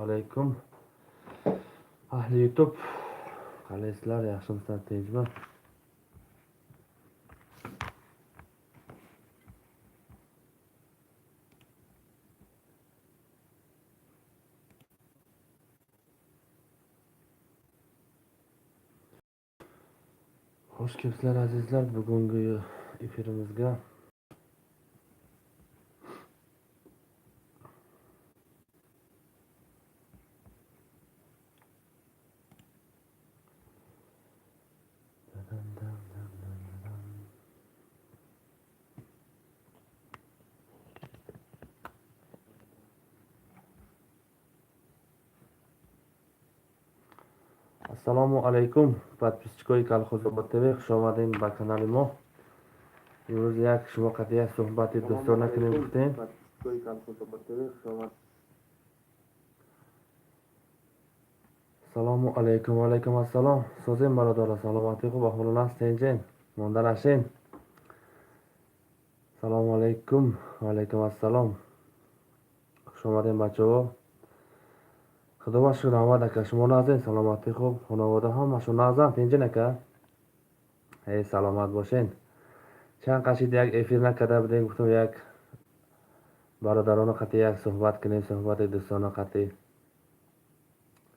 Alaykum. Ahli YouTube. Qalaysizlar, yaxshimisizlar, tinchmi? Xush kelibsizlar azizlar bugungi efirimizga. Assalomu alaykum подписчикои Колхозобод ТВ, хуш омадед ба канали мо. Имрӯз як шумо қати як суҳбати дӯстона кунем гуфтем. Ассалому алайкум, ва алайкум ассалом. Созем бародаро, саломатӣ хуб, аҳволон аст, тинҷен, монда нашен. Салому алайкум, ва алайкум ассалом. Хуш омадем бачаҳо. Худо ба шукр, раҳмат ака, шумо нағзен, саломатӣ хуб, хонавода ҳамашон нағзан, тинҷен ака? Эй, саломат бошен. Чанд қашид як эфир накарда будем, гуфтам як бародарону қати як суҳбат кунем, суҳбати дӯстона қати.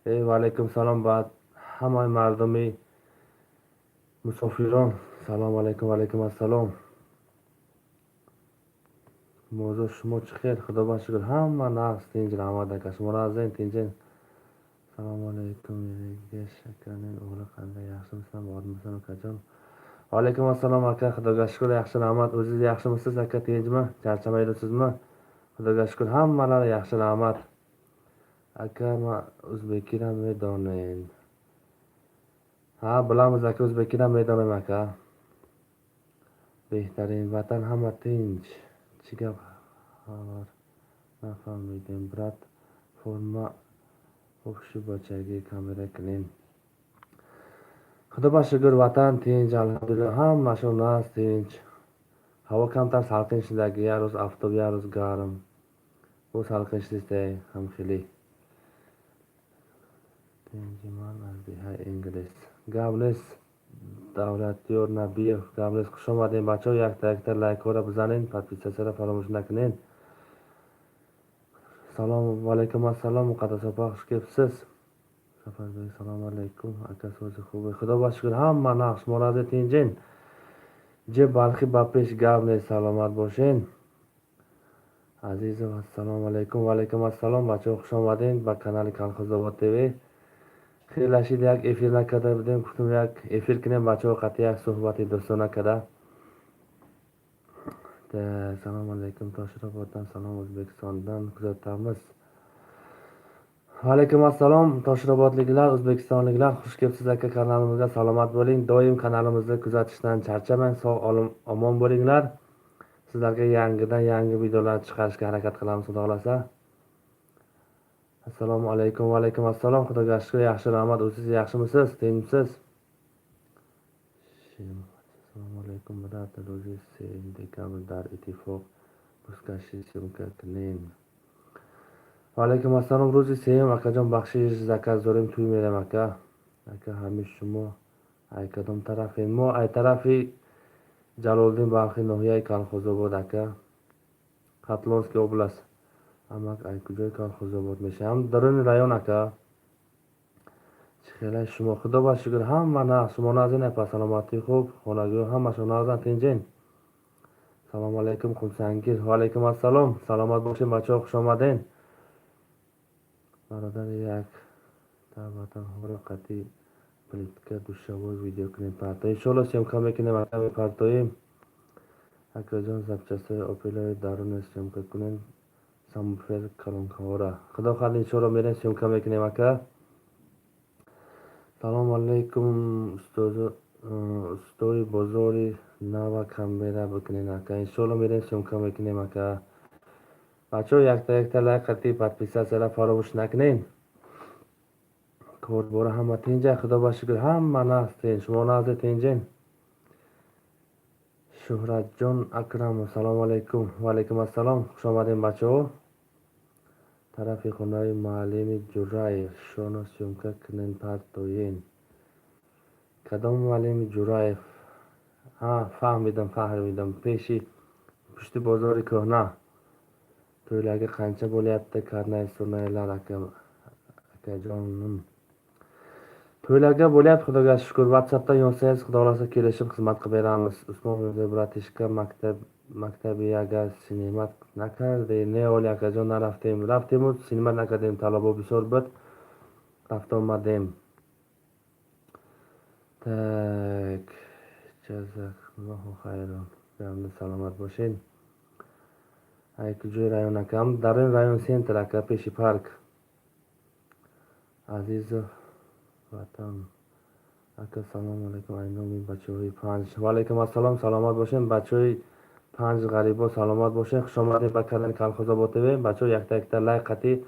Эй, ва алайкум салом ба ҳамаи мардуми мусофирон. Салому алайкум, ва алайкум ассалом. Мавзӯъ шумо чӣ хел? Худо ба шукр, ҳама нағз, тинҷ, раҳмат ака, шумо нағзен, тинҷен. Assalomu alaykum, Ergash akaning o'g'li qanday, yaxshimisan, bormisan ukajon? Va alaykum assalom aka, Xudoga shukr, yaxshi, rahmat. O'zingiz yaxshimisiz aka, tinchmi? Charchamayapsizmi? Xudoga shukr, hammalari yaxshi, rahmat. Aka, man o'zbekira medonin. Ha, bilamiz aka, o'zbekira medonim aka. Behtarin vatan, hamma tinch. Chi gap xabar nafahmidim, brat. Forma shu bachagi kamera qiling. Xudoga shukr, vatan tinch, alhamdulillah, hamma shu nas tinch. Havo kamtar salqin shidagi, ya ro'z oftob, ya ro'z garm. Bu salqin shidagi ham xili. Tinchiman azdiha ingliz. Gavles Davlatyor Nabiyev, Gavles xush omading bacho, yakta yakta layk ko'ra bizaning, podpisatsiyani faromush nakining. Salom va alaykum assalom, Muqaddas opa, xush kelibsiz. Safarbek, assalomu alaykum aka, so'zi xubi. Xudoga shukr, hamma naqsh moradi tinjin. Je balxi ba pesh gavle, salomat bo'shin. Azizov, assalomu alaykum, va alaykum assalom bacho, xush omading ba kanali Kolxozobod TV. Xayrlashib як эфир накарда будем, гуфтам як эфир кунем бачаҳо қати як суҳбати дӯстона карда. Assalomu alaykum Toshiroboddan, salom O'zbekistondan kuzatamiz. Va alaykum assalom Toshirobodliklar, o'zbekistonliklar, xush kelibsiz aka kanalimizga, salomat bo'ling. Doim kanalimizni kuzatishdan charchamang, sog' omon bo'linglar. Sizlarga yangidan yangi videolar chiqarishga harakat qilamiz, xudo xolasa. Assalomu alaykum, va alaykum assalom. Xudoga shukr, yaxshi, rahmat. O'zingiz yaxshimisiz, tinchmisiz? Assalomu alaykum, брат. Ro'zi dekabr dar ittifoq puskashi syomka qiling. Va alaykum assalom, Ro'zi Sevim akajon, baxshish zakaz dorim, to'y meram aka. Aka, hamish shumo ay kadom tarafin? Mo ay tarafi Jaloliddin Balxiy nohiyai Kolxozobod aka. Хатлонский область. Амак ай куҷои Колхозобод мешавам? Даруни район ака. Чӣ хелай шумо? Худо ба шукр, ҳама нағз. Шумо нағзен апа, саломатӣ хуб, хонагиҳо ҳамашон нағзан, тинҷен. Салому алайкум Қумсангир. Ва алайкум ассалом. Саломат бошед бачаҳо, хуш омаден. Бародар, як та ватанҳоро қати плитка душавой видео кунем парто. Иншоалло съёмка мекунем ака, мепартоем. Акаҷон, запчастҳои Опелои даруне съёмка кунем. Самбуфер калонкаҳора. Худо хоҳад, иншоалло мерем съёмка мекунем ака. Салому алайкум устои бозори нава камера бикунед ака. Иншоалло мерем съёмка мекунем ака. Бачаҳо, якта якта лайк қати подписатсияро фаромӯш накунед. Корбора ҳама тинҷа, худо ба шукр, ҳама нағз тинҷ. Шумо нағзе, тинҷен? Шуҳратҷон Акрамов, салому алайкум. Ва алайкум ассалом. Хуш омадем бачаҳо. Тарафи хонаи муаллими Ҷураев шоно съёмка кунен, партоен. Кадом муаллими Ҷураев? Ҳа, фаҳмидам, фаҳмидам. Пеши пушти бозори кӯҳна. To'ylarga qancha bo'lyapti karnay surnaylar, akajonim? To'ylarga bo'lyapti, Xudoga shukur. WhatsAppdan yozsangiz, Xudo xohlasa, kelishib xizmat qilib beramiz. Usmon Mirzo, братишка, maktabiyaga снимать накарде? Не, оли, акаҷон, нарафтем. Рафтему снимать накардем, талабо бисёр буд, рафта омадем. Так, ҷазакаллоҳу хайрон. Саломат бошед. Ай куҷои район, акам? Дар район центр, ака, пеши парк. Азизов Ватан ака, салому алайкум, ай номи бачаҳои панҷ. Ваалайкум ассалом, саломат бошед, бачаҳои панҷ ғарибо, саломат бошед. Хушомадед ба канали Калхозобод ТВ. Бачаҳо, якта якта лайк қатӣ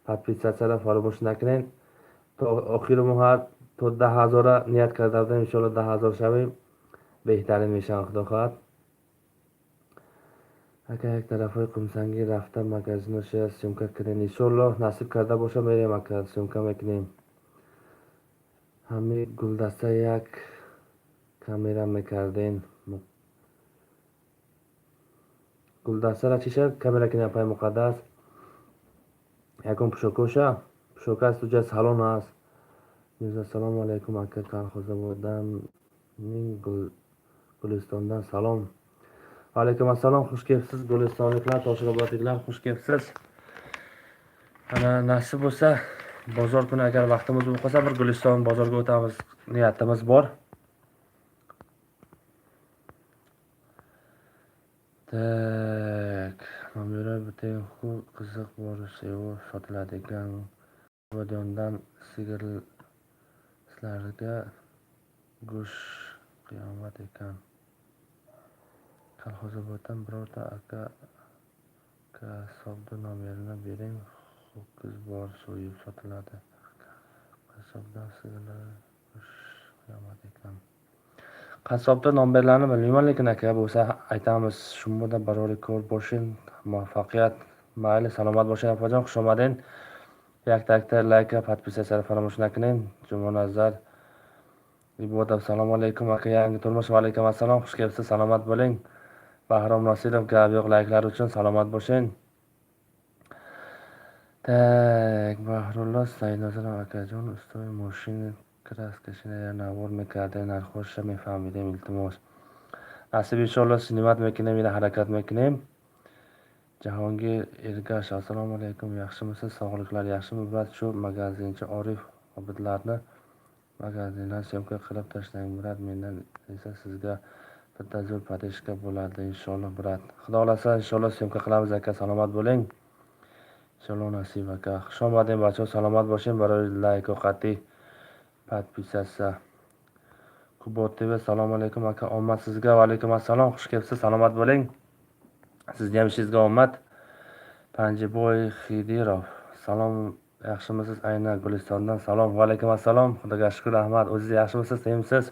подписаться ра фаромӯш накунед. То охири моҳ то 10 000-а ният карда будем, иншоалло, 10 000 шавем, беҳтарин мешавад, Худо хоҳад. Ака, як тарафҳои Қумсангӣ рафта, магазиноша съёмка кунед. Иншоалло, насиб карда боша, мерем, ака, съёмка мекунем. Ҳами гулдаста як камера мекарден. Гулдастара чӣ шуд камера кунем, апаи Муқаддас? Ягон пӯшокоша пӯшок аст, уҷа салон аст. Мирзо, ассалому алайкум, ака, Калхозободанин Gulistondan salom. Vaalaykum assalom, xush kelibsiz, gulistonliklar, toshobodliklar, xush kelibsiz. Ana, nasib bo'lsa, bozor kuni agar vaqtimiz bo'lib qolsa, bir Guliston bozorga o'tamiz, niyatimiz bor. Так, nomera bitta qiziq bor, sevo sotiladigan Bodondan sigirlarga go'sht qiyomat ekan. Kolxozoboddan birorta aka qassobni nomerini bering, ho'kiz bor, so'yib sotiladi. Qassobdan sigirlar go'sht qiyomat ekan. Qassobda nomerlarni bilmayman, lekin aka bo'lsa aytamiz. Shumboda barori kor boshin, muvaffaqiyat. Mayli, salomat bo'ling, opajon, xush omading. Yakta yakta layk, подписаться faromo'sh nakining. Jumanazar Ibodov, assalomu alaykum, aka, yangi turmush. Va alaykum assalom, xush kelibsiz, salomat bo'ling. Bahrom Nosirov, gap yo'q, layklar uchun, salomat bo'ling. Так, Bahrullo Saidnazarov, akajon, ustoy moshina краска shina navor мекарда, нархоша мефаҳмидем, илтимос. Насиб, иншоалло, снимать мекунем, ина ҳаракат мекунем. Jahongir Ergash, assalomu alaykum, yaxshimisiz, sog'liqlar yaxshimi, брат? Shu magazinchi Orif Obidlarni magazindan съёмка qilib tashlang, брат. Mendan esa sizga bitta zo'r поддержка bo'ladi, inshaalloh, брат. Xudo xohlasa, inshaalloh, съёмка qilamiz, aka, salomat bo'ling. Inshaalloh, nasib, aka. Xush omading, bacho, salomat bo'ling, barori layk qat'iy подписаться. Kubot TV, assalomu alaykum, aka, omad sizga. Va alaykum assalom, xush kelibsiz, salomat bo'ling. Sizni ham ishingizga omad. Panjiboy Xidirov, salom, yaxshimisiz, ayna Gulistondan salom. Va alaykum assalom, Xudoga shukur, rahmat. O'zingiz yaxshimisiz, tinchmisiz?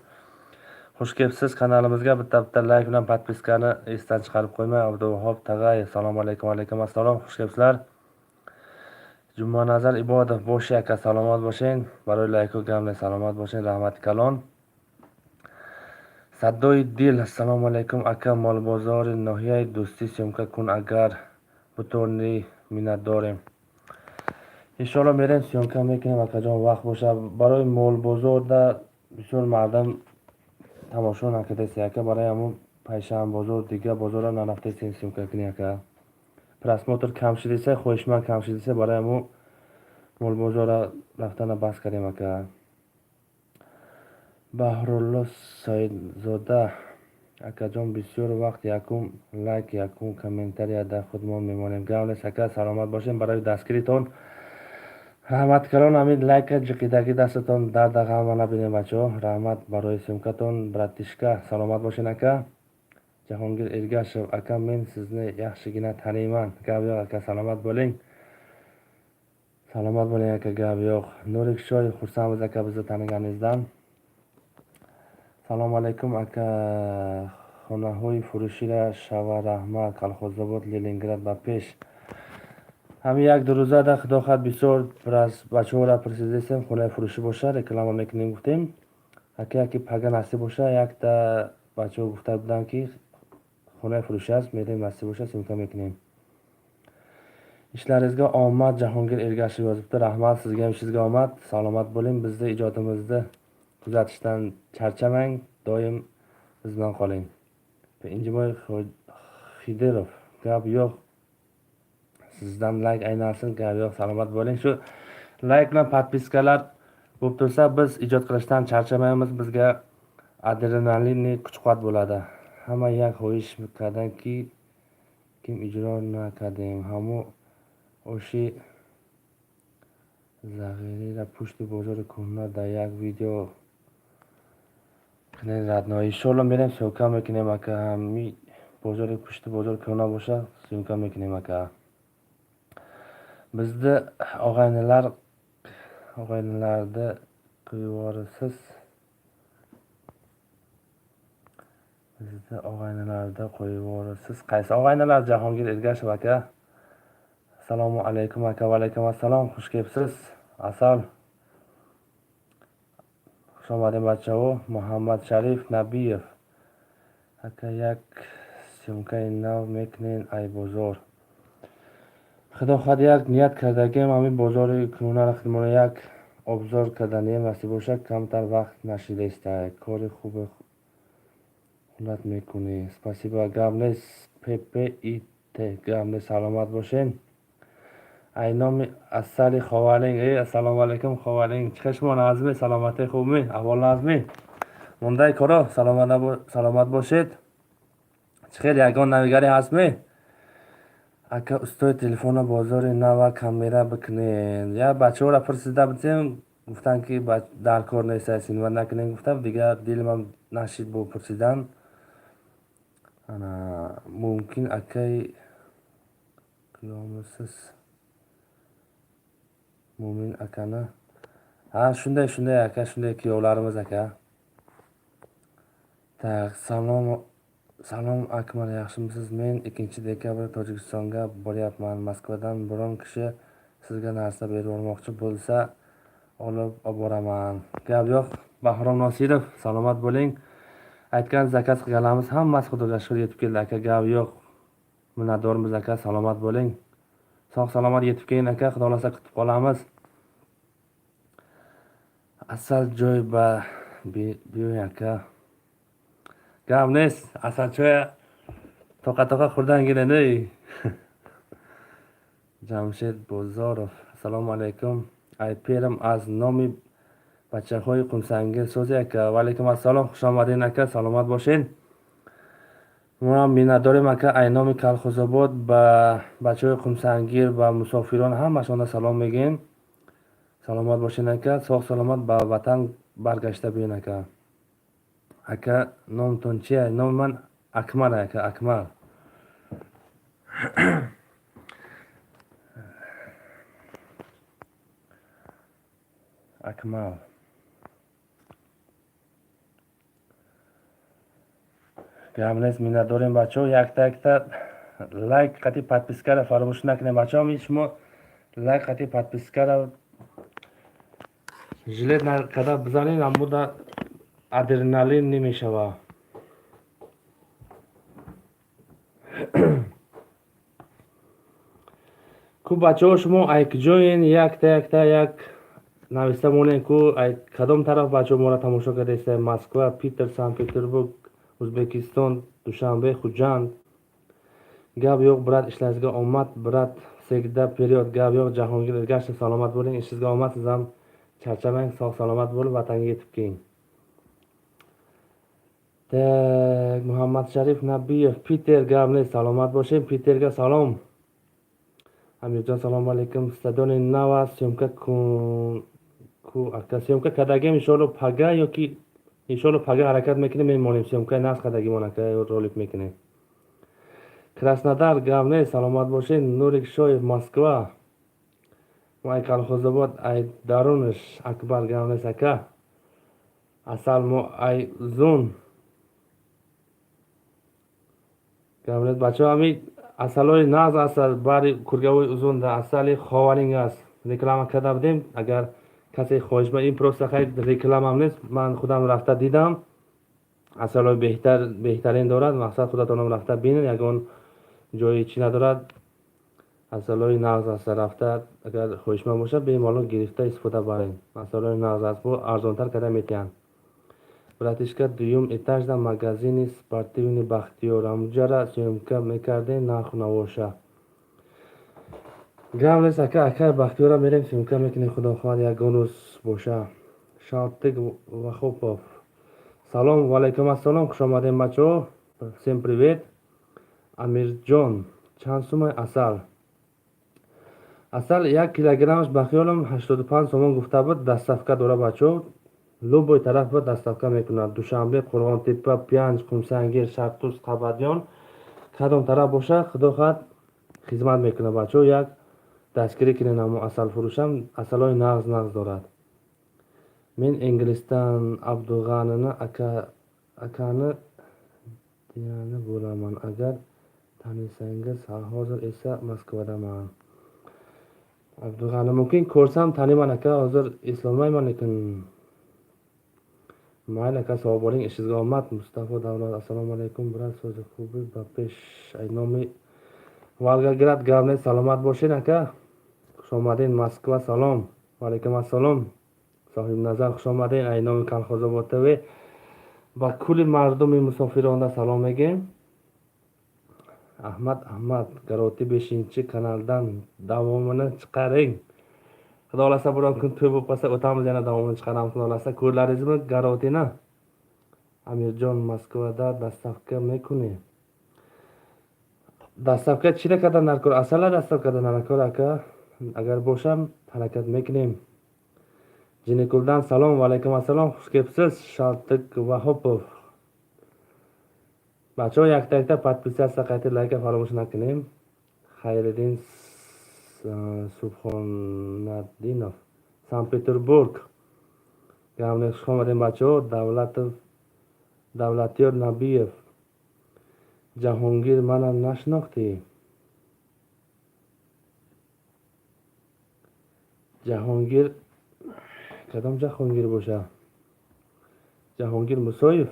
Xush kelibsiz kanalimizga. Bitta bitta layk bilan подписка ni esdan chiqarib qo'ymang. Abduvahob Tag'ayev, assalomu alaykum. Alaykum assalom, xush kelibsizlar. Jumanazar Ibodov, boshi aka, salomat bo'ling. Barori layku gamla, salomat bo'ling, rahmat kalon. Saddoyi Dil, assalomu alaykum, aka, molbozori nohiyai Do'stӣ съёмка кун, агар бутонӣ, миннатдорем. Иншоалло, мерем, съёмка мекунем, акаҷон, вақт боша. Барои молбозорда бисёр мардам тамошо накардаси, ака, барои ҳамун панҷшанбозор, дигар бозорро нарафтаси съёмка кунӣ, ака. Просмотр кам шудиса, хоҳишманд кам шудиса, барои ҳамун молбозорро рафтана бас кардем, ака. Баҳрулло Саидзода, акаҷон, бисёр вақт якум лайк, якум комментария дар худмон мемонем. Гап нест, ака, саломат бошем, барои дастгиритон раҳмат калон. Ҳамин лайка ҷиқидагӣ дастатон дарда ғама набинем, бачаҳо. Раҳмат барои съёмка тон, братишка, саломат бошен, ака. Jahongir Ergashev, aka, men sizni yaxshigina taniyman. Gap yo'q, aka, salomat bo'ling. Salomat bo'ling, aka, gap yo'q. Nurik Shoyev, xursandmiz, aka, bizni taniganingizdan. Салому алайкум, ака, хонаҳои фурӯширо шава, раҳмат. Колхозобод, Ленинград ба пеш. Ҳамин як ду рӯзада худо хоҳад бисёр бачаҳоро пурсидастем, хонаи фурӯшӣ боша, реклама мекунем гуфтем. Ака яке пага насиб боша, якта бачаҳо гуфта буданд, ки хонаи фурӯшӣ аст, мерем, насиб боша, съёмка мекунем. Ishlaringizga omad, Jahongir Ergashev yozibdi. Rahmat, sizga ham ishingizga omad. Salomat bo'ling. Bizni ijodimizni kuzatishdan charchamang, doim biz bilan qoling. Injiboy Xidirov, gap yo'q. Sizdan layk aylansin, gap yo'q, salomat bo'ling. Shu layk bilan подписка lar bo'lib tursa, biz ijod qilishdan charchamaymiz, bizga adrenalinli kuch-quvvat bo'ladi. Hamma як хоҳиш карданд, ки ким иҷро накардем. Ҳамо оши зағирира пушти бозори кӯҳна дар як видео кунед, родной. Иншоалло мерем, съёмка мекунем, ака. Ҳами бозори пушти бозори кӯҳна боша, съёмка мекунем, ака. Bizni og'aynilar og'aynilarni qo'yvorasiz. Bizni og'aynilarda qo'yvorasiz. Qaysi og'aynilar, Jahongir Ergashev aka? Assalomu alaykum aka, va alaykum assalom. Xush kelibsiz. Asal. Xush omading, bachavo. Muhammad Sharif Nabiyev. Aka, як съёмка и нав мекунед ай бозор. Худо хоҳад, як ният кардагем, ҳамин бозори кунунаро худмона як обзор карданием, насиб бошад, камтар вақт нашидаиста. Кори хубе хулат мекунӣ. Спасибо, гап нест, ППИТ, гап нест, саломат бошен. Ай номи Асали Ховалинг. Эй, ассалому алайкум, Ховалинг. Чӣ шумо назми, саломатӣ хубми? Аҳвол назми? Мондаи коро саломат бошед. Чӣ хел, ягон навигарӣ ҳастми? Ака, устои телефона бозори нава камера бикунед. Я бачаҳоро пурсида будем, гуфтанд, ки дар кор нест, синва накунем гуфтам, дигар дилмам нашид бо пурсидан. Ана мумкин акаи қиёмисиз Mo'min akani. Ha, shunday, shunday aka, shunday kuyovlarimiz, aka. Так, salom, salom Akmal, yaxshimisiz? Men 2-dekabr Tojikistonga boryapman. Moskvadan biron kishi sizga narsa berib yubormoqchi bo'lsa, olib oboraman. Gap yo'q. Bahrom Nosirov, salomat bo'ling. Aytgan заказ qilganlarimiz hammasi, Xudoga shukur, yetib keldi, aka, gap yo'q. Minnatdormiz, aka, salomat bo'ling. Sog' salomat yetib keling, aka, xudo xohlasa, kutib qolamiz. Asal joy ba bioy, aka. Gap нест, asal choy toqa toqa xurdan ey. Jamshid Bozorov, assalomu alaykum. Ayperim аз номи бачаҳои Қумсангир сози, ака. Ва алайкум ассалом, хуш омадед, ака, саломат бошед. Мо миннатдорем, ака, ай номи Калхозобод ба бачаҳои Қумсангир, ба мусофирон ҳамашонда салом мегӯем. Саломат бошед, ака, соғ саломат ба ватан баргашта биён, ака. Ака, номтон чия? Номи ман Акмал, ака, Акмал. Акмал. Гап нест, миннатдорем, бачаҳо. Якта якта лайк қати подписка ро фаромӯш накунем, бачаҳо. Шумо лайк қати подписка ро жилет накарда бизанед, амбуда адреналин намешава. Ку бачаҳо, шумо ай куҷоен? Якта якта як нависта монем, ку ай кадом тараф бачаҳо моро тамошо кардаиста? Москва, Питер, Санкт Петербург, Ӯзбекистон, Душанбе, Хуҷанд. Гап yo'q, брат, ishlaringizga omad, брат, всегда вперёд. Gap yo'q, Jahongir Ergashev, salomat bo'ling, ishingizga omad, siz ham charchamang, sog' salomat bo'lib vatanga yetib keling. Так, Muhammad Sharif Nabiyev, Piter, gap нест, salomat bo'ling, Piterga salom. Amirjon, assalomu alaykum. Stadioni нава съёмка кун ку, ака, съёмка кардагем, иншоалло пага ёки иншоалло пага ҳаракат мекунем, мемонем съёмка и нағз кардагимон, ака, ролик мекунем. Краснодар, гап нест, саломат бошед. Нурик Шоев, Москва. Ай Калхозобод, ай дарунаш Акбар, гап нест, ака. Асал мо ай зун. Гап нест, бачаҳо, ҳами Асалои нағз асал бари кургавои узунда асали ховаринг аст. Реклама карда будем, агар касе хоҳиш ин просто хай рекламам нест, ман худам рафта дидам. Асалои беҳтарин дорад, мақсад худатонам рафта бинед, ягон ҷои чӣ надорад. Асалои нағз аст, рафта агар хоҳишманд бошад бемалол гирифта истифода баред. Асалои нағз аст, бо арзонтар карда метиҳанд. Братишка, дуюм этажда магазини спортивный Бахтиёр, ҳамуҷара съёмка мекардем, нарху навоша. Гап нест ака, акай Бахтиёра мерем съёмка мекунем, худо хоҳад ягон рӯз боша. Шалтик Вахопов. Салом, ва алайкум ассалом, хуш омадем бачаҳо. Всем привет. Амирҷон, чанд сумай асал? Асал 1 килограммаш ба хиёлам 85 сомон гуфта буд, доставка дора бачаҳо. Любой тараф ба доставка мекунад. Душанбе, Қурғонтеппа, Пянҷ, Қумсангир, Шартуз, Қабадён, кадом тараф боша, худо хоҳад хизмат мекунад бачаҳо. Як дастгирӣ кунед ҳамо асалфурӯшам, асалҳои нағз нағз дорад. Мен Инглистан Абдуғанини акани дияни bo'laman, agar tanisangiz, hozir esa Moskvadaman. Abdug'ani mumkin ko'rsam taniman aka, hozir eslolmayman lekin. Mayli aka, sog' bo'ling, ishingizga omad. Mustafo Davlat, assalomu alaykum, брат, so'zi xubi ba pesh aynomi Volgograd. Gap salomat bo'ling aka. Xush omading, Moskva salom. Va alaykum assalom. Sohibnazar, xush omading. Aynomi Kolxozobod TV. Ба кулли мардуми мусофиронда салом мегӯем. Ahmad Ahmad, Garoti 5-kanaldan davomini chiqaring. Xudo xohlasa biron kun to'y bo'lib qolsa o'tamiz, yana davomini chiqaramiz xudo xohlasa. Ko'rlaringizmi Garotini? Amirjon, Moskvada доставка мекунӣ? Доставка чира кардан даркор? Асала доставка кардан даркор ака. Agar bo'sham harakat mekунем. Jinikuldan salom, va alaykum assalom, xush kelibsiz Shaltik Vahopov. Бачаҳо, якта якта подписаться қайти лайка фаромӯш накунем. Хайриддин Субҳонаддинов, Санкт-Петербург. Гап хуш омадем бачаҳо. Давлатов Давлатёр Набиев. Ҷаҳонгир, мана нашинохтӣ? Ҷаҳонгир кадом Ҷаҳонгир боша? Ҷаҳонгир Мусоев.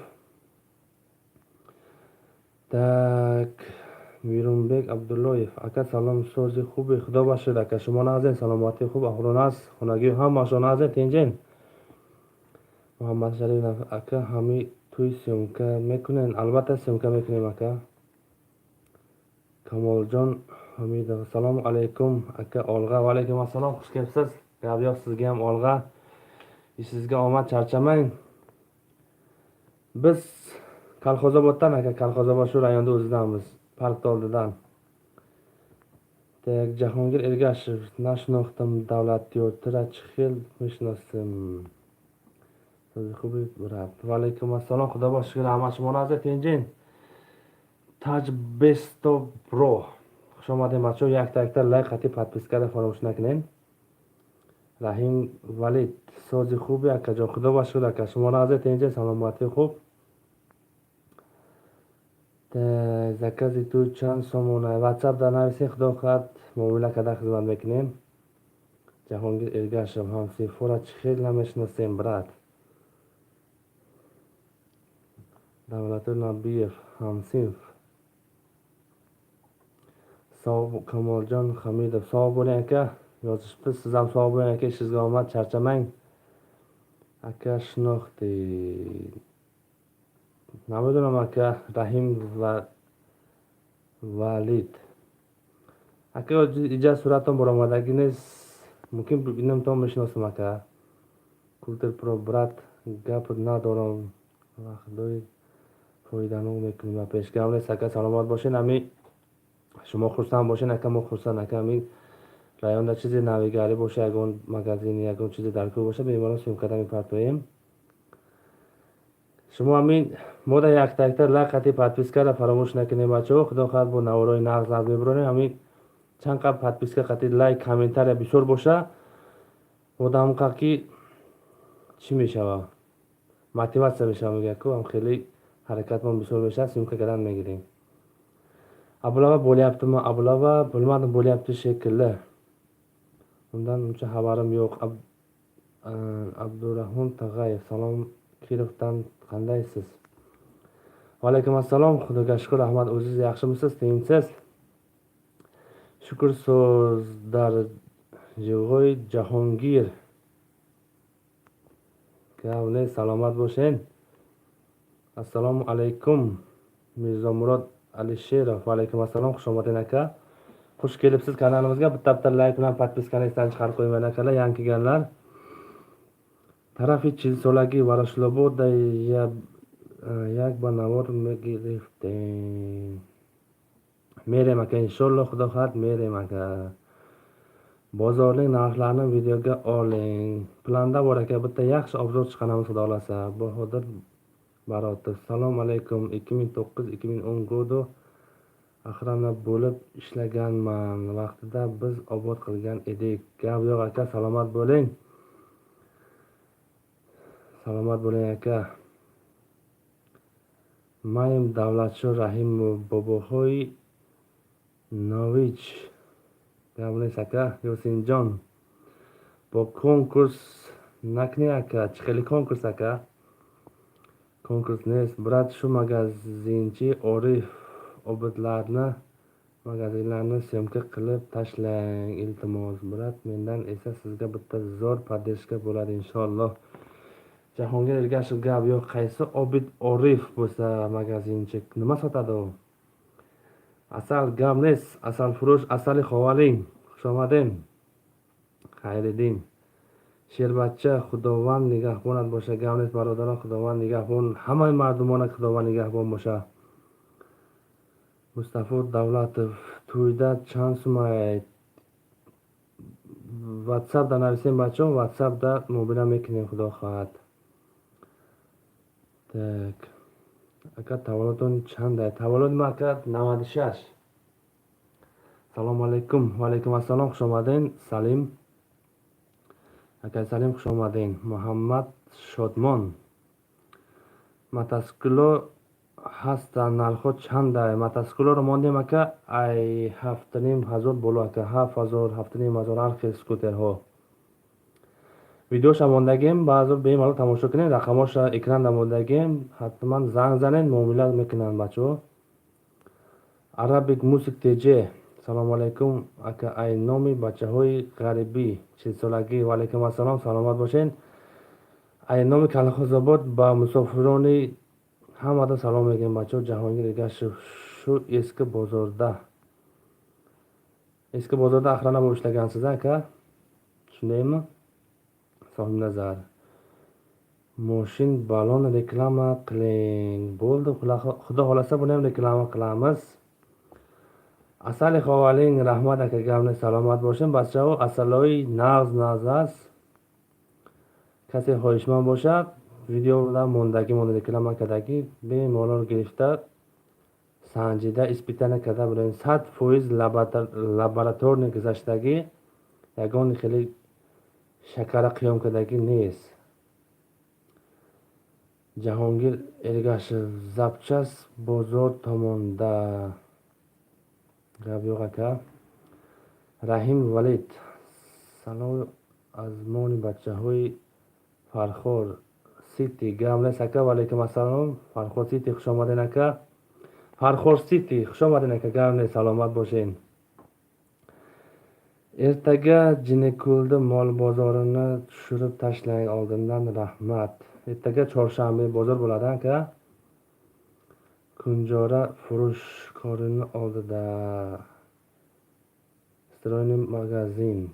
Так, Мирунбек Абдуллоев. Ака салом, сози хуби, худо бошад ака, шумо нағзен, саломатӣ хуб, аҳволон аст, хонагӣ ҳамашон нағзен, тинҷен. Муҳаммад Шариф ака, ҳами тӯй съёмка мекунен? Албатта съёмка мекунем ака. Камолҷон Ҳамидов, assalomu alaykum aka, olg'a. Va alaykum assalom, xush kelibsiz. Gap yo'q, sizga ham olg'a. Ishingizga omad, charchamang. Biz Kolxozoboddan aka, Kolxozobod shu rayonda o'zidanmiz, park oldidan. Так, Jahongir Ergashev, нашинохтам Davlatyor, тира чӣ хел мешиносем? So'zi xubi, брат. Va alaykum assalom, xudo shukr, hamma шумо нағз, тинҷин. Taj Besto Pro. Xush omading бачаҳо, якта якта лайк қати подпискаро фаромӯш накунед. Раҳим Валид, сози хуби акаҷон, худо ба шукр ака, шумо нағз, тинҷин, саломатӣ хуб. Закази ту чанд сомона? WhatsApp дар нависед, худо хоҳад муомила карда хизмат мекунем. Ҷаҳонгир Эргашев, ҳамсинфора чӣ хел намешиносем, брат? Давлатур Набиев, ҳамсинф. Sog' Kamoljon Hamidov, sog' bo'ling aka, yozishibdi. Siz ham sog' bo'ling aka, ishingizga omad, charchamang. Aka shinoxti. Намедонам ака, Раҳим ва Валид. Ака, иҷа суратон баромадагӣ нест. Мумкин бинам, мешиносам ака. Култер Про, брат, гап надорам. Вақтҳои фоиданок мекунем ба пеш. Гап нест ака, саломат бошед. Ҳами шумо хурсанд бошед ака, мо хурсанд ака. Ҳамин районда чизе навигарӣ боша, ягон магазин, ягон чизе даркор боша, бемалол съёмкада мепартоем. Шумо ҳамин мода якта якта лайк қати подпискаро фаромӯш накунед бачаҳо. Худо хоҳад бо наворои нағз нағз мебиронем. Ҳамин чанд қаб подписка қати лайк, комментария бисёр боша, одам қаб ки чӣ мешава? Мотиватсия мешава, мегӯяд ку, ҳам хеле ҳаракатмон бисёр мешавад, съёмка кардан мегирем. Ablava bo'lyaptimi? Ablava bilmadim, bo'lyapti shekilli. Undan uncha xabarim yo'q. Abdurahmon Tag'ayev, salom, Kirovdan, qandaysiz? Va alaykum assalom, Xudoga shukur, rahmat. O'zingiz yaxshimisiz, tinchsiz? Shukur so'zdar Jig'oy Jahongir. Gavne, salomat bo'ling. Assalomu alaykum Mirzomurod Alisherov. Va alaykum assalom, xush omading aka. Xush kelibsiz kanalimizga. Bitta bitta like bilan подписка ni esdan chiqarib qo'ymang akalar, yangi kelganlar. Тарафи чилсолагӣ Ворошилобода як ба навор мегирифтем. Мерем aka, inshaalloh, xudo xohlasa мерем aka. Bozorning narxlarini videoga oling. Planda bor aka, bitta yaxshi обзор chiqaramiz xudo xohlasa. Bahodir Barotov, salom alaykum. 2009-2010 году охрана bo'lib ishlaganman. Vaqtida biz obod qilgan edik. Gap yo'q aka, salomat bo'ling. Salomat bo'ling aka. Mayim Davlatsho Rahimov, Bobohoy Novich. Gap aka, Yo'sinjon. Бо конкурс накунӣ aka, chiqaylik конкурс aka. Конкурс нест. Брат, shu magazinchi Orif Obidlarni magazinlarni съёмка qilib tashlang, iltimos. Брат, mendan esa sizga bitta zo'r поддержка bo'ladi inshaalloh. Jahongir Ergashev, gap yo'q. Qaysi Obid Orif bo'lsa magazinchi? Nima sotadi u? Asal Gamles, asalfurush Asali Xovaling. Xushomading. Xayriddin. Sherbatcha, Xudovand nigahbonat bo'sha. Gamles barodaron, Xudovand nigahbon. Hamma mardumona Xudovand nigahbon bo'sha. Mustafo Davlatov, to'yda чанд сумай? WhatsAppda нависем бачаҳо, WhatsAppda муомила мекунем, худо хоҳад. Так. Aka, tavalлудтон чандай? Tavalлуди ман ака 96. Салому алайкум. Ва алайкум ассалом, хуш омадед, Салим. Акай Салим, хуш омадед. Муҳаммад Шодмон. Мотоцикло ҳастанд, нархҳо чандай? Мотоциклоро мондем ака, ай 7500 боло ака, 7000, 7500, ҳар хел скутерҳо. Видеоша мондагем, баъзо бемалол тамошо кунед, рақамҳоша экранда мондагем, ҳатман занг занед, муомила мекунанд бачаҳо. Arabic Music TJ. Салому алайкум ака, ай номи бачаҳои ғарибӣ чилсолагӣ. Ва алайкум ассалом, саломат бошед. Ай номи Калхозобод ба мусофирони ҳамада салом мегӯем бачаҳо. Ҷаҳонгир Эргашев, шу eski bozorda. Eski bozorda охрана bo'lib ishlagansiz aka? Shundaymi? Sohibnazar. Moshin balon reklama qiling. Bo'ldi, xudo xohlasa buni ham reklama qilamiz. Asali Xovaling, rahmat aka, gapni salomat bo'ling. Бачаҳо, асалои нағз нағз аст. Касе хоҳишманд бошад, видеода мондагӣ монда, реклама кардагӣ, бемалол гирифта, санҷида, испытание карда билем. 100% лабораторный гузаштагӣ, ягон хеле шакара қиём кардагӣ нест. Ҷаҳонгир Эргашев, запчасть бозор томонда. Гап yo'q aka. Раҳим Валид, салом аз мони бачаҳои Фархор Сити. Гап нест ака, ва алайкум ассалом. Фархор Сити, хуш омадед ака. Фархор Сити, хуш омадед ака, гап нест, саломат бошед. Ertaga Jinnikulni mol bozorini tushirib tashlang oldindan, rahmat. Ertaga chorshanba bozor bo'ladi aka. Kunjora furushkorini oldida. Стройный магазин.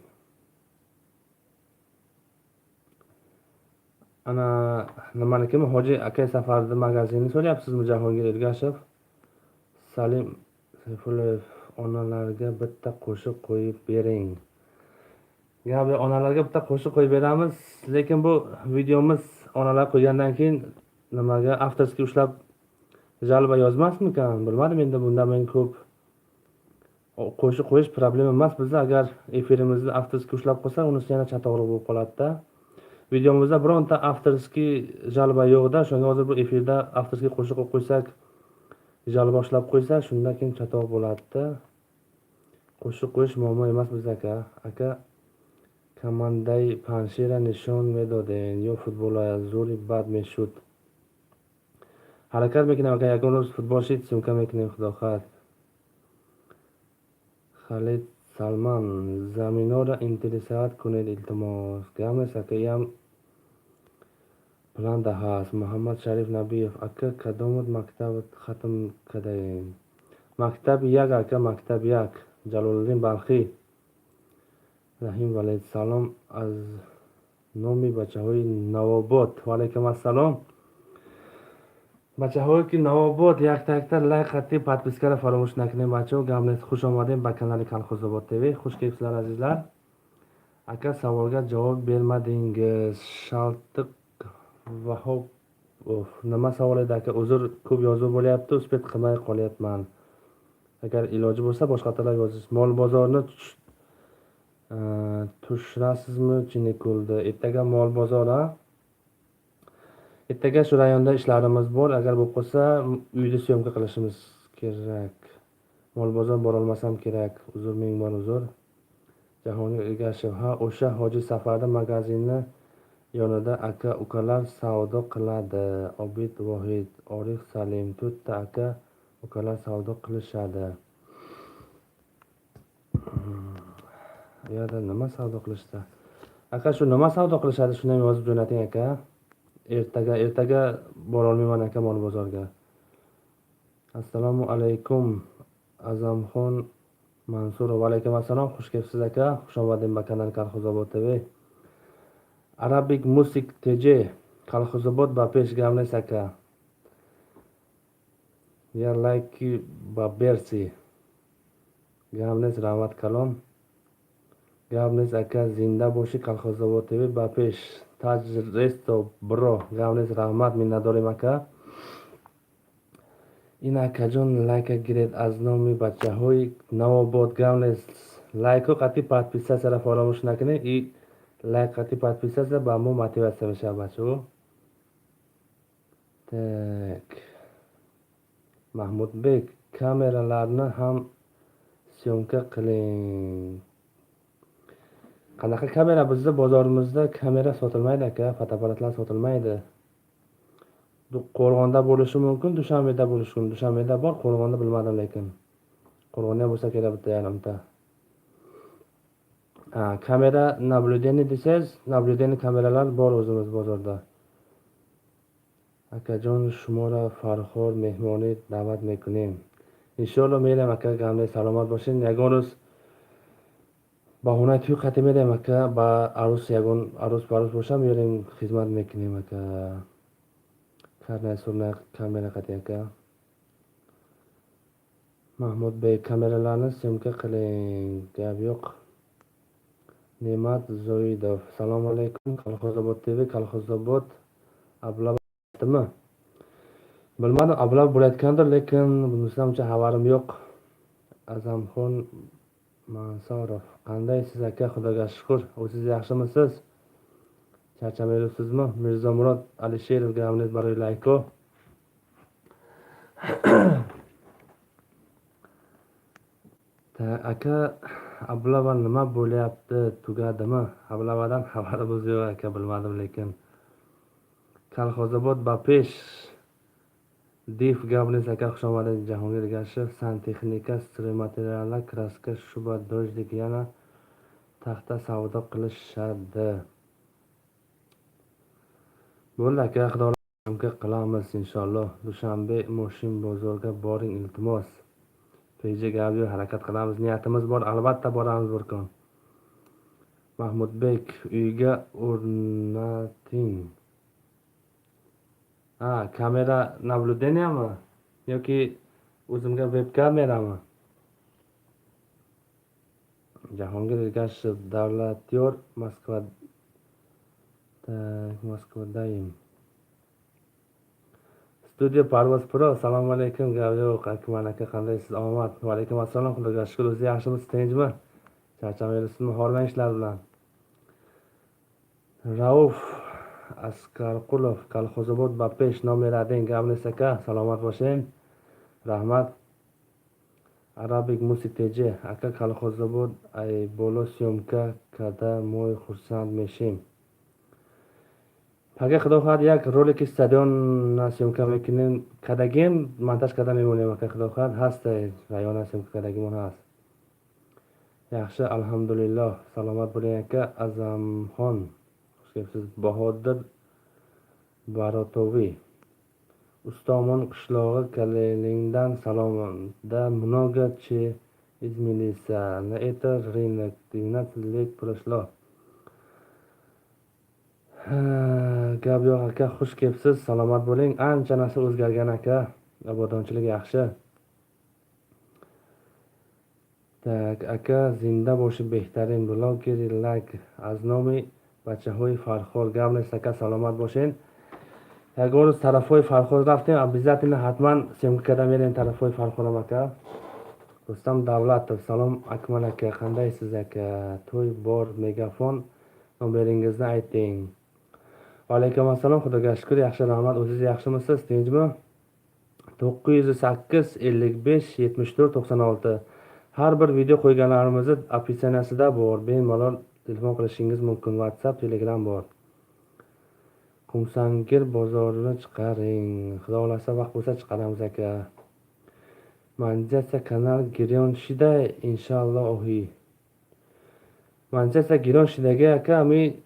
Ana nimanikimi, Hoji aka Safarni magazinini so'rayapsizmi, Jahongir Ergashev? Salim Sayfullayev, onalarga bitta qo'shiq qo'yib bering. Gabi, onalarga bitta qo'shiq qo'yib beramiz, lekin bu videomiz onalar qo'ygandan keyin nimaga авторский ushlab жалоба yozmasmikan? Bilmadim endi, bunda men ko'p qo'shiq qo'yish problema emas bizda. Agar efirimizni авторский ushlab qolsa, unisi yana chatoqroq bo'lib qoladi-da. Videomizda bironta авторский жалоба yo'qda, shunga hozir bu efirda авторский qo'shiq qo'yib qo'ysak, Ijara boshlab qo'ysa, shundan keyin chatoq bo'ladi-da. Qo'shiq qo'yish muammo emas bizda aka. Aka командаи Панҷшера нишон медодем ё футбола зури бад мешуд. Ҳаракат мекунем ака, ягон рӯз футбол шид, съёмка мекунем, худо хоҳад. Халид Салман, заминора интересовать кунед, илтимос. Гап нест ака, иам планда ҳаст. Муҳаммад Шариф Набиев, ака кадомут мактаб хатм кардаем? Мактаби як ака, мактаби як. Ҷалолиддин Балхӣ. Раҳим Валид, салом аз номи бачаҳои Навобод. Ва алайкум ассалом. Бачаҳое ки Навобод, якта якта лайк қатӣ подпискаро фаромӯш накунем, бачаҳо. Гап нест, хуш омадем ба канали Калхозобод ТВ. Хуш келибсizlar, азизlar. Aka, savolga javob bermadingiz. Shaltiq Vahobov, nima savol edi aka? Uzr, ko'p yozuv bo'lyapti, успеть qilmay qolyapman. Agar iloji bo'lsa, boshqatdan yozish. Mol bozorni tushirasizmi Chiniko'lda? Ertaga mol bozor a? Ertaga shu rayonda ishlarimiz bor. Agar bo'lib qolsa, uyda съёмка qilishimiz kerak. Mol bozor borolmasam kerak. Uzr, ming bor uzr. Jahongir Ergashev, ha, o'sha Hoji Safarda magazinni yonida aka ukalar savdo qiladi. Obid Vohid, Orif Salim, to'rtta aka ukalar savdo qilishadi. U yerda nima savdo qilishdi? Aka, shu nima savdo qilishadi, shuni ham yozib jo'nating aka. Ertaga borolmayman aka mol bozorga. Assalomu alaykum, Azamxon Mansurov. Va alaykum assalom, xush kelibsiz aka. Xush omading ba kanal Kalxozobod TV. Arabic Music TJ, Kalxozobod ба пеш, гап нест ака. Я лайки ба берси. Гап нест, раҳмат калон. Гап нест ака, зинда бошӣ, Калхозобод ТВ ба пеш. Таҷ Ресто бро, гап нест, раҳмат, миннатдорем ака. Ин акаҷон лайка гиред аз номи бачаҳои Навобод, гап нест. Лайко қатъи подписатсияро фаромӯш накунед. И лайк қатъи подписатсия ба мо мотиватсия мешавад, бачаҳо. Так. Mahmudbek, kameralarni ham съёмка qiling. Qanaqa kamera? Bizni bozorimizda kamera sotilmaydi aka, fotoapparatlar sotilmaydi. Qo'rg'onda bo'lishi mumkin, Dushanbeda bo'lishi mumkin. Dushanbeda bor, Qo'rg'onda bilmadim lekin. Qo'rg'onda ham bo'lsa kerak bitta yarimta. Ha, kamera наблюдение desangiz, наблюдение kameralar bor o'zimiz bozorda. Akajon, shumora Farxor mehmoni da'vat mекунем. Иншоалло мерем ака, гап нест, саломат бошед. Ягон рӯз баҳонаи тӯй қатъи мерем ака, ба арӯс, ягон арӯс барӯс боша, меорем, хизмат мекунем ака. Карнай сурнай камера қатъи ака. Mahmudbek, kameralarni съёмка qiling, gap yo'q. Ne'mat Zoidov, assalomu alaykum, Kalxozobod TV, Kalxozobod ablavatimi? Bilmadim, ablab bo'layotgandir, lekin bunisidan uncha xabarim yo'q. Azamxon Mansorov, qandaysiz aka? Xudoga shukur. O'zingiz yaxshimisiz? Charchamayapsizmi? Mirzomurod Alisherov, gap нест барои лайко. Aka, ablava nima bo'lyapti, tugadimi? Ablavadan xabarimiz yo'q aka, bilmadim lekin. Kalxozobod ba pesh. Dif, gap нест aka, xush omadingiz. Jahongir Ergashev, santexnika, стройматериалlar, краска, shuba, дождик, yana taxta savdo qilishadi. Bo'ldi aka, xudo qilamiz inshaalloh. Dushanbe Moshin bozorga boring, iltimos. PJ, gap yo'q, harakat qilamiz. Niyatimiz bor, albatta boramiz bir kun. Mahmudbek, uyga o'rnating. Ha, kamera наблюдениеmi yoki o'zimga veb kamerami? Jahongir Ergashev, Davlatyor, Moskva, Moskvadayim. Studiya Parvoz Pro, assalomu alaykum, gap yo'q, Akmal aka, qandaysiz, omad. Va alaykum assalom, Xudoga shukur, o'zi yaxshimisiz, tinchmi? Charchamayapsizmi, hormang ishlar bilan. Rauf Askarqulov, Kalxozobod ba pesh номер один, gap нест aka, salomat bo'ling. Rahmat. Arabic Music TJ aka Kolxozobod ay bolo съёмка када мо хурсанд мешем. Ага, худо хоҳад, як ролики стадион съёмка мекунем, кадагим монтаж карда мемонем, ака. Худо хоҳад, ҳаст, района съёмка кардагимон ҳаст. Yaxshi, alhamdulillah, salomat bo'ling, aka. Azamxon, xush kelibsiz. Bahodir Barotoviy, Ustomon qishlog'i, Kalelingdan salom. Да, много че изменился на это рынок, 12 лет прошло. Gap yo'q, aka, xush kelibsiz, salomat bo'ling. Ancha narsa o'zgargan, aka, obodonchilik yaxshi. Так, aka, зинда боши, беҳтарин блогери, лайк аз номи бачаҳои Фархор. Гап нест, ака, саломат бошед. Ягон рӯз тарафҳои Фархор рафтем, обязательно, ҳатман съёмка карда мерем тарафҳои Фархорам, ака. Рустам Давлатов, salom, Akmal aka, qandaysiz, aka? To'y bor, Megafon nomeringizni ayting. Va alaykum assalom, xudoga shukur, yaxshi, rahmat. O'zingiz yaxshimisiz, tinchmi? 908 55 74 96. Har bir video qo'yganlarimizni описание sida bor, bemalol telefon qilishingiz mumkin. WhatsApp, Telegram bor. Qumsangir bozorini chiqaring. Xudo xohlasa, vaqt bo'lsa chiqaramiz, aka. Монетизация канал гирён шида, иншалло, оҳи. Монетизация гирён шидаги, ака, ами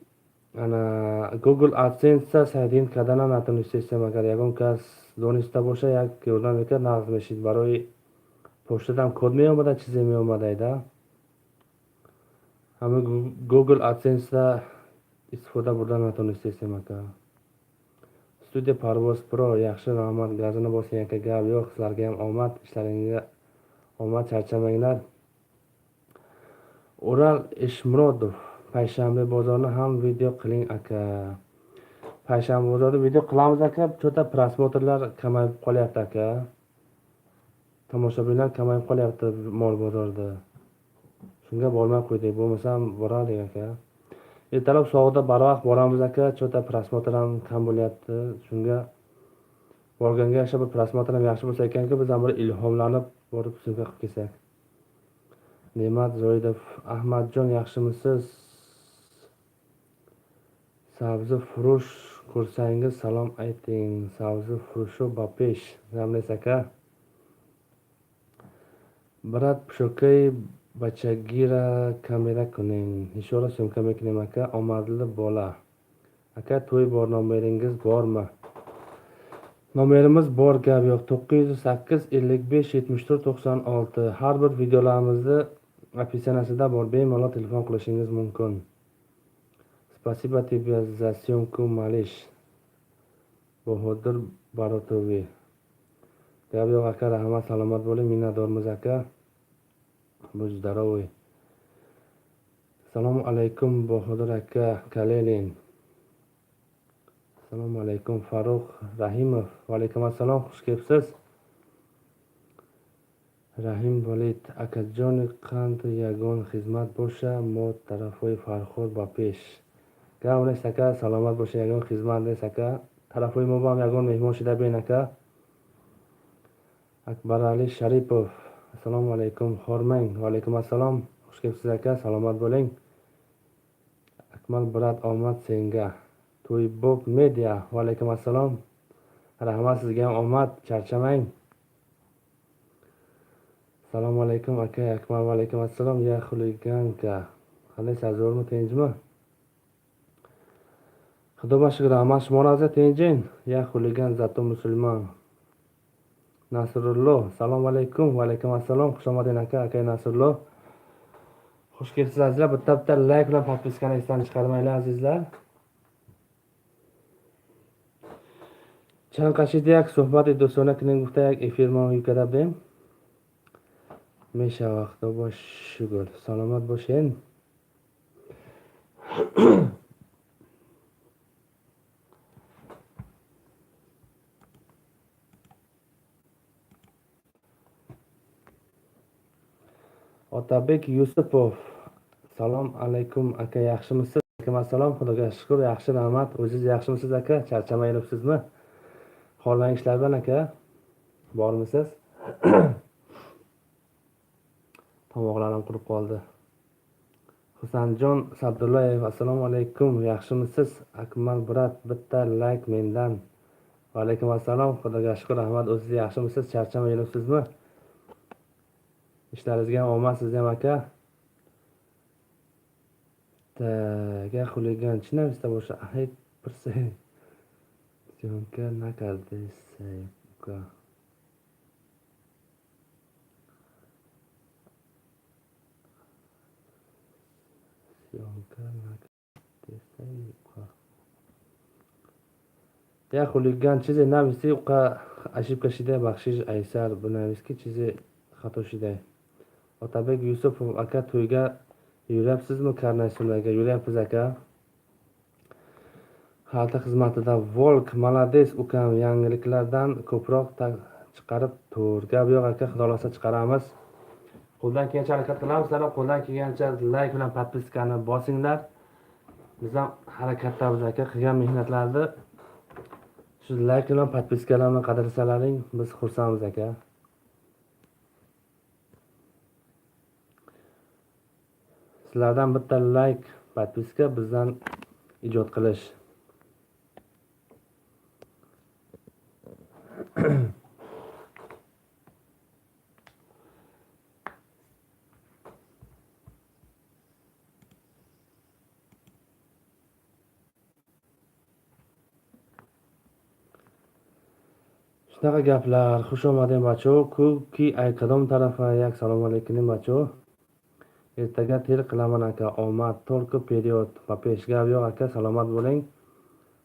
ана Google AdSense сайдин кардана натонистестем. Агар ягон кас дониста боша, як ёрдам мекард, нағз мешид. Барои поштадам код меомада, чизе меомадайда. Ҳами Google AdSense истифода бурда натонистестем, ака. Studiya Parvoz Pro, yaxshi, rahmat. Gazini bosing, aka, gap yo'q. Sizlarga ham omad, ishlaringga omad, charchamanglar. Ural Eshmurodov, payshanba bozorni ham video qiling, aka. Payshanba bozorda video qilamiz, aka. Чё-то просмотр lar kamayib qolyapti, aka. Tomoshabinlar kamayib qolyapti mol bozorida. Shunga bormay qo'ydik, bo'lmasam borardik, aka. Ertalab soatda barvaqt boramiz, aka, чё-то просмотр ham kam bo'lyapti. Shunga borganga yarasha bir просмотр ham yaxshi bo'lsa ekanki, biz ham bir ilhomlanib borib съёмка qilib kelsak. Ne'mat Zoidov, Ahmadjon, yaxshimisiz? Sabzi furush ko'rsangiz salom ayting. Sabzi furushu ba pesh. Zamles, aka. Брат, пушокаи бачагира камера кунем. Иншоалло, съёмка мекунем, ака. Omadli bola. Aka, to'y bor, nomeringiz bormi? Nomerimiz bor, gap yo'q. 908 55 74 96. Har bir videolarimizni описание sida bor. Bemalol telefon qilishingiz mumkin. Спасибо тебе за съемку, малыш. Bahodir Barotoviy. Gap yo'q, aka, rahmat, salomat bo'ling, minnatdormiz, aka. Будь здоровый. Assalomu alaykum, Bahodir aka, Kalelin. Assalomu alaykum, Farruh Rahimov. Va alaykum assalom, xush kelibsiz. Rahim Valid, akajoni, qand ягон xizmat боша, мо тарафҳои Фархор ба пеш. Гап нест, ака, саломат бошед, ягон хизмат нест, ака. Тарафҳои мо ҳам ягон меҳмон шида бин, ака. Акбарали Sharipov, assalomu alaykum, hormang. Va alaykum assalom, xush kelibsiz, aka, salomat bo'ling. Akmal брат, omad senga. To'ybob Media, va alaykum assalom. Rahmat, sizga ham omad, charchamang. Assalomu alaykum, aka Akmal, va alaykum assalom. Я хулиганка. Qandaysiz, zo'rmi, tinchmi? Xudoga shukr, rahmat, шумо rozi, tinching? Я хулиган, зато мусульман. Nasrullo, assalomu alaykum, va alaykum assalom, xush omading, aka, aka Nasrullo. Xush kelibsiz, azizlar. Bitta bitta layk bilan подписка ni esdan chiqarmanglar, azizlar. Чанд қашид як суҳбати дӯстона кунем гуфта, як эфир мо карда будем. Мешава, Худо шукр. Саломат бошед. Otabek Yusupov, salom alaykum, aka, yaxshimisiz? Alaykum assalom, Xudoga shukur, yaxshi, rahmat. O'zingiz yaxshimisiz, aka? Charchamay yuribsizmi? Hormang ishlar bilan, aka? Bormisiz? Tomoqlarim qurib qoldi. Husanjon Sa'dullayev, assalomu alaykum, yaxshimisiz? Akmal brat, bitta like mendan. Va alaykum assalom, Xudoga shukr, rahmat. O'zingiz yaxshimisiz? Charchamay yuribsizmi? Ishlaringizga ham omad, sizni ham aka. Taga xuligan chinavista bo'lsa, hayt birsa. Syomka nakardesay uka. Syomka nakardesay uka. Я хулиган, чизе нависи ука ошибка шида, бахшиш айсар бинавис ки чизе хато шида. Otabek Yusupov aka, to'yga yuryapsizmi? Karnay surnaga yuryapmiz aka. Xalta xizmatida Volk, malades ukam, yangiliklardan ko'proq chiqarib tur. Gap yo'q aka, xudo xohlasa chiqaramiz. Qo'ldan kelgancha harakat qilamiz. Sizlar ham qo'ldan kelgancha like bilan podpiskani bosinglar. Biz ham harakatdamiz aka, qilgan mehnatlarni shu like bilan podpiskalarni qadrsalaring biz xursandmiz aka. Sizlardan bitta like, podpiska bizdan ijod qilish. Shunaqa gaplar. Xush omading bacho. Ku ki ay qadom tarafa yak salom alaykum bacho. Ertaga tel qilaman aka, omad, только period. Papesh, gap yo'q aka, salomat bo'ling.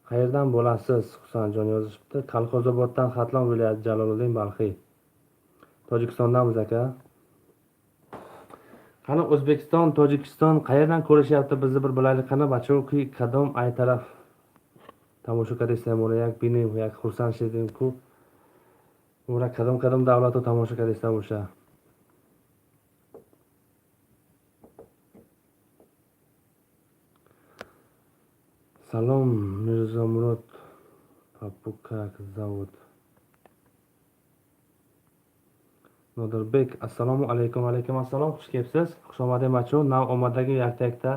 Qayerdan bo'lasiz? Husanjon yozishibdi. Kolxozoboddan, Xatlon viloyati, Jaloliddin Balxiy. Tojikistondamiz aka. Qani O'zbekiston, Tojikiston qayerdan ko'rishyapti bizni bir bilaylik qani bacho, ki qadom ay taraf tomosha qilsam yak binim yak xursand shedim ku. Ura qadam qadam davlatni tomosha qilsam o'sha. Salom Mirzomurod Papukak zavod. Nodirbek, assalomu alaykum, alaykum assalom, xush kelibsiz. Xush omading bacho. Nav omaddagi yakta-yakta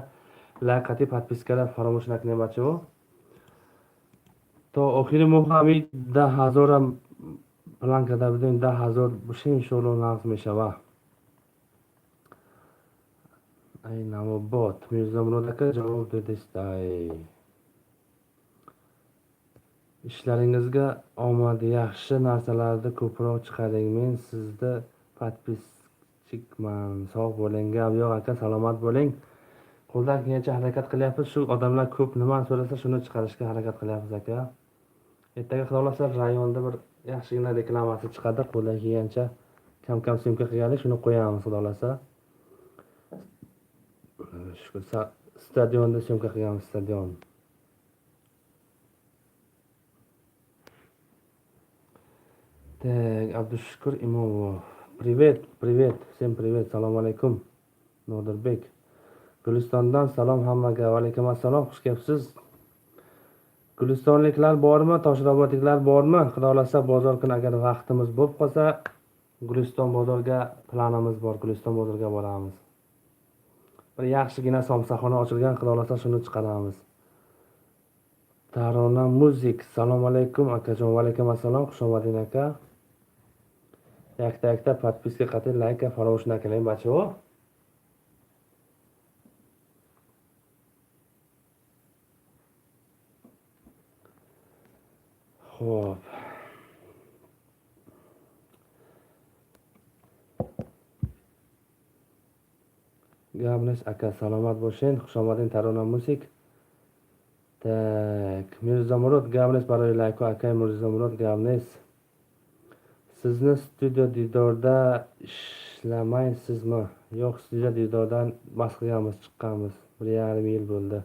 like qati podpiskalar faromosh nakining bacho. To oxiri moh ҳами 10 000 план карда будем, 10 000 боша, иншоалло нағз мешава. Ай Навобод, Mirzomurod aka javob berdisтай. Ishlaringizga omad, yaxshi narsalarni ko'proq chiqaring. Men sizni podpischikman. Sog' bo'ling, gap yo'q aka, salomat bo'ling. Qo'ldan kelgancha harakat qilyapmiz. Shu odamlar ko'p nimani so'rasa shuni chiqarishga harakat qilyapmiz aka. Ertaga xudo xohlasa rayonda bir yaxshigina reklamasi chiqadi. Qo'ldan kelgancha kam-kam syomka qilganlik shuni qo'yamiz xudo xohlasa. Shukur, stadionda syomka qilganmiz, stadion. Так, Abdushukur Imomov. Привет, привет, всем привет, salom alaykum. Nodirbek. Gulistondan salom hammaga. Va alaykum assalom, xush kelibsiz. Gulistonliklar bormi, Toshrobodliklar bormi? Xudo xohlasa bozor kuni agar vaqtimiz bo'lib qolsa, Guliston bozorga planimiz bor, Guliston bozorga boramiz. Bir yaxshigina somsaxona ochilgan, xudo xohlasa shuni chiqaramiz. Tarona Music, salom alaykum akajon, va alaykum assalom, xush omading aka. Yakta-yakta podpiska qating, like faromosh nakiling bacho. Xo'p. Gapnish aka, salomat bo'ling, xush omading Tarona Music. Так, Mirzomurod gapnish baroi like aka, Mirzomurod gapnish. Sizni studiya Didorda ishlamaysizmi? Yo'q, studiya Didordan bas qilganmiz, chiqqanmiz. 1,5 yil bo'ldi.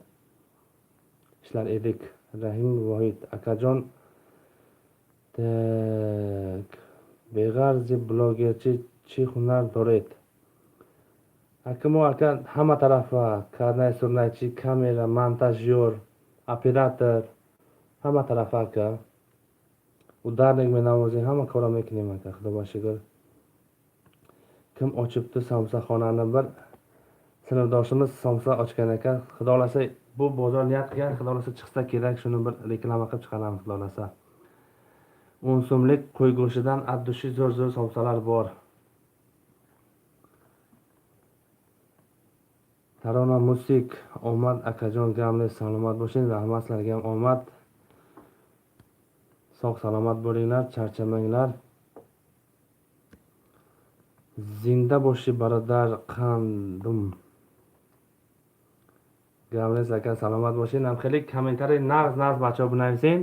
Ishlar edik. Rahim Vohid akajon. Так, beg'arzi blogerchi chi hunar dored? Hakimu aka hamma tarafa karnay surnaychi, kamera, montajyor, operator, hamma tarafa aka. Ударник menavozing, hamma kora mekунем aka, xudoga shukr. Kim ochibdi somsaxonani? Bir sinfdoshimiz somsa ochgan ekan. Xudo xohlasa bu bozor niyat qilgan, xudo xohlasa chiqsa kerak, shuni bir reklama qilib chiqaramiz xudo xohlasa. 10 so'mlik qo'y go'shtidan at dushi zo'r-zo'r somsalar bor. Tarona Musik, omad akajon, gamli salomat bo'ling, rahmat sizlarga ham omad. Sog' salomat bo'linglar, charchamanglar. Zinda boshi barodar qandim. Gamli aka salomat bo'ling. Ham хеле комментарий нағз нағз бачаҳо бинависен.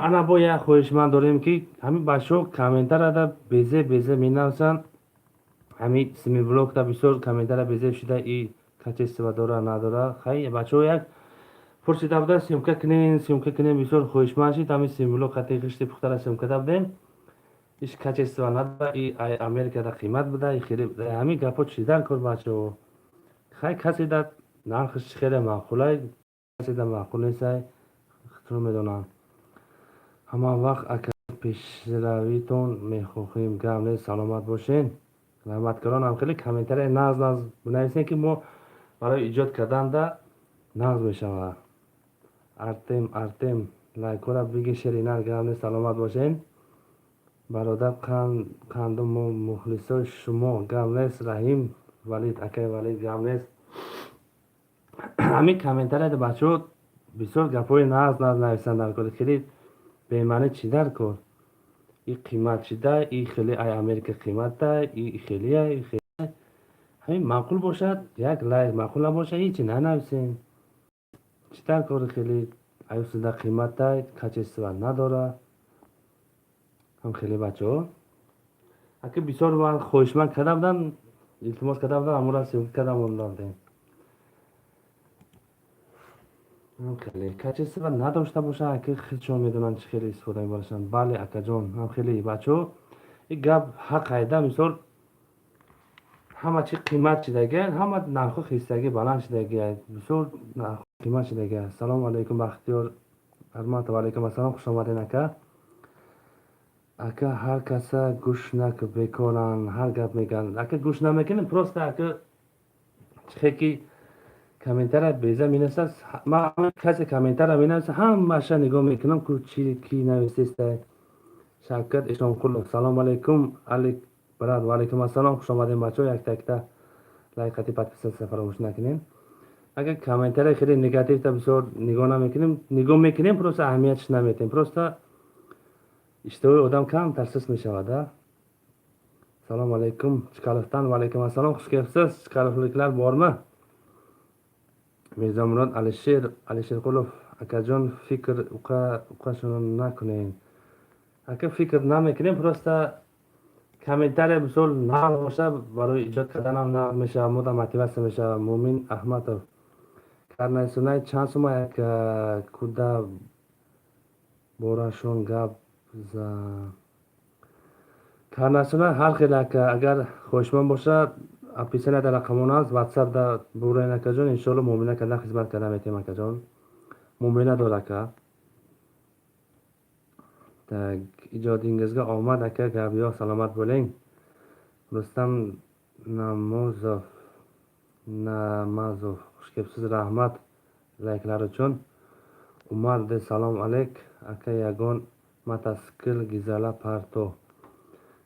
Ана бо як хоҳишманд дорем ки ҳамин бачаҳо комментарияда безе безе менависанд. Ҳамин семиблокда бисёр комментария безеб шуда и качество дора надора. Хай бачаҳо як пурсида буда съёмка кунен, съёмка кунен, бисёр хоҳишманд шид. Ҳамин семиблок қати ғишти пухтара съёмка да будем. Иш качество надора, и Америкада қимат буда, и хеле ҳамин гапҳо чӣ дар кор бачаҳо. Хай касе да нархаш хеле маъқулай, касе да маъқул нестай, худтон медонанд. Ҳама вақт ака пешравитон мехоҳем. Гап нест, саломат бошен. Раҳматкаронам хеле комментария нағз нағз бинависем ки мо барои иҷод карданда нағз мешавад. Артем, Артем, лайкҳоро биги ширинар. Гап нест, саломат бошен. Бародар қандум, мо мухлисои шумо. Гап нест, Раҳим Валид, акай Валид, гап нест. Ҳамин комментарияда бачаҳо бисёр гапҳои нағз нағз нависанд дар кор. Хеле бемаънӣ чӣ дар кор? И қимат шида, и хеле ай Америка қимата, и хелия, и хелия. Ҳамин маъқул бошад, як лайк, маъқул набошад, ҳечи нанависем. Чӣ дар кори хеле аюсида қимата, качество надора. Ҳам хеле бачаҳо. Аки бисёр ман хоҳишманд карда будам, илтимос карда будам, ҳамонро съёмка карда монда будем. Ҳам хеле качество надошта бошад, аки худшон медонанд чӣ хеле истифода мебарашанд. Бале акаҷон, ҳам хеле бачаҳо, ин гап ҳақ айда, мисол ҳама чи қимат шидагия, ҳама нархҳо хистагӣ баланд шидагия, бисёр нархҳо қимат шидагия. Ассалому алайкум, Бахтиёр Арматов, алайкум ассалом, хуш омадед ака. Ака ҳар каса гӯш накун, бекоранд, ҳар гап мегӯянд. Ака гӯш намекунем, просто ака чихе ки комментария беза менависад, ман касе комментария менависа, ҳамаша нигоҳ мекунам, ку чи ки нависеста. Шавкат Ишонқулов, салому алайкум, Алик брат, ва алайкум ассалом, хуш омадем бачаҳо, якта якта лайк қати подписаться фаромӯш накунем. Агар комментария хеле негативта бисёр нигоҳ намекунем, нигоҳ мекунем, просто аҳамиятш наметем, просто иштиҳои одам камтар суст мешавад. А салому алайкум, Чкаловdan, va alaykum assalom, xush kelibsiz. Chkalovliklar bormi? Mirzomurod Alisher Alisherqulov, akajon fikr uqa uqa shuni nakuning. Ака фикр намекунем, просто комментария бисёр нағз боша, барои иҷод карданам нағз мешавад, мода мотиватсия мешавад. Муъмин Аҳмадов, карнайсунай чанд сума як куда борашон гап за. Карнайсунай ҳар хел ака, агар хоҳишманд бошад, описание дар рақамон аст, ватсап да бурен акаҷон, иншоалло муомила кардан, хизмат кардан метавем акаҷон. Муомила дор ака. Так, ijodingizga omad aka, gap yo'q, salomat bo'ling. Rustam Namozov, Namazov, xush kelibsiz, rahmat layklar uchun. Umar de salom alayk aka, ягон мотоцикл гизала парто.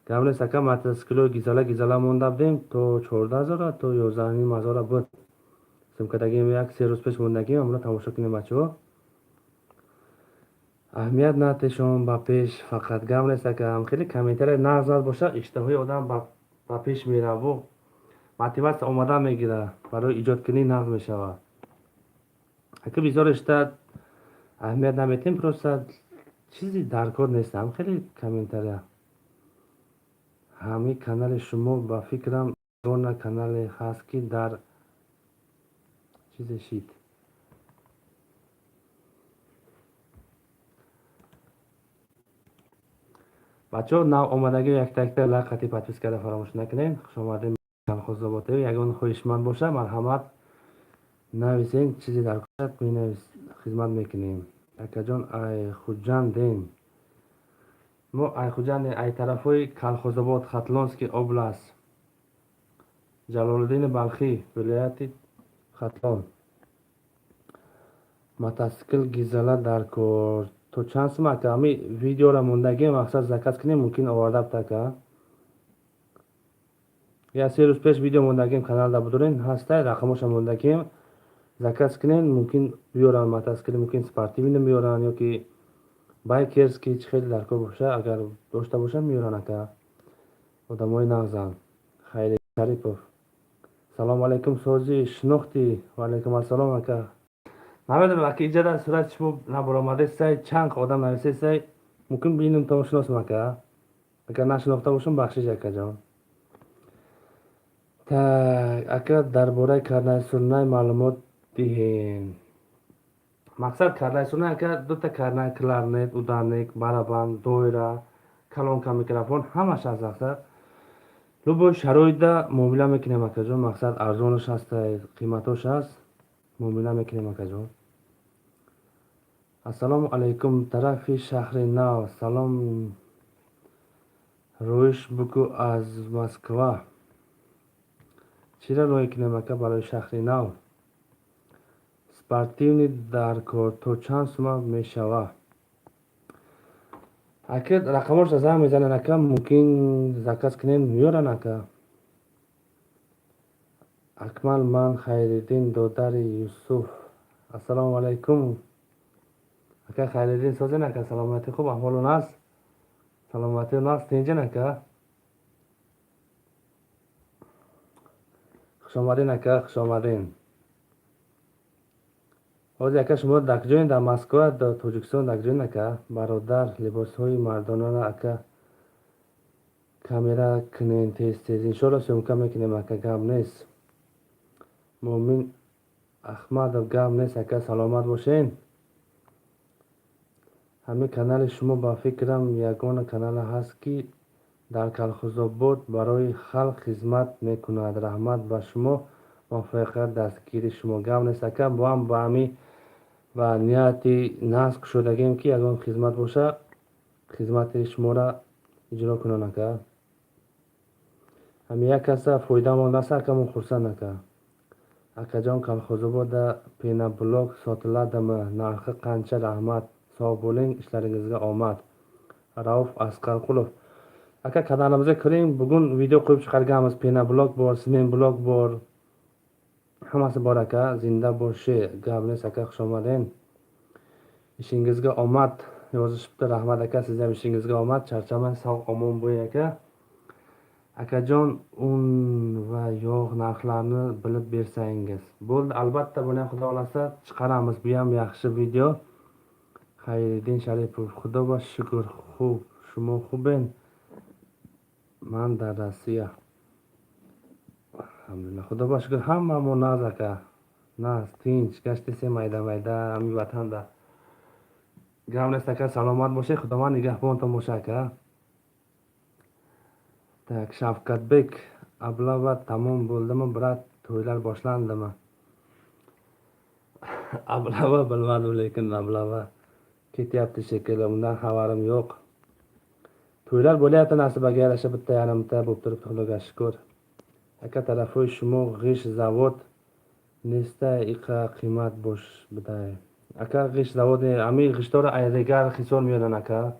Гап нест ака, мотоциклҳои гизала гизала монда будем то 14 000 то 11 500 буд. Съёмкадагим як се рӯз пеш мондагим, ҳамонро тамошо кунем бачаҳо. Аҳамият натешон ба пеш фақат. Гап нест ака, хеле комментария нағз нағз бошад, иштиҳои одам ба пеш мераву мотиватсия омада мегирад, барои иҷодкунӣ нағз мешавад. Ака бисёр ишта аҳамият наметем, просто чизи дар кор нест, ҳам хеле комментария. Ҳамин канали шумо ба фикрам ягона канале ҳаст ки дар чизе шид. Бачаҳо нав омадагӣ якта якта лайк қати подпискаро фаромӯш накунед. Хуш омадем Колхозобод ТВ. Ягон хоҳишманд боша, марҳамат нависен, чизе дар кор менавис, хизмат мекунем. Акаҷон ай Хуҷандем. Мо ай Хуҷандем, ай тарафҳои Колхозобод, Хатлонский область. Jaloliddin Balxiy, viloyati Хатлон. Мотоцикл Гизела даркор. То чанд сум, ака? Ами видеора мондагием, мақсад заказ кунем, мумкин оварда буда, ака. Я 3 рӯз пеш видео мондагием, каналда будурен, ҳастай, рақамоша мондагием. Заказ кунем, мумкин биёранд мотоцикл, мумкин спортивный биёранд ёки байкерский, чӣ хеле даркор боша, агар дошта бошанд, меёранд, ака. Одамои нағзанд. Хайри Шарипов. Салому алайкум, сози шинохтӣ. Ва алайкум ассалом, ака. Намедонам, ака, иҷада сурати шумо набаромадесай, чанд одам нависесай, мумкин бинум, то шиносам, ака. Агар нашинохта бошам, бахшиш, акаҷон. Так, ака, дар бораи карнай-сурнай маълумот диҳем. Мақсад карнай-сурнай, ака, дута карнай, кларнет, ударник, барабан, доира, колонка, микрофон, ҳамаш аст. Мақсад любой шароитда муомила мекунем, акаҷон. Мақсад арзонаш ҳастай, қиматош ҳаст, муомила мекунем, акаҷон. Ассалому алайкум, тарафи шаҳри нав салом роиш буку аз Москва. Чиро роӣ кунем, ака, барои шаҳри нав? Спортивный даркор, то чанд сума мешава? Ака, рақамошро занг мезанед, ака, мумкин заказ кунем, меёранд, ака. Акмал, ман Хайриддин, додари Юсуф. Ассалому алайкум, ака Хайриддин, созен, ака, саломатӣ хуб, аҳволон аст, саломатӣ аст, тинҷен, ака. Хушомадин, ака, хушомадин. Ҳозир, ака, шумо дар куҷоен? Дар Москва, дар Тоҷикистон, дар куҷоен, ака? Бародар, либосҳои мардонаро, ака, камера кунен тез тез. Иншоалло, съёмка мекунем, ака, гап нест. Муъмин Аҳмадов, гап нест, ака, саломат бошен. Ҳамин канали шумо, ба фикрам, ягона канале ҳаст, ки дар Калхозобод барои халқ хизмат мекунад. Раҳмат ба шумо, муваффақият дастгири шумо. Гап нест, ака, боам ба ҳамин ба нияти наск шудагем, ки ягон хизмат боша, хизмати шуморо иҷро кунон, ака. Ҳамин як каса фоидамон раса, ака, мо хурсанд, ака. Акаҷон, Калхозобода пеноблок сотиладimi, нархи qancha, раҳмат. Sog' bo'ling, ishlaringizga omad. Rauf Asqarqulov, aka, kanalimizga kiring, bugun video qo'yib chiqarganmiz. Пеноблок bor, sement blok bor, hammasi bor, aka. Zinda boshi. Gap нест, aka, xushomadin. Ishingizga omad yozishibdi. Rahmat, aka, sizni ham ishingizga omad, charchamang, sog' omon bo'ling, aka. Akajon, un va yog' narxlarini bilib bersangiz bo'ldi. Albatta, buni ham, xudo xohlasa, chiqaramiz, bu ham yaxshi video. Xayriddin Sharipov, xudoga shukur, хуб, шумо хубен? Ман дар Россия, алҳамдулилла, худоба шукр, ҳамамо нағз, ака, нағз, тинч гаштесем, майда майда ҳамин ватанда. Гап нест, ака, саломат бошед, худованд нигаҳбонтон боша, ака. Так, Shavkatbek, облава tamom bo'ldimi, брат, to'ylar boshlandimi? Облава bilmadim, lekin облава ketyapti shekilli, undan xabarim yo'q. To'ylar bo'lyapti nasibaga yarasha, bitta yarimta bo'lib turibdi, xudoga shukur. Aka, тарафои шумо гъишт завод неста, иқа қимат бош бидай? Ака, гъишт завод, ҳамин гъиштҳоро Айрегар, Ҳисор меёранд, ака.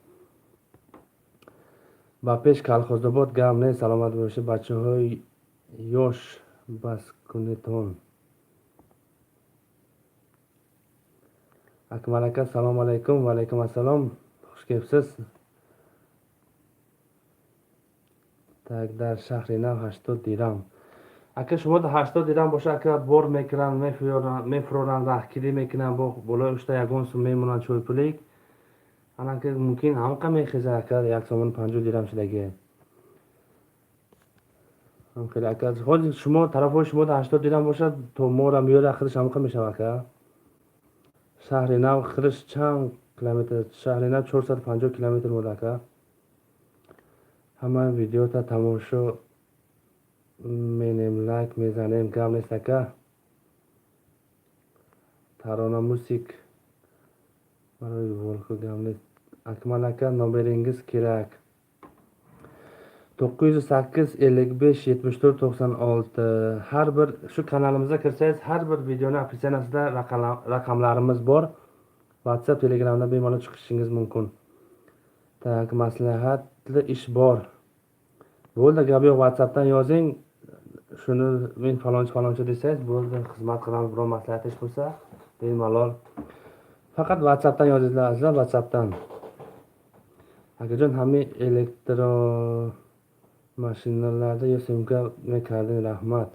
Ба пеш, Калхозобод. Гап нест, саломат бошед, бачаҳои ёш, бас кунедтон. Akmal aka, assalomu alaykum. Va alaykum assalom, xush kelibsiz. Так, дар шаҳри нав 80 дирам, ака. Шумо 80 дирам боша, ака, бор мекунанд, мефуроранд, раҳкирӣ мекунанд, бо болои ушта ягон сум мемонанд, чойпулик анака, мумкин ҳамқа мехеза, ака, 1 сомони 50 дирам шудагӣ хеле, ака. Ҳозир шумо тарафҳои шумо 80 дирам бошад, то мора меёра, худаш ҳамқа мешава, ака. Шаҳри нав худаш чанд километр? Шаҳри нав 450 километр буд, ака. Ҳама видеота тамошо менем, лайк мезанем. Гап нест, ака. Тарона мусик барои волку. Гап нест, Акмал ака, номеринgiz kerak. 908 55 74 96. Har bir shu kanalimizga kirsangiz, har bir videoni описаниесida raqamlarimiz bor. WhatsApp, Telegramda bemalol chiqishingiz mumkin. Tak, maslahatli ish bor. Bo'ldi, gap yo'q, WhatsAppdan yozing. Shuni men falonchi falonchi desangiz, bo'ldi, xizmat qilamiz, biror maslahat ish bo'lsa, bemalol. Faqat WhatsAppdan yozinglar, azizlar, WhatsAppdan. Akajon, hamma elektro mashinalarda съёмка mekarding, rahmat.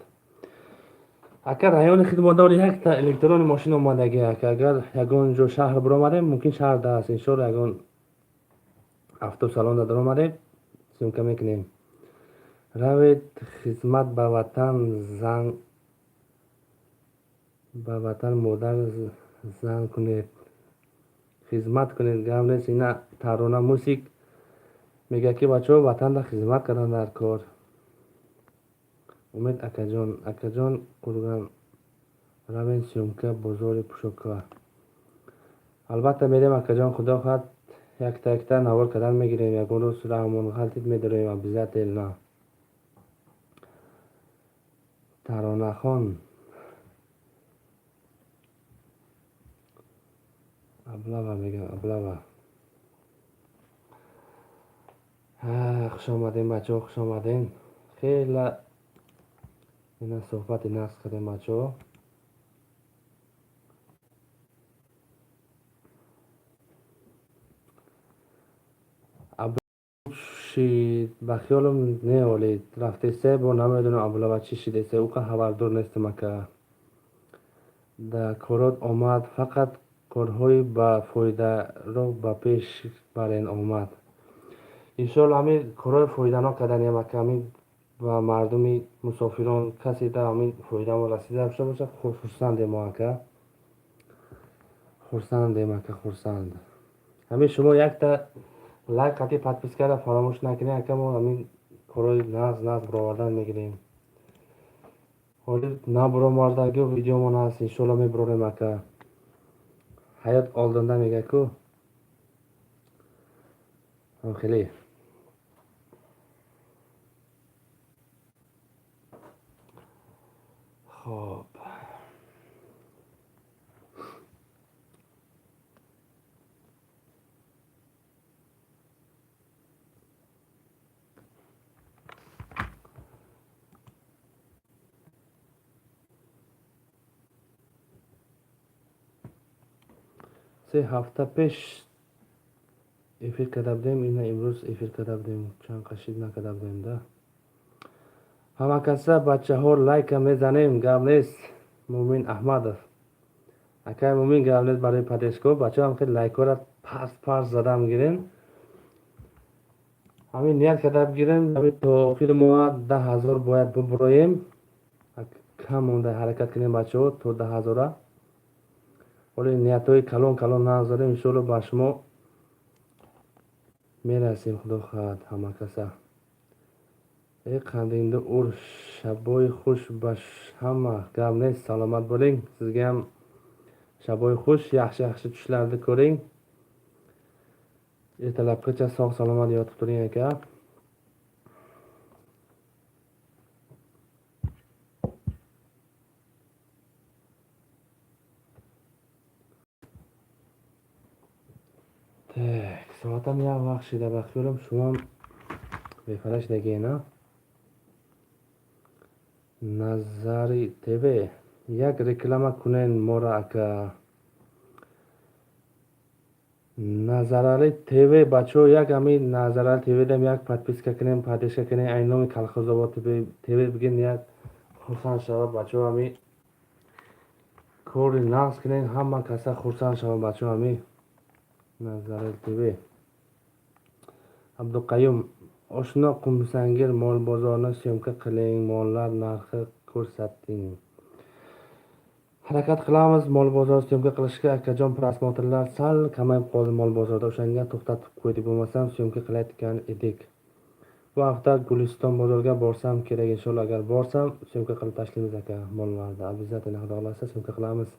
Aka, rayoni xizmatdor yakta elektron mashina omadagi aka. Agar yagon joy shahr biromadem, mumkin shahrda inshaalloh yagon avtosalonda biromadem, съёмка mekinem. Равед хизмат ба ватан зан ба ватан модар зан кунед. Хизмат кунед, гап нест. Ина Тарона Мусик мегӯяд ки бачаҳо ватанда хизмат кардан дар кор. Умед акаҷон, акаҷон Қурган равен съёмка бозори Пушока. Албатта мерем акаҷон, худо хоҳад якта якта навор кардан мегирем, ягон рӯз раҳмон ғалтид медорем обязательно. Таронахон аблава мегӯям, аблава. Хуш омадем бачаҳо, хуш омадем. Хеле ина суҳбати нағз кардем бачаҳо. Шид ба хиёлам не олид рафтесе бо намедонам аблава чӣ шидесе, уқа хабардор нестам ака. Да корот омад, фақат корҳои ба фоидаро ба пеш барен омад. Иншоалло ҳамин корҳои фоиданок карданем ака, ҳамин ба мардуми мусофирон касе да ҳамин фоидамо расида дошта бошад, хурсандем мо ака. Хурсандем ака, хурсанд. Ҳамин шумо якта лайк қати подпискаро фаромӯш накунед ака, мо ҳамин корҳои нағз нағз баровардан мегирем. Ҳоли набаромардаги видеомон ҳаст, иншоалло мебарорем ака. Ҳаёт oldinda мегӯяд-ку. Хеле. Хоб. Се ҳафта пеш эфир карда будем, ина имрӯз эфир карда будем, чанд қашид накарда будем да. Ҳама каса бачаҳо лайка мезанем, гап нест. Мумин Аҳмадов. Акай Мумин, гап нест барои поддержка. Бачаҳо ҳам хеле лайкҳоро пас пас зада мегирем. Ҳамин ният карда бигирем, ҳамин то охири моҳ 10,000 бояд бубуроем. Кам монда ҳаракат кунем бачаҳо то 10,000. Ҳоло ниятҳои калон калон нагзорем, иншоалло ба шумо мерасем, худо хоҳад ҳама каса. Э қандинду ур, шабои хуш ба ҳама, гап нест, саломат bo'ling. Sizga ham shaboy xush, yaxshi yaxshi tushlarni ko'ring. Ertalabgacha sog' salomat yotib turing aka. Так, soatam як вақт шида ба хиёлам шумоам бефара шидагиен, а? Назари ТВ як реклама кунен мора ака. Назарали ТВ бачаҳо, як ҳамин Назарали ТВ дам як подписка кунем, поддержка кунем, ай номи Калхозобод ТВ бигин, як хурсанд шавад бачаҳо, ҳамин кори нағз кунем, ҳама каса хурсанд шавад бачаҳо, ҳамин Назарали ТВ. Абduqayum oshno Qumsangir mol bozorini съёмка qiling, mollar narxi ko'rsating. Harakat qilamiz mol bozor съёмка qilishga akajon, просмотр lar sal kamayib qoldi mol bozorda, o'shanga to'xtatib qo'ydik, bo'lmasam съёмка qilayotgan edik. Bu hafta Guliston bozoriga borsam kerak inshaalloh, agar borsam съёмка qilib tashlaymiz aka mollarni. Обязательно xudo xohlasa съёмка qilamiz.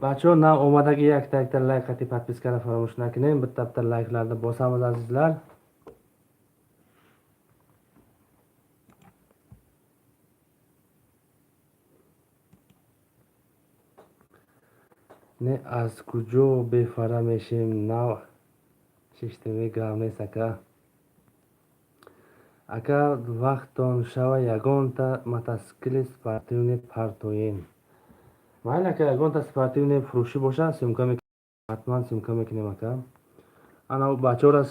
Бачаҳо, нав омадаги якта якта лайк қати подпискаро фаромӯш накунем. Bitta bitta layklarni bosamiz, azizlar. Не, аз куҷо бефара мешем, нав шиштеми, гап нест, ака. Агар вақтон шава, ягонта мотосикли спортивный партоен. Майли, ака, ягонта спортивный фурӯшӣ боша, съёмка ҳатман съёмка мекунем, ака. Ана бачаҳоро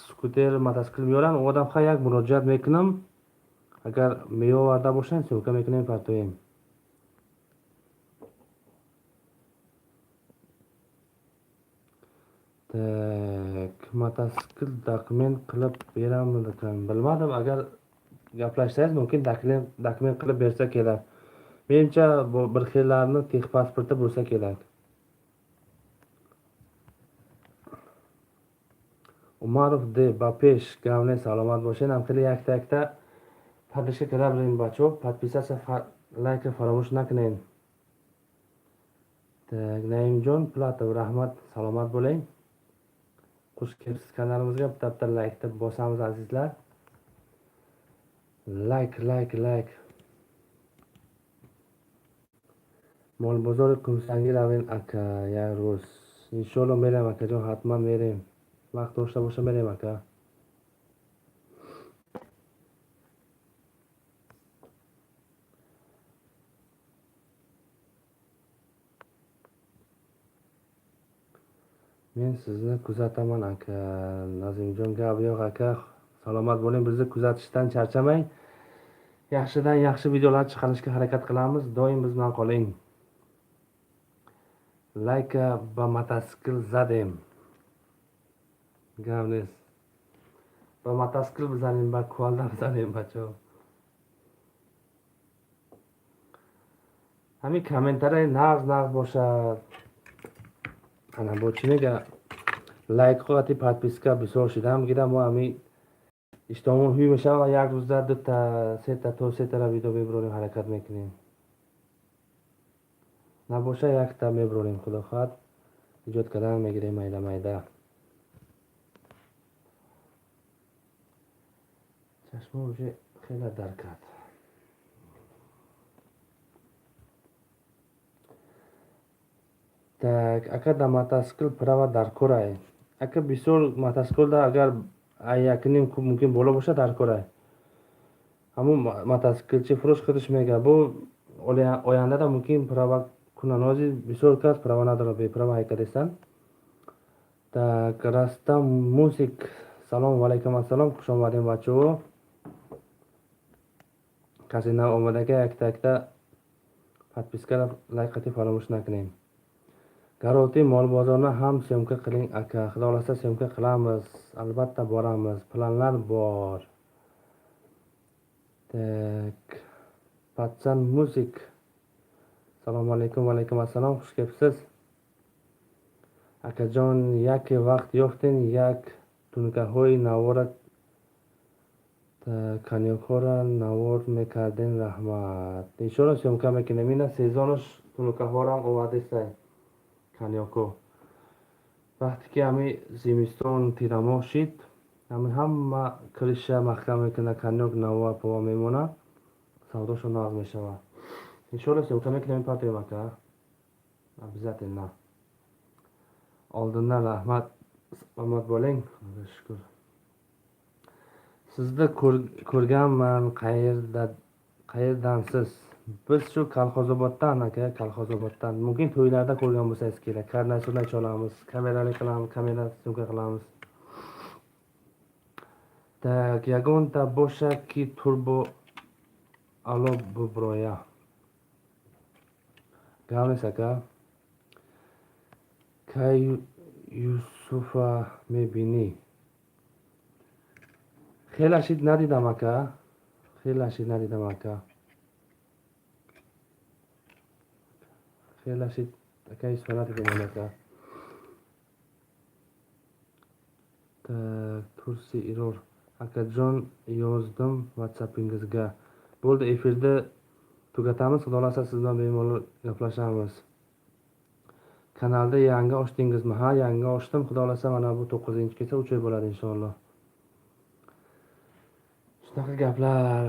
скутер, мотосикл меоранд, одам хай як муроҷиат мекунам, агар меоварда бошанд, съёмка мекунем, партоем. Так, мотоsikl документ qilib beramikan, bilmadim. Agar gaplashsangiz, mumkin документ qilib bersa kerak. Menimcha, bu bir xillarni texpasporti bo'lsa kerak. Umarov D ба пеш, gavne, salomat bo'ling. Ham хеле якта якта подписка кара бирем, бачаҳо. Подписаться, лайка фаромӯш накунед. Так, Naimjon Platov, rahmat, salomat bo'ling. Xush kelibsiz kanalimizga. Bitta bitta laykni bosamiz, azizlar. Layk, layk, layk. Mol bozori Qumsangi равем, ака, як рӯз. Иншоалло мерем, акаҷон, ҳатман мерем. Вақт дошта боша, мерем, ака. Men sizni kuzataman, aka. Nazimjon, gap yo'q, aka. Salomat bo'ling, bizni kuzatishdan charchamang. Yaxshidan yaxshi videolar chiqarishga harakat qilamiz. Doim biz bilan qoling. Лайка ба мотоцикл задем. Гап нест. Ба мотоцикл бизанем, ба кувалда бизанем, бачаҳо. Ҳамин комментарияи нағз нағз бошад. Ана бо чӣ мега, лайкҳо қати подписка бисёр шидам гирам, мо ҳамин иштомон ҳуй мешава, як рӯзда дута, сета, то сетара видео мебурорем, ҳаракат мекунем. Набоша, якта мебурорем, худо хоҳад, эҷод кардан мегирем майда майда. Чашмо уже хеле дар кард. Так, ака, да мотоцикл права даркорай. Ака, бисёр мотоциклда агар якним куб мумкин боло боша, даркорай. Ҳамун мотоциклчи фурӯш худаш мега, бо ояндада мумкин права кунан. Ҳозир бисёр кас права надорад, беправа ҳайкадестанд. Так, Растам Мусик, салом, валайкум ассалом, хуш омадем, бачаҳо. Касе нав омадага, якта якта подпискаро лайк қати фаромӯш накунем. Garoти molbozorni ham съёмка qiling, aka. Xudo xohlasa, съёмка qilamiz. Albatta boramiz. Planlar bor. Так. Patsan Music. Assalomu alaykum, va alaykum assalom. Xush kelibsiz. Akajon, яке вақт ёфтен, як тунукаҳои навора коньякҳоро навор мекардем, раҳмат. Иншоалло съёмка мекунем. Ина сезонаш тунукаҳорам овардестай. Коньякҳо. Вақте ки ҳами зимистон тирамоҳ шид, ҳами ҳама крыша маҳкам мекунад, коньяк нава пова мемонад, савдошон нағз мешавад. Иншоалло съёмка мекунем, партоем, ака. Обязательно. Oldindan rahmat, salomat bo'ling. Xudoga shukur. Sizni ko'rganman, qayerda, qayerdansiz? Biz shu Kolxozoboddan, aka, Kolxozoboddan. Mumkin to'ylarda ko'rgan bo'lsangiz kerak. Karnay surnay chalamiz, kamerali qilamiz, kamera съёмка qilamiz. Так, ягонта боша ки турбо ало буброя. Гап нест, ака. Кай Юсуфа мебинӣ? Хеле шид надидам, ака. Хеле шид надидам, ака. Хеле шид, ака, Юсуфа надидам, ака. Так, Турси Ирор. Akajon, yozdim WhatsAppingizga. Bo'ldi, efirda tugatamiz. Xudo xohlasa, siz bilan bemalol gaplashamiz. Kanalda yangi ochdingizmi? Ha, yangi ochdim. Xudo xohlasa mana bu 9-gacha 3 oy bo'ladi inshaalloh. Shunaqa gaplar.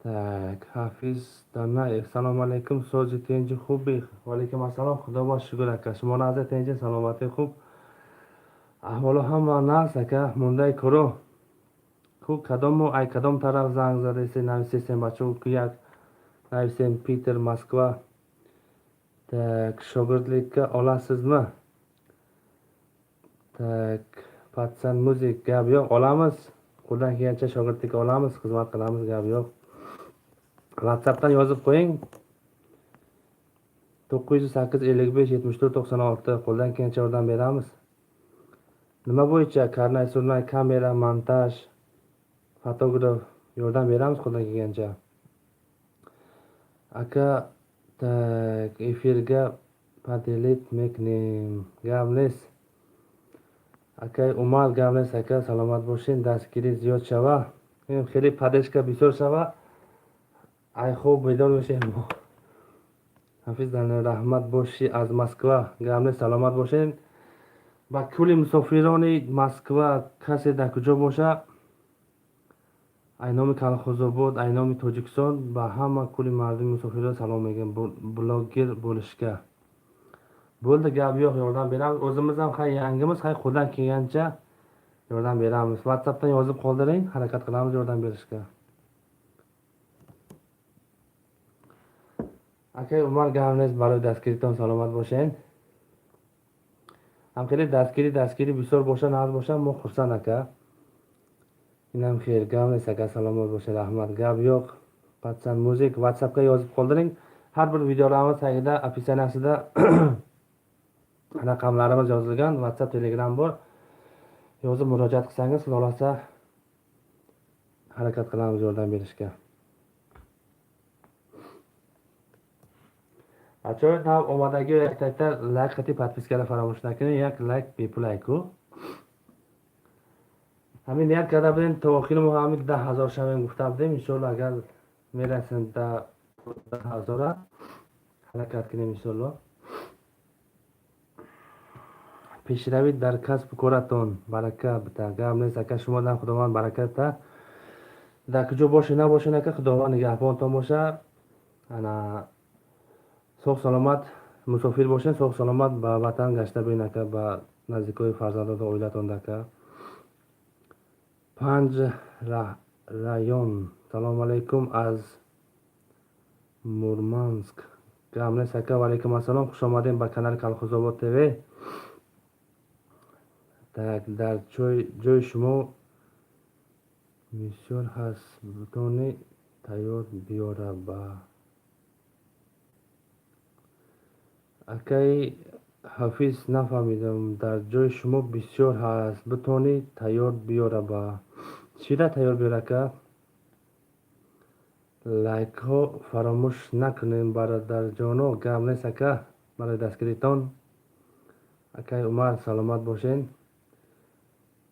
Так, Hafiz Danayev, assalomu alaykum, so'zi tenji xubi. Va alaykum assalom, Xudoga shukr aka. Shumoni aza tenji, salomati xub. Ahvoli hamma nas aka, bunday ko'ro. Ku kadomu ay kadom taraf zanг задесе нависесем бачо ку як нависем Питер, Moskva. Так, shogirdlikka olasizmi? Так, Patsan Music, gap yo'q, olamiz. Qo'ldan kelgancha shogirdlikka olamiz, xizmat qilamiz, gap yo'q. WhatsAppdan yozib qo'ying. 908 55 74 96 qo'ldan kelgancha yordam beramiz. Nima bo'yicha? Karnay, surnay, kamera, montaj, fotograf yordam beramiz qo'ldan kelgancha. Aka, tak, efirga поделить meknim. Gavnes. Aka Umar Gavnes aka, salomat bo'ling, dastgiri ziyod shava. Xeli padeshka bisor shava. Ay xo'p bedor bo'shing. Hafiz rahmat bo'shi az Moskva. Gavnes salomat bo'ling. Ba kuli musofironi Moskva касе дар куҷо боша, ай номи Колхозобод, ай номи Тоҷикистон ба ҳама кули мардуми мусофирро салом мегӯям. Блогер bo'lishga. Bo'ldi, gap yo'q, yordam beramiz. O'zimiz ham hay yangimiz, hay qo'ldan kelgancha yordam beramiz. WhatsAppdan yozib qoldiring, harakat qilamiz yordam berishga. Aka Umar Gavnes baroi dastgiriton salomat bo'ling. Ham xeli dastgiri bisor bo'sha, naz bo'sha, mo xursand aka. Inam xeyr, Gavnes aka salomat bo'ling, rahmat. Gap yo'q. Patsan Music WhatsAppga yozib qoldiring. Har bir videolarimiz tagida описаниесida raqamlarimiz yozilgan, WhatsApp, Telegram bor. Yozib murojaat qilsangiz, Xudo xohlasa harakat qilamiz yordam berishga. Ajoyib nav omadagi yaktakda layk qilib podpiskalar faromush nakining, yak layk bepul ayku. Ҳамин ният карда будем то охири моҳ ҳамин 10 000 шавем гуфта будем. Иншоалло агар мерасем 10 000-а ҳаракат кунем иншоалло. Пешравӣ дар касбу коратон барака бита. Гап нест ака, шумодан Худованд бараката. Дар куҷо бошед набошед ака, Худованд нигаҳбонтон боша. Ана соғ саломат мусофир бошед, соғ саломат ба ватан гашта биёед ака, ба наздикои фарзандотон, оилатон ака. Панҷ район. Салому алайкум аз Мурманск. Гап нест ака, ва алайкум ассалом. Хуш омадем ба канали Колхозобод ТВ. Так, дар ҷои шумо бисёр ҳаст, бутони тайёр биёра ба. Акаи Ҳафиз нафаҳмидам, дар ҷои шумо бисёр ҳаст, бутони тайёр биёра ба. Чира тайёр биёра ака? Лайкҳо фаромӯш накунем бародарҷоно. Гап нест ака, барои дастгиритон. Акаи Умар саломат бошед.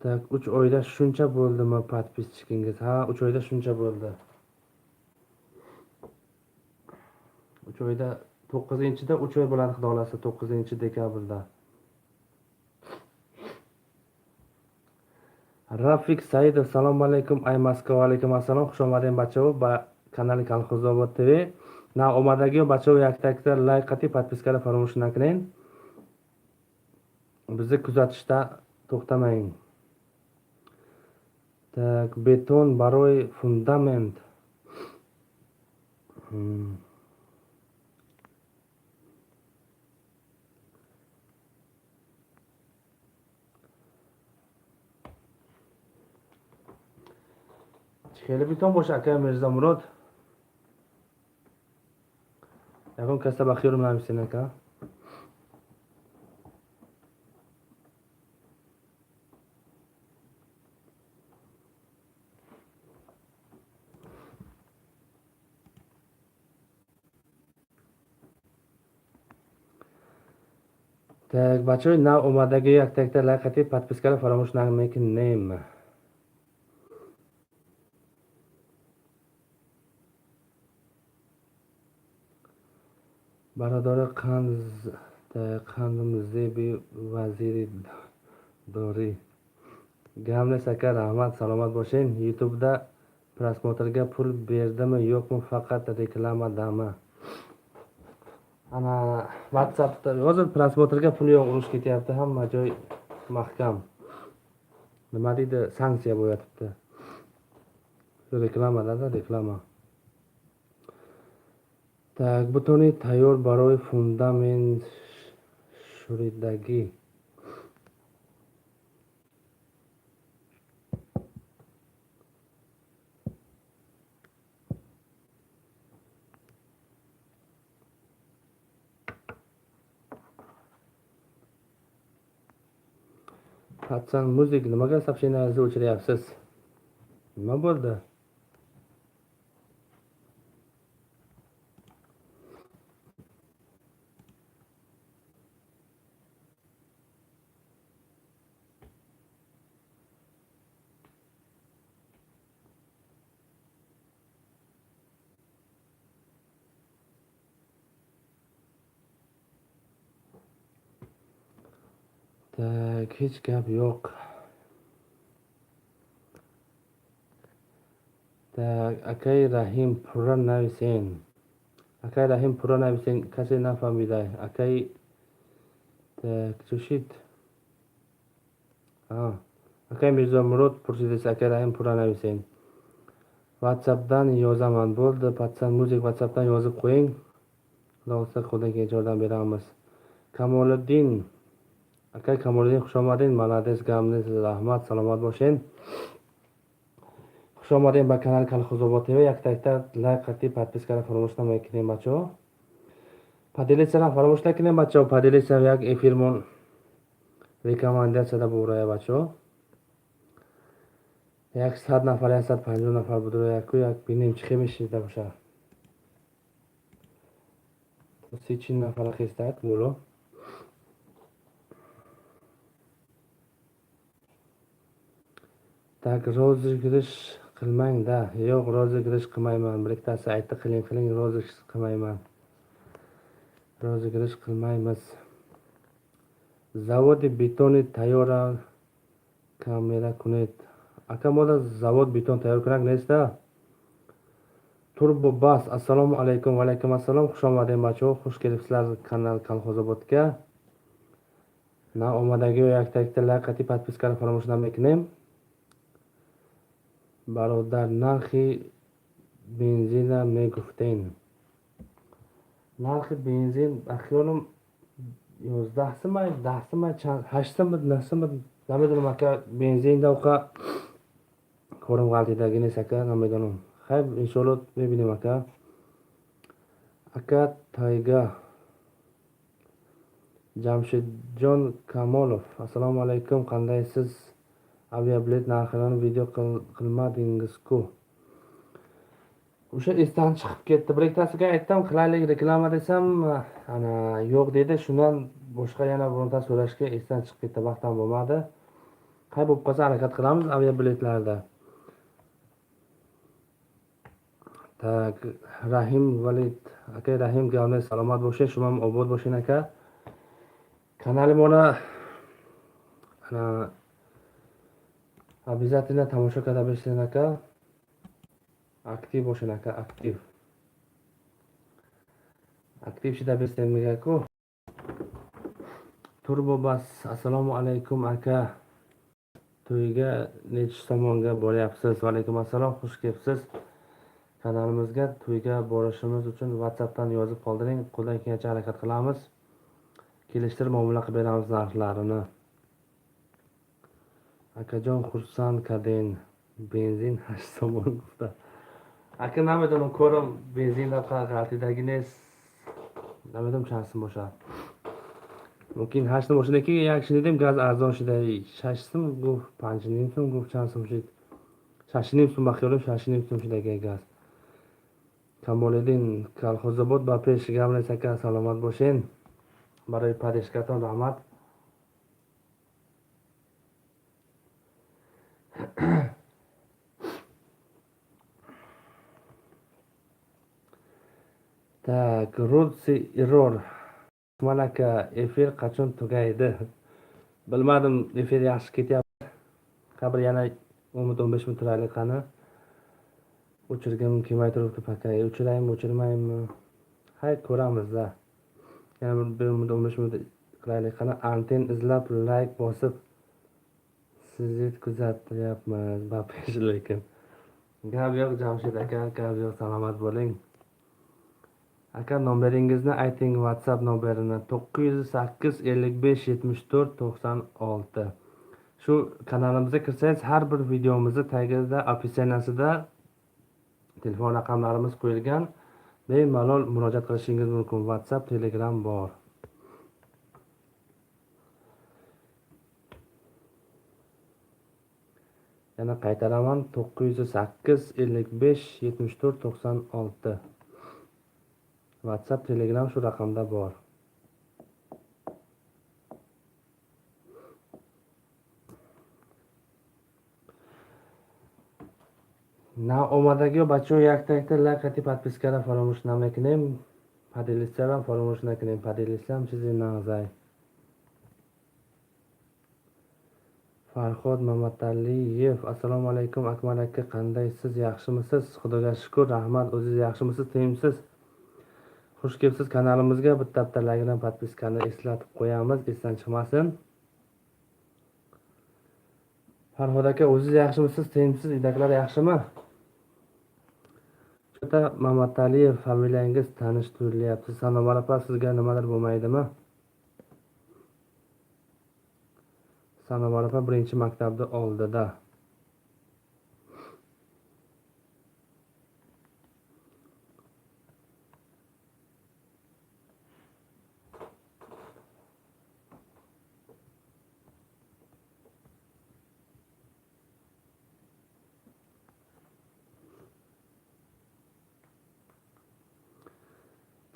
Так, 3 oyda shuncha bo'ldimi подписчиkingiz? Ha, 3 oyda shuncha bo'ldi. 3 oyda 9-da 3 oy bo'ladi, Xudo xohlasa 9-dekabrda. Rafik Saidov, assalomu alaykum, ay Moskva, va alaykum assalom. Xush omading bacho ba kanali Kolxozobod TV. Na omadagi bacho yaktakda layk qilib podpiskalar faromush nakining. Bizni kuzatishda to'xtamang. Так, beton baroi fundament. Хеле битон боша ака Мирзамурод. Ягон каса ба хиёлам нависен ака. Так, бачаҳои нав омадаги яктакта лайк қатӣ подпискаро фаромӯш намекунем. Barodari qandim zebi vaziri dori. Gamles aka rahmat, salomat bo'ling. YouTube'da prosmotrga pul berdimi yo'qmi, faqat reklamadami? Ana WhatsAppda hozir prosmotrga pul yo'q, urush ketyapti, hamma joy mahkam. Nima deydi, sanksiya bo'yatibdi. Reklamada reklama. Так, butuni tayyor baroi fundament shuridagi. Patsan muzik nimaga сообщениyangizni o'chiryapsiz? Nima bo'ldi? Так, hech gap yo'q. Так, akay Rahim purra navisen. Akay Rahim purra navisen, kase nafahmiday. Akay так, chushit. Ha, akay Mirzo Murod pursidesi akay Rahim purra navisen. WhatsAppdan yozaman. Bo'ldi, Patsan muzik WhatsAppdan yozib qo'ying. Xudo xohlasa qo'ldan kelgancha yordam beramiz. Kamoliddin aka Kamoliddin xush omading, malades, gamles, rahmat, salomat bo'ling. Xush omading ba kanal Kolxozobod TV. Yakta-yakta layk qilib, podpiskani faromush namoy bacho. Поделиться faromush nakining bacho. Поделиться як efirmon rekomendatsiyada bo'raya bacho. 100 nafar, 150 nafar budura yaku yak binim chiqimish da bo'sha. 30 nafar xistak bo'lo. Так, rozыгрыш qilmang-da. Yo'q, rozыгрыш qilmayman. Bir ikkitasi aytdi, qiling, qiling, rozыгрыш qilmayman. Rozыгрыш qilmaymiz. Zavodi betoni tayyor kamera kunet. Aka moda zavod beton tayyor kunak nesta? Turbo bas. Assalomu alaykum va alaykum assalom. Xush omading bacho. Xush kelibsizlar kanal Kolxozobodga. Na omadagi yakta-yakta layk qilib, podpiskani faromush namoy. Barodar, narxi benzina meguften. Narxi benzin axyonim 11 so'm, 10 so'm, 8 so'm, 9 so'm, namidonam aka, benzinda uqa ko'rim g'altidagi aka, namidonam. Xayr, inshaalloh mebinim aka. Aka Tayga Jamshidjon Kamolov, assalomu alaykum, qandaysiz? Aviabilet narxini video qilmadingiz-ku. O'sha esdan chiqib ketdi. Bir ikkitasiga aytdim, qilaylik reklama desam, ana yo'q dedi. Shundan boshqa yana bironta so'rashga esdan chiqib ketdi, vaqt ham bo'lmadi. Qay bo'lib qolsa harakat qilamiz aviabiletlarda. Tak, Rahim Valid, aka Rahim gavne salomat bo'ling, shumam obod bo'ling aka. Kanalim ona ana обязательно tomosha qila bersin aka. Aktiv bo'ling aka, aktiv. Aktiv shida bersin ku. Turbo bas, assalomu alaykum aka. To'yga necha tomonga boryapsiz? Va alaykum assalom, xush kelibsiz. Kanalimizga to'yga borishimiz uchun WhatsAppdan yozib qoldiring. Qo'ldan kelgancha harakat qilamiz. Kelishtirib muomala qilib beramiz narxlarini. Akajon xursand kadin. Benzin 8 somon gufta. Aka namidonam ko'rim benzinda qatidagines namidonam chand so'm bo'sha. Mumkin 8 so'm bo'shadaki, як shunday gaz arzon shida 6 so'm guf, 5 so'm guf, chand so'm shid. 6 so'm baxyolim 6 so'm shidagi gaz. Kamoliddin Kolxozobod ba pesh gamles aka, salomat bo'ling. Baroi padeshkaton rahmat. Так, Rudsi Error. Akmal aka, efir qachon tugaydi? Bilmadim, efir yaxshi ketyapti. Qabr yana 10 minut 15 minut turaylik qani. O'chirgim kelmay turibdi пока. O'chiraymi, o'chirmaymi? Hay, ko'ramiz-da. Yana bir 1 minut 15 minut qilaylik qani. Anten izlab like bosib sizni kuzatyapmiz. Bapish lekin. Gap yo'q Jamshid aka, gap yo'q, salomat bo'ling. Aka, nomeringizni ayting, WhatsApp nomerini 908 55 74 96. Shu kanalimizga kirsangiz, har bir videomizni tagida, описаниесida telefon raqamlarimiz qo'yilgan. Bemalol murojaat qilishingiz mumkin. WhatsApp, Telegram bor. Yana qaytaraman, 908 55 74 96. WhatsApp, Telegram shu raqamda bor. Наомадагиё бачаҳо якта якта лайк, подпискара фаромӯш намекунем, поделиться фаромӯш накунем. Поделиться ҳам чизи нағзай. Farhod Mamataliyev, assalomu alaykum Akmal aka, qandaysiz, yaxshimisiz? Xudoga shukur, rahmat. O'zingiz yaxshimisiz, tinchmisiz? Xush kelibsiz kanalimizga. Bitta bitta laykdan подпискani eslatib qo'yamiz, esdan chiqmasin. Farhod aka, o'zingiz yaxshimisiz, tinchmisiz, uydagilar yaxshimi? Chota Mamataliyev, familiyangiz tanish tuyulyapti. Sanobar opa, sizga nimadir bo'lmaydimi? Sanobar opa birinchi maktabni oldida.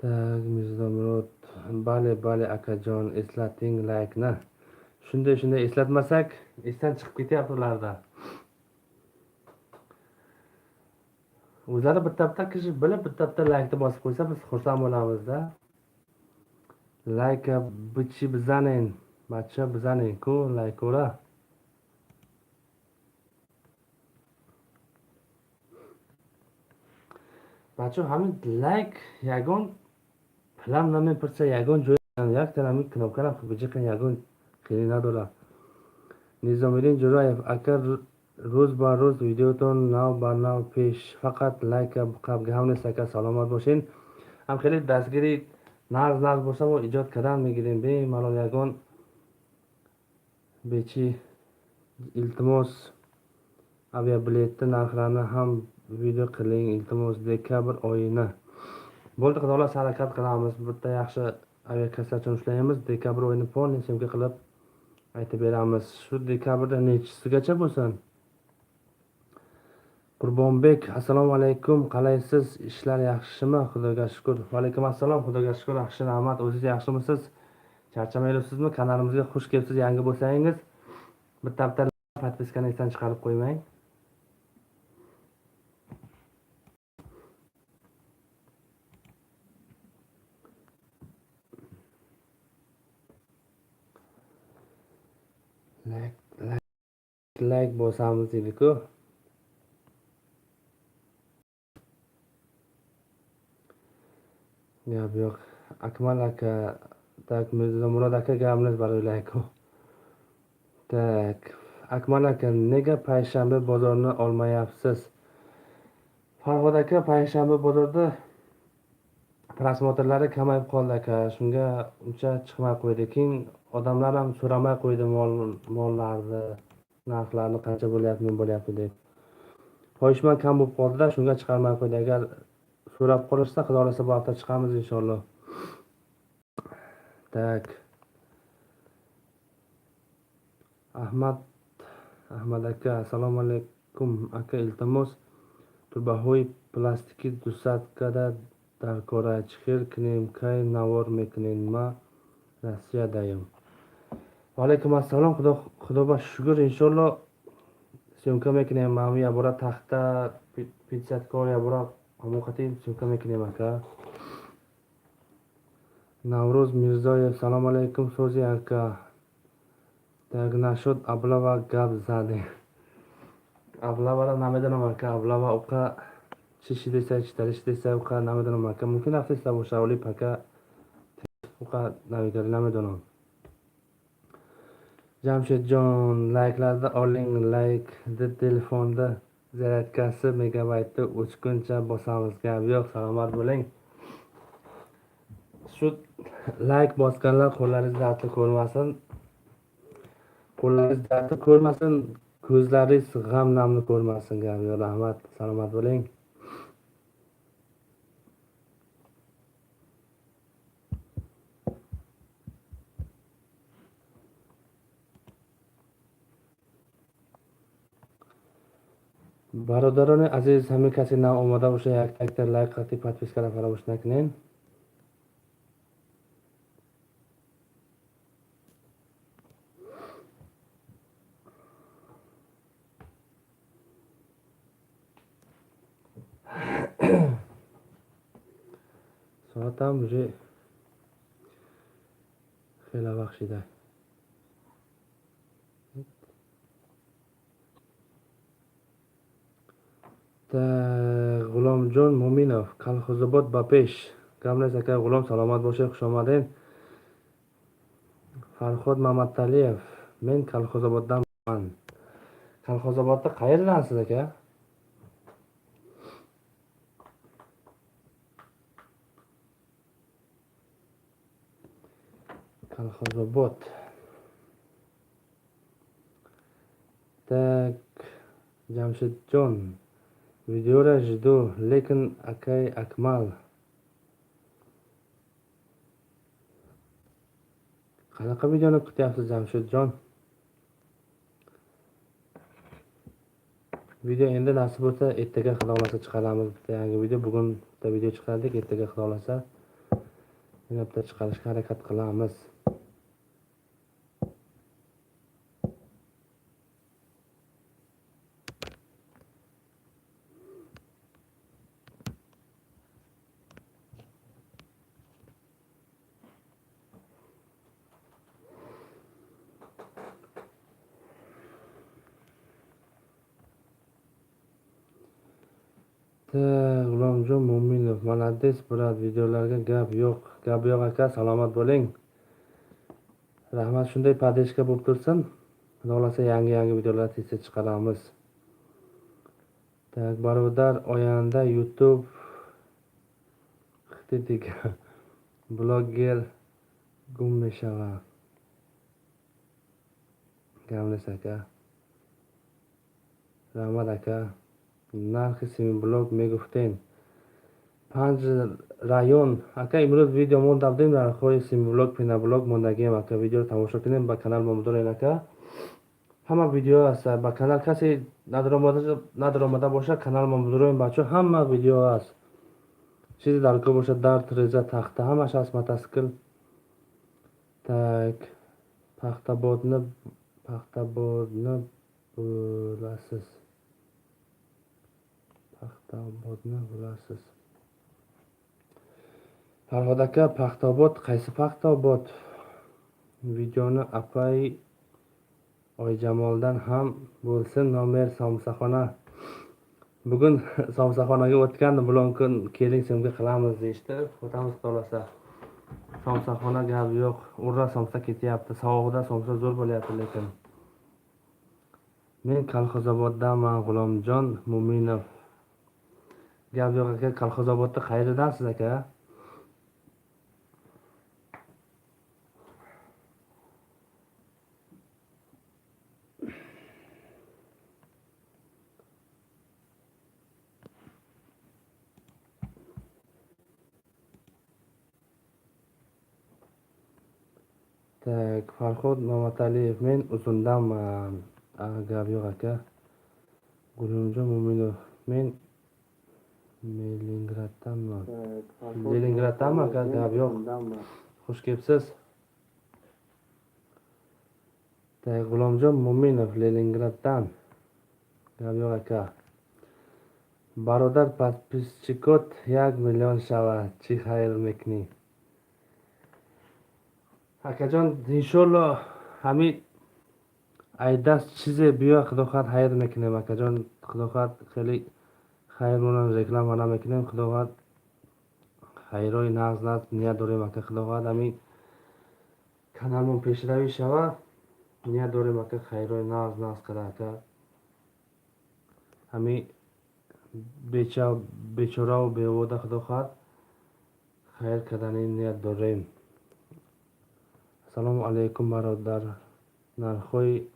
Так, Mirzomurod, bale bale akajon, eslating laykni. Shunday shunday eslatmasak, esdan chiqib ketyapti ularda. O'zlari bitta bitta kishi bilib bitta bitta laykni bosib qo'ysa, biz xursand bo'lamizda. Layka bichi bizanin, bacha bizanin ku laykura. Bacha ҳамин лайк ягон план намепурса, ягон ҷой якта ҳамин кнопкара биҷиқин, ягон хеле надорад. Низомиддин Ҷураев, ака, рӯз ба рӯз видеотон нав ба нав пеш, фақат лайка гап нест ака, саломат бошед. Ҳам хеле дастгири нағз нағз боша, мо иҷод кардан мегирем бемалол, ягон бечи. Iltimos, aviabiletni narxlarini ham video qiling, iltimos, dekabr oyini. Bo'ldi, xudo xohlasa harakat qilamiz. Bitta yaxshi aviakassachi ushlaymiz, dekabr oyini полный съёмка qilib aytib beramiz. Shu dekabrda nechisigacha bo'lsin? Qurbonbek, assalomu alaykum, qalaysiz? Ishlar yaxshimi? Xudoga shukur. Va alaykum assalom, Xudoga shukur, yaxshi, rahmat. O'zingiz yaxshimisiz? Charchamayapsizmi? Kanalimizga xush kelibsiz, yangi bo'lsangiz, bitta bitta подпискani esdan chiqarib qo'ymang. Layk, layk, layk bosamiz deydi-ku. Gap yo'q. Akmal aka, так, Mirzomurod aka gapimiz baroylayku. Так, Akmal aka, nega payshanba bozorni olmayapsiz? Farhod aka, payshanba bozorda просмотрлari kamayib qoldi aka, shunga uncha chiqmay qo'ydi. Keyin odamlar ham so'ramay qo'ydi mollarni, narxlarini qancha bo'lyapti, nima bo'lyapti deb. Xohishmand kam bo'lib qoldi-da, shunga chiqarmay qo'ydi. Agar so'rab qolishsa, Xudo xohlasa bu hafta chiqamiz inshaalloh. Так. Ahmad, Ahmad aka, assalomu alaykum aka, iltimos, trubaҳои пластики дусадкада даркора, чӣ хел кунем, кай навор мекунем, ма Россиядаем. Ва алайкум ассалом, Худо ба шукр, иншолло съёмка мекунем, ҳамин ябора тахта, пятьдесяткор ябора ҳамон қати съёмка мекунем ака. Navruz Mirzoyev, salom alaykum, so'zi aka. Так, насчет облава gap задем. Обла вара намедонам ака, облава уқа чӣ шидеса, чӣ тари шидеса, уқа намедонам ака. Мумкин рафтеста боша, оли пока уқа навигари намедонам. Jamshidjon, layklarni oling, laykni telefonda zaryadkasi megabaytni o'chguncha bosamiz, gap yo'q, salomat bo'ling. Shu layk bosganlar qo'llaringiz dardni ko'rmasin. Qo'llaringiz dardni ko'rmasin, ko'zlaringiz g'am namni ko'rmasin, gap yo'q, rahmat, salomat bo'ling. Бародарони азиз, ҳамин касе нав омода боша, якта лайк қатӣ подписка ра фаромӯш накунед. Соатам уже хеле вақт шида. G'ulomjon Mo'minov, Kolxozobod ba pesh. Gap нест aka G'ulom, salomat bo'ling, xush omading. Farhod Mamataliyev, men Kolxozoboddanman. Kolxozobodda qayerdansiz aka? Kolxozobod. Так, Jamshidjon, видео ра жду, lekin akay Akmal. Qanaqa videoni kutyapsiz, Jamshidjon? Video endi nasib bo'lsa ertaga xudo xohlasa chiqaramiz bitta yangi video. Bugun bitta video chiqardik, ertaga xudo xohlasa yana bitta chiqarishga harakat qilamiz. G'ulomjon Mo'minov, молодец, брат, videolarga gap yo'q. Gap yo'q aka, salomat bo'ling. Rahmat, shunday поддержка bo'lib tursin. Xudo xohlasa yangi-yangi videolar tez-tez chiqaramiz. Так, barodar, oyanda YouTube degan bloger gum mешава. Gap aka. Rahmat aka. Нархи семиблок мегуфтен. Панҷ район. Ака, имрӯз видео монда будем нархҳои семиблок, пеноблок мондагием ака. Видеоро тамошо кунем, ба канал мо бидорен ака. Ҳама видео аст ба канал, касе надаромада боша, канал мо бидорем бачо, ҳама видео аст. Чизе даркор боша, дар треза, тахта, ҳамаш аст, мотоцикл. Так, Paxtabodni bilasiz. Paxtaobodni bilasiz. Farhod aka, Paxtaobod qaysi Paxtaobod? Videoni apay Oyjamoldan ham bo'lsin nomer somsaxona. Bugun somsaxonaga o'tgandim, bulan kun keling syomka qilamiz deyishdi. O'tamiz xudo xohlasa. Somsaxona gap yo'q. Urra somsa ketyapti. Sovug'ida somsa zo'r bo'lyapti lekin. Men Kolxozoboddanman, G'ulomjon Mo'minov. Gap yo'q aka, Kolxozobodda qayerdansiz aka? Так, Farhod Mamataliyev, men Uzundanman. Gap yo'q aka. G'ulomjon Mo'minov, men Leningraddanman. Leningraddanmi aka? Gap yo'q. Xush kelibsiz. Так, G'ulomjon Mo'minov, Leningraddan. Gap yo'q aka. Бародар, подписчик от 1 миллион шава, чӣ хайр мекунӣ? Akajon, inshaalloh ҳамин ай даст чизе биё, худо хоҳад, хайр мекунем, акаҷон. Худо хоҳад, хеле хайрмона реклама намекунем. Худо хоҳад, хайрҳои нағз нағз ният дорем, ака. Худо хоҳад, ҳамин каналмон пешравӣ шава, ният дорем, ака, хайрҳои нағз нағз кара, ака. Ҳамин бечораву бевода, худо хоҳад, хайр кардани ният дорем. Ассалому алайкум, бародар, нархҳои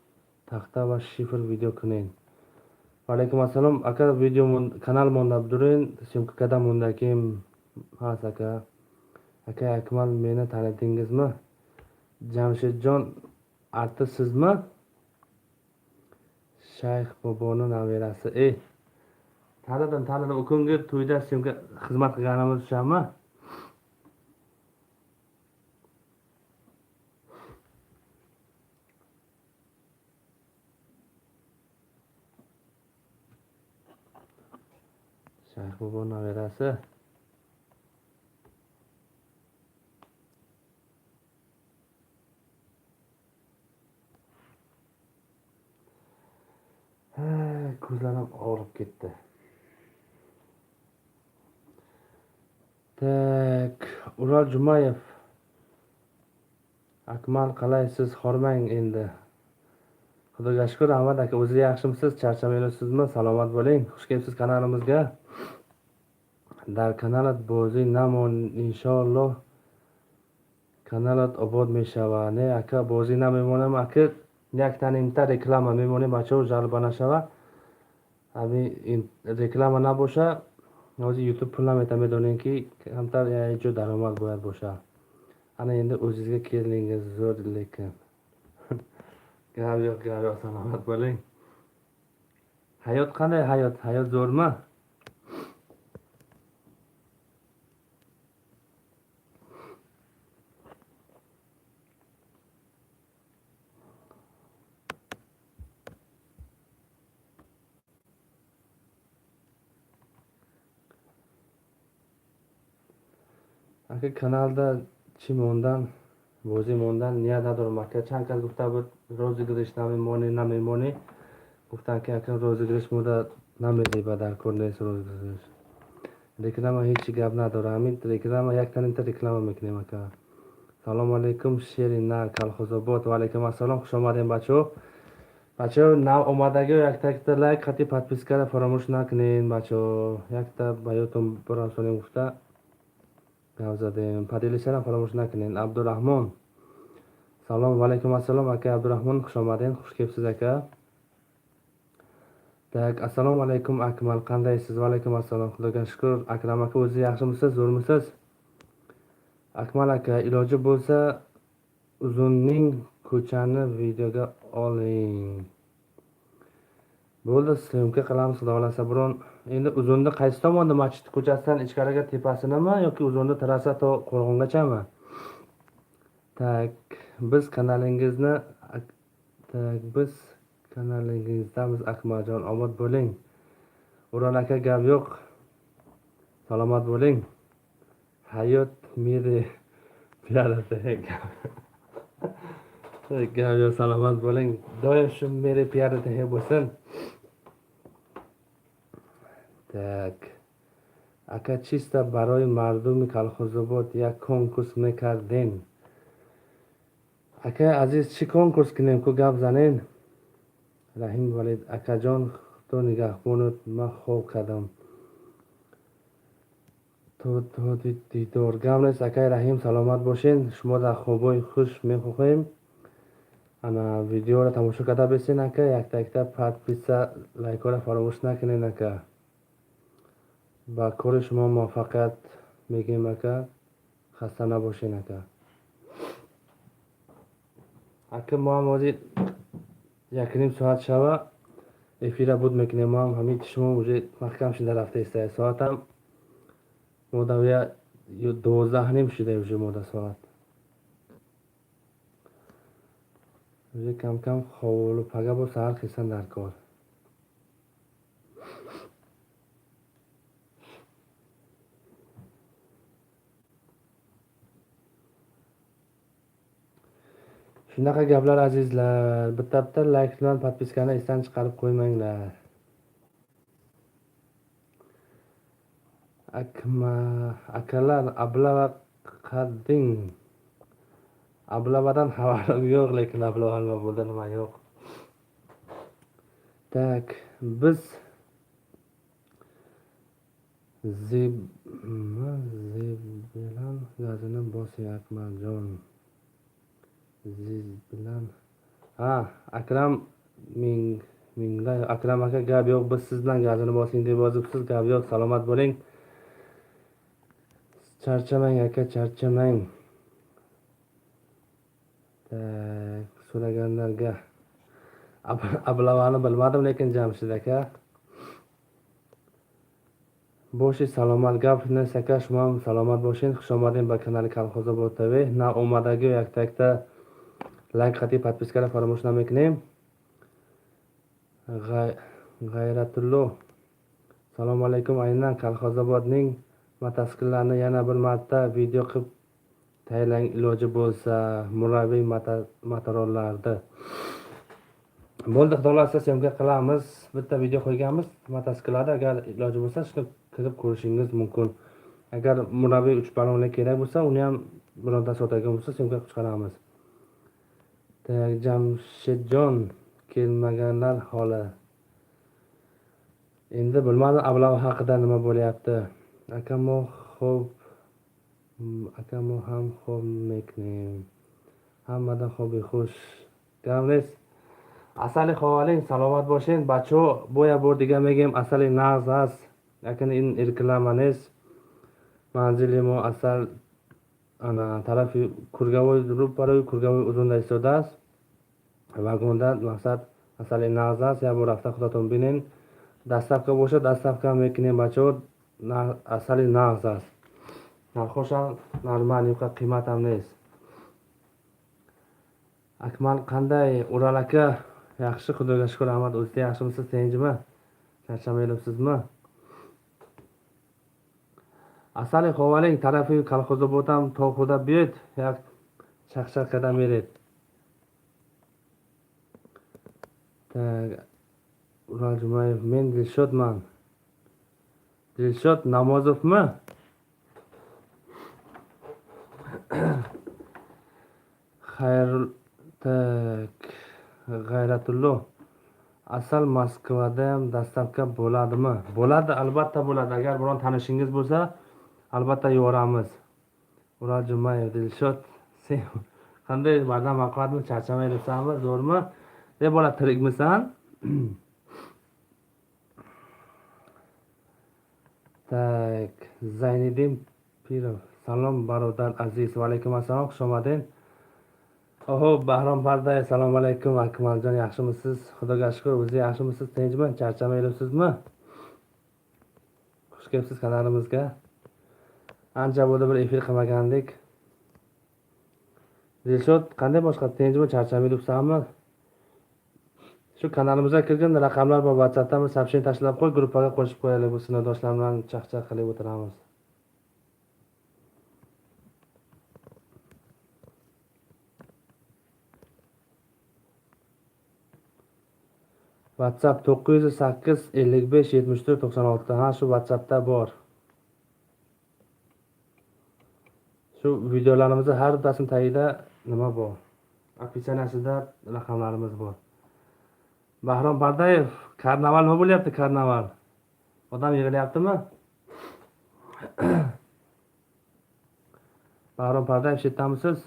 тахта ва шифр видео кунед. Ва алайкум ассалом, ака. Видео канал монда дурен, съёмка карда мондагим ҳаст, ака. Aka Akmal, meni tanidingizmi? Jamshidjon artistsizmi? Shayx boboni nabirasi. Tanidim, tanidim. U kungi to'yda съёмка xizmat qilganimiz o'shami? Shayx bobo nabirasi. Ko'zlarim og'rib ketdi. Так, Ural Jumayev. Akmal, qalaysiz? Hormang endi. Xudoga shukur, Ahmad aka, o'zi yaxshimisiz? Charchamayapsizmi? Salomat bo'ling. Xush kelibsiz kanalimizga. Дар каналат бозӣ намон, иншоаллоҳ каналат обод мешава. Не, ака, бозӣ намемонам, ака, яктанимта реклама мемонем, бачаҳо, жалба нашава. Ҳамин реклама набоша, ҳозир YouTube пул намета, медонем ки камтар як ҷо даромад бояд боша. Ana endi o'zizga keldingiz, zo'r lekin. Gap yo'q, gap yo'q, salomat bo'ling. Hayot qanday hayot? Hayot zo'rmi? Ака, каналда чӣ мондан, бозӣ мондан ният надорам, ака. Чанд кас гуфта буд, розыгрыш намемонӣ, намемонӣ. Гуфтанд ки ака, розыгрыш мода намезеба, дар кор нест розыгрыш. Реклама ҳеҷ гап надора. Ҳамин реклама яктанимта реклама мекунем, ака. Салому алайкум, шери нар Калхозобод. Ва алайкум ассалом, хуш омадем, бачаҳо. Бачаҳо, нав омадагиҳо, якта лайк хати подпискаро фаромӯш накунед, бачаҳо. Якта ба ёдтон бирасонем гуфта гап задем. Поделиться фаромӯш накунед. Абдураҳмон. Салом, ва алайкум ассалом, ака Абдураҳмон, хуш омадед, хуш келибsiz, aka. Так, assalomu alaykum, Akmal, qandaysiz? Va alaykum assalom, Xudoga shukur. Akram aka, o'zi yaxshimisiz, zo'rmisiz? Akmal aka, iloji bo'lsa uzunning ko'chani videoga oling. Bo'ldi, съёмка qilamiz, xudo xohlasa biron. Endi uzunni qaysi tomonda, masjid ko'chasidan ichkariga tepasinimi yoki uzunni trassa to qo'rg'ongachami? Так, biz kanalingizni, так, biz kanalingizdamiz, Akmaljon, obod bo'ling. Ural aka, gap yo'q. Salomat bo'ling. Hayot miri gap yo'q, salomat bo'ling. Doim shu miri piyarida bo'lsin. Так. Ака, чисто барои мардуми Калхозобод як конкурс мекардем. Акаи азиз, чӣ конкурс кунем, ку гап занен? Раҳим Валид, акаҷон, худо нигаҳбонат, ман хоб кардам. То дидор. Гап нест, акаи Раҳим, саломат бошен. Шумо дар хобҳои хуш мехоҳем. Ана видеоро тамошо карда бесен, ака, якта якта подписка, лайкҳоро фаромӯш накунед, ака. Ба кори шумо муваффақият мегӯем, ака. Хаста набошен, ака. Ака, мо ҳам ҳозир 1.5 соат шава эфира буд мекунем. Мо ҳам ҳамин шумо уже маҳкам шуда рафта истая. Соатам мода 12:30 шуда уже мода соат. Уже кам-кам ховолу пага бо саҳар хесан дар кор. Shunaqa gaplar azizlar. Bitta-bitta like bilan podpiskani esdan chiqarib qo'ymanglar. Akalar ablava qadding. Ablavadan xabarim yo'q, lekin ablava nima bo'ldi, nima yo'q. Tak, biz zib bilan gazini bosing Akmaljon. Ziz bilan. Ha, Akram minglay Akram aka gap yo'q, biz siz bilan gazini bosing deb yozibsiz, gap yo'q, salomat bo'ling. Charchamang aka, charchamang. Tak, so'raganlarga ablavani bilmadim, lekin Jamshid aka. Boshi salomat gap aka, шумо ҳам саломат бошед. Хуш омадем ба канали Колхозобод ТВ. На омадагиё якта-якта лайк қати подпискаро фаромӯш намекунем. G'ayratullo, salom alaykum. Aynan Kolxozobodning motosikllarni yana bir marta video qilib tayyorlang iloji bo'lsa, murabbiy motorollarni. Bo'ldi, xudo xohlasa syomka qilamiz. Bitta video qo'yganmiz motosikllarda, agar iloji bo'lsa shuni kirib ko'rishingiz mumkin. Agar murabbiy 3 balonli kerak bo'lsa, uni ham bironta sotadigan bo'lsa syomka qilib chiqaramiz. Tak, Jamshidjon kelmaganlar holi. Endi bilmadim ablava haqida nima bo'lyapti. Akamo xo'p, akamo ham xo'p meknim. Hammada xo'bi xush. Gamles. Asali xovaling, salomat bo'ling. Bacho boya bordiga megem asali naz as. Lekin in irklamanes. Manzili mo asal ana tarafi Kurgavoy ro'para Kurgavoy uzunda istoda ast. Vagonda maqsad asali naz ast. Ya bu rafta xudoton binin. Dastavka bo'sha, dastavka mekinem bacho. Asali naz ast. Narxosham normal, yuqa qiymat ham nes. Akmal qanday? Ural aka yaxshi, xudoga shukr, rahmat. O'zingiz yaxshimisiz, tinchmi? Charchamayapsizmi? Asali xovaling tarafi Kolxozobodam tog'uda buyut, yak chaqchaq qadam bered. Tak, Ural Jumayev, men Dilshodman. Dilshod Namozovmi? Xayr, tak, G'ayratullo, asal Moskvada ham dastavka bo'ladimi? Bo'ladi, albatta bo'ladi. Agar biron tanishingiz bo'lsa, albatta yuboramiz. Ural Jumayev, Dilshod, sen qanday bardam baquvvatmi, charchamayapsanmi, zo'rmi? Deb bola tirikmisan? Tak, Zayniddin Pirov, salom barodar aziz. Va alaykum assalom, xush omading. Oho, Bahrom Pardayev, assalomu alaykum. Akmaljon, yaxshimisiz? Xudoga shukr, o'zi yaxshimisiz? Tinchmi? Charchamayapsizmi? Xush kelibsiz kanalimizga. Ancha bo'ldi bir efir qilmagandik. Dilshod, qanday boshqa? Tinchmi? Charchamayapsanmi? Shu kanalimizga kirgin, raqamlar bor, WhatsAppdan bir сообщение tashlab qo'y, gruppaga qo'shib qo'yaylik, bu sinfdoshlar bilan chaqchaq qilib o'tiramiz. WhatsApp 908 55 74 96. Ha, shu WhatsAppda bor. Shu videolarimizni har bittasini tagida nima bor? Описаниесida raqamlarimiz bor. Bahrom Pardayev, karnaval nima bo'lyapti, karnaval? Odam yig'ilyaptimi? Bahrom Pardayev, shu yerdamisiz?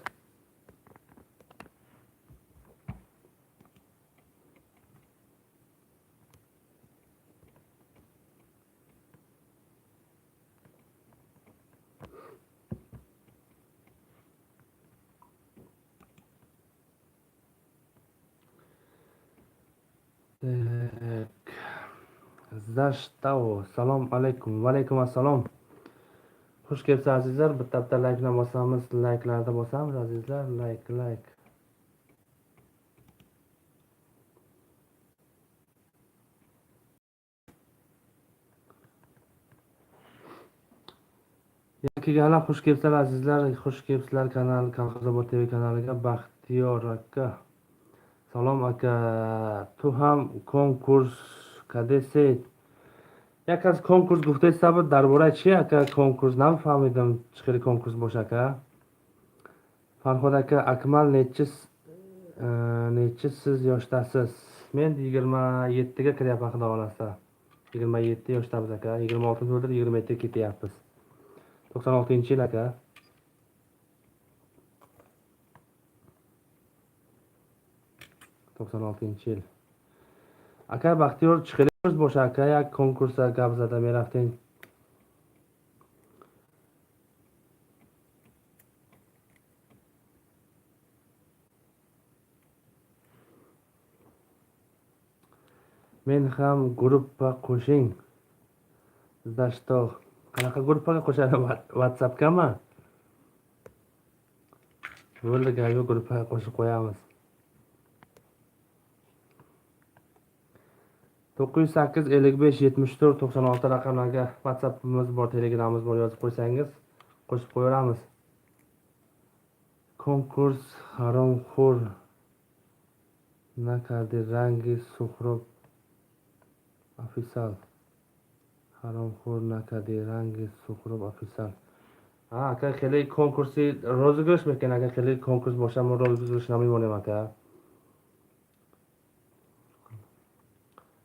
Zashtau, salom alaykum. Va alaykum assalom. Xush kelibsiz azizlar. Bitta-bitta laykni bosamiz, layklarni bosamiz azizlar. Layk, layk. Kelganlar xush kelibsizlar azizlar. Xush kelibsizlar kanal Kolxozobod TV kanaliga. Baxtiyor Baxtiyor aka, salom aka, ту ҳам конкурс кадесед? Як аз конкурс гуфтаиста буд, дар бораи чи ака конкурс? Нафаҳмидам, чӣ хели конкурс боша ака. Farhod aka, Akmal nechi siz yoshdasiz? Men 27 ga kiryapman, xudo xohlasa. 27 yoshdamiz aka, 26 to'ldirib, 27 ga ketyapmiz. 96-yil aka. 96-yil. Aka Baxtiyor, чӣ хели боша ака? Як конкурса гап зада мерафтем. Men ham gruppa qo'shing. За что? Qanaqa gruppaga qo'shadi? WhatsAppgami? Bo'ldi, gap yo'q, gruppaga qo'shib qo'yamiz. 908 55 74 96 raqamlarga WhatsAppimiz bor, Telegramimiz bor, yozib qo'ysangiz, qo'shib qo'yaveramiz. Конкурс haromxo'r накарди ранги Suhrob official. Haromxo'r накарди ранги Suhrob official. Ha, aka, хеле конкурси розыгрыш мекунад, ага, хеле конкурс боша, мо розыгрыш намемонем, ака.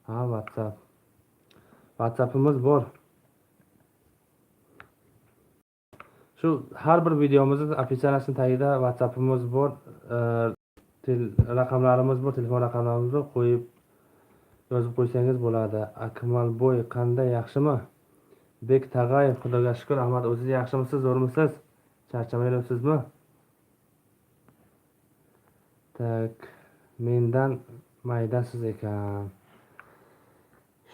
Ha, WhatsApp. WhatsAppimiz bor. Shu har bir videomizni описание sini tagida WhatsAppimiz bor, raqamlarimiz bor, telefon raqamlarimiz bor, qo'yib yozib qo'ysangiz bo'ladi. Akmalboy qanday, yaxshimi? Bek Tag'ayev, Xudoga shukur, Ahmad, o'zingiz yaxshimisiz, zo'rmisiz? Charchamayapsizmi? Так, mendan maydasiz ekan.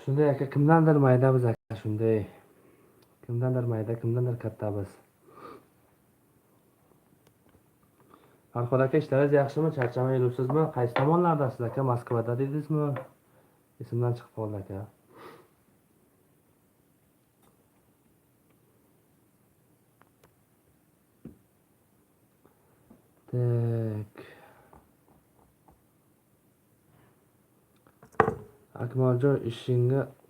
Shunday aka, kimdandir maydamiz aka, shunday. Kimdandir mayda, kimdandir kattamiz. Farhod aka, ishlaringiz yaxshimi? Charchamay yuribsizmi? Qaysi tomonlardasiz aka? Moskvada dedingizmi? Esimdan chiqib qoldi aka. Так. Akmaljon,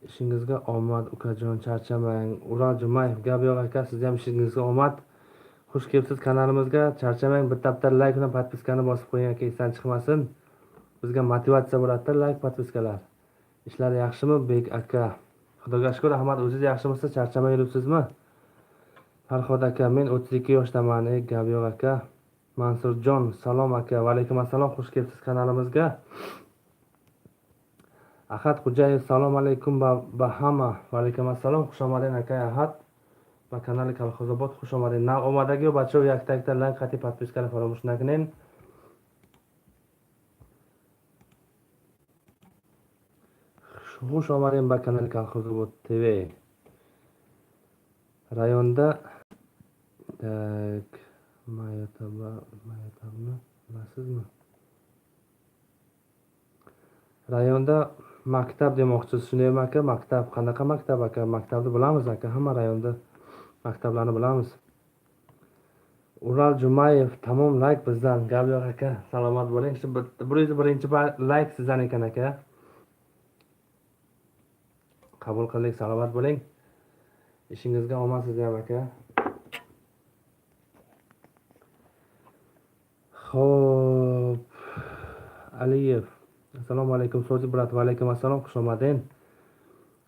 ishingizga omad, ukajon, charchamang. Ural Jumayev, gap yo'q aka, sizni ham ishingizga omad. Xush kelibsiz kanalimizga. Charchamang, bitta bitta layk bilan подписка ni bosib qo'ying aka, esdan chiqmasin. Bizga motivatsiya bo'ladi layk, подписка lar. Ishlar yaxshimi, Bek aka? Xudoga shukur, Ahmad, o'zingiz yaxshimisiz? Charchamay yuribsizmi? Farhod aka, men 32 yoshdaman. Ey, gap yo'q aka. Mansurjon, salom aka. Va alaykum assalom, xush kelibsiz kanalimizga. Ahad Xo'jayev, salom alaykum ba hamma. Va alaykum assalom, xush omading aka Ahad. Ба канали Колхозобод хуш омадед. Нав омадагиё бачаҳо, якта якта лайк қати подписка ро фаромӯш накунед. Хуш омадем ба канали Колхозобод ТВ. Rayonda так Mayotabni bilasizmi? Rayonda maktab demoqchisiz, shundaymi aka? Maktab qanaqa maktab aka? Maktabni bilamiz aka, hamma rayonda maktablarni bilamiz. Ural Jumayev, tamom, layk bizdan. Gap yo'q aka, salomat bo'ling. Shu 101 layk sizdan ekan aka. Qabul qildik, salomat bo'ling. Ishingizga omad sizni ham aka. Xo'p. Aliyev. Assalomu alaykum, So'zi брат. Va alaykum assalom, xush omading.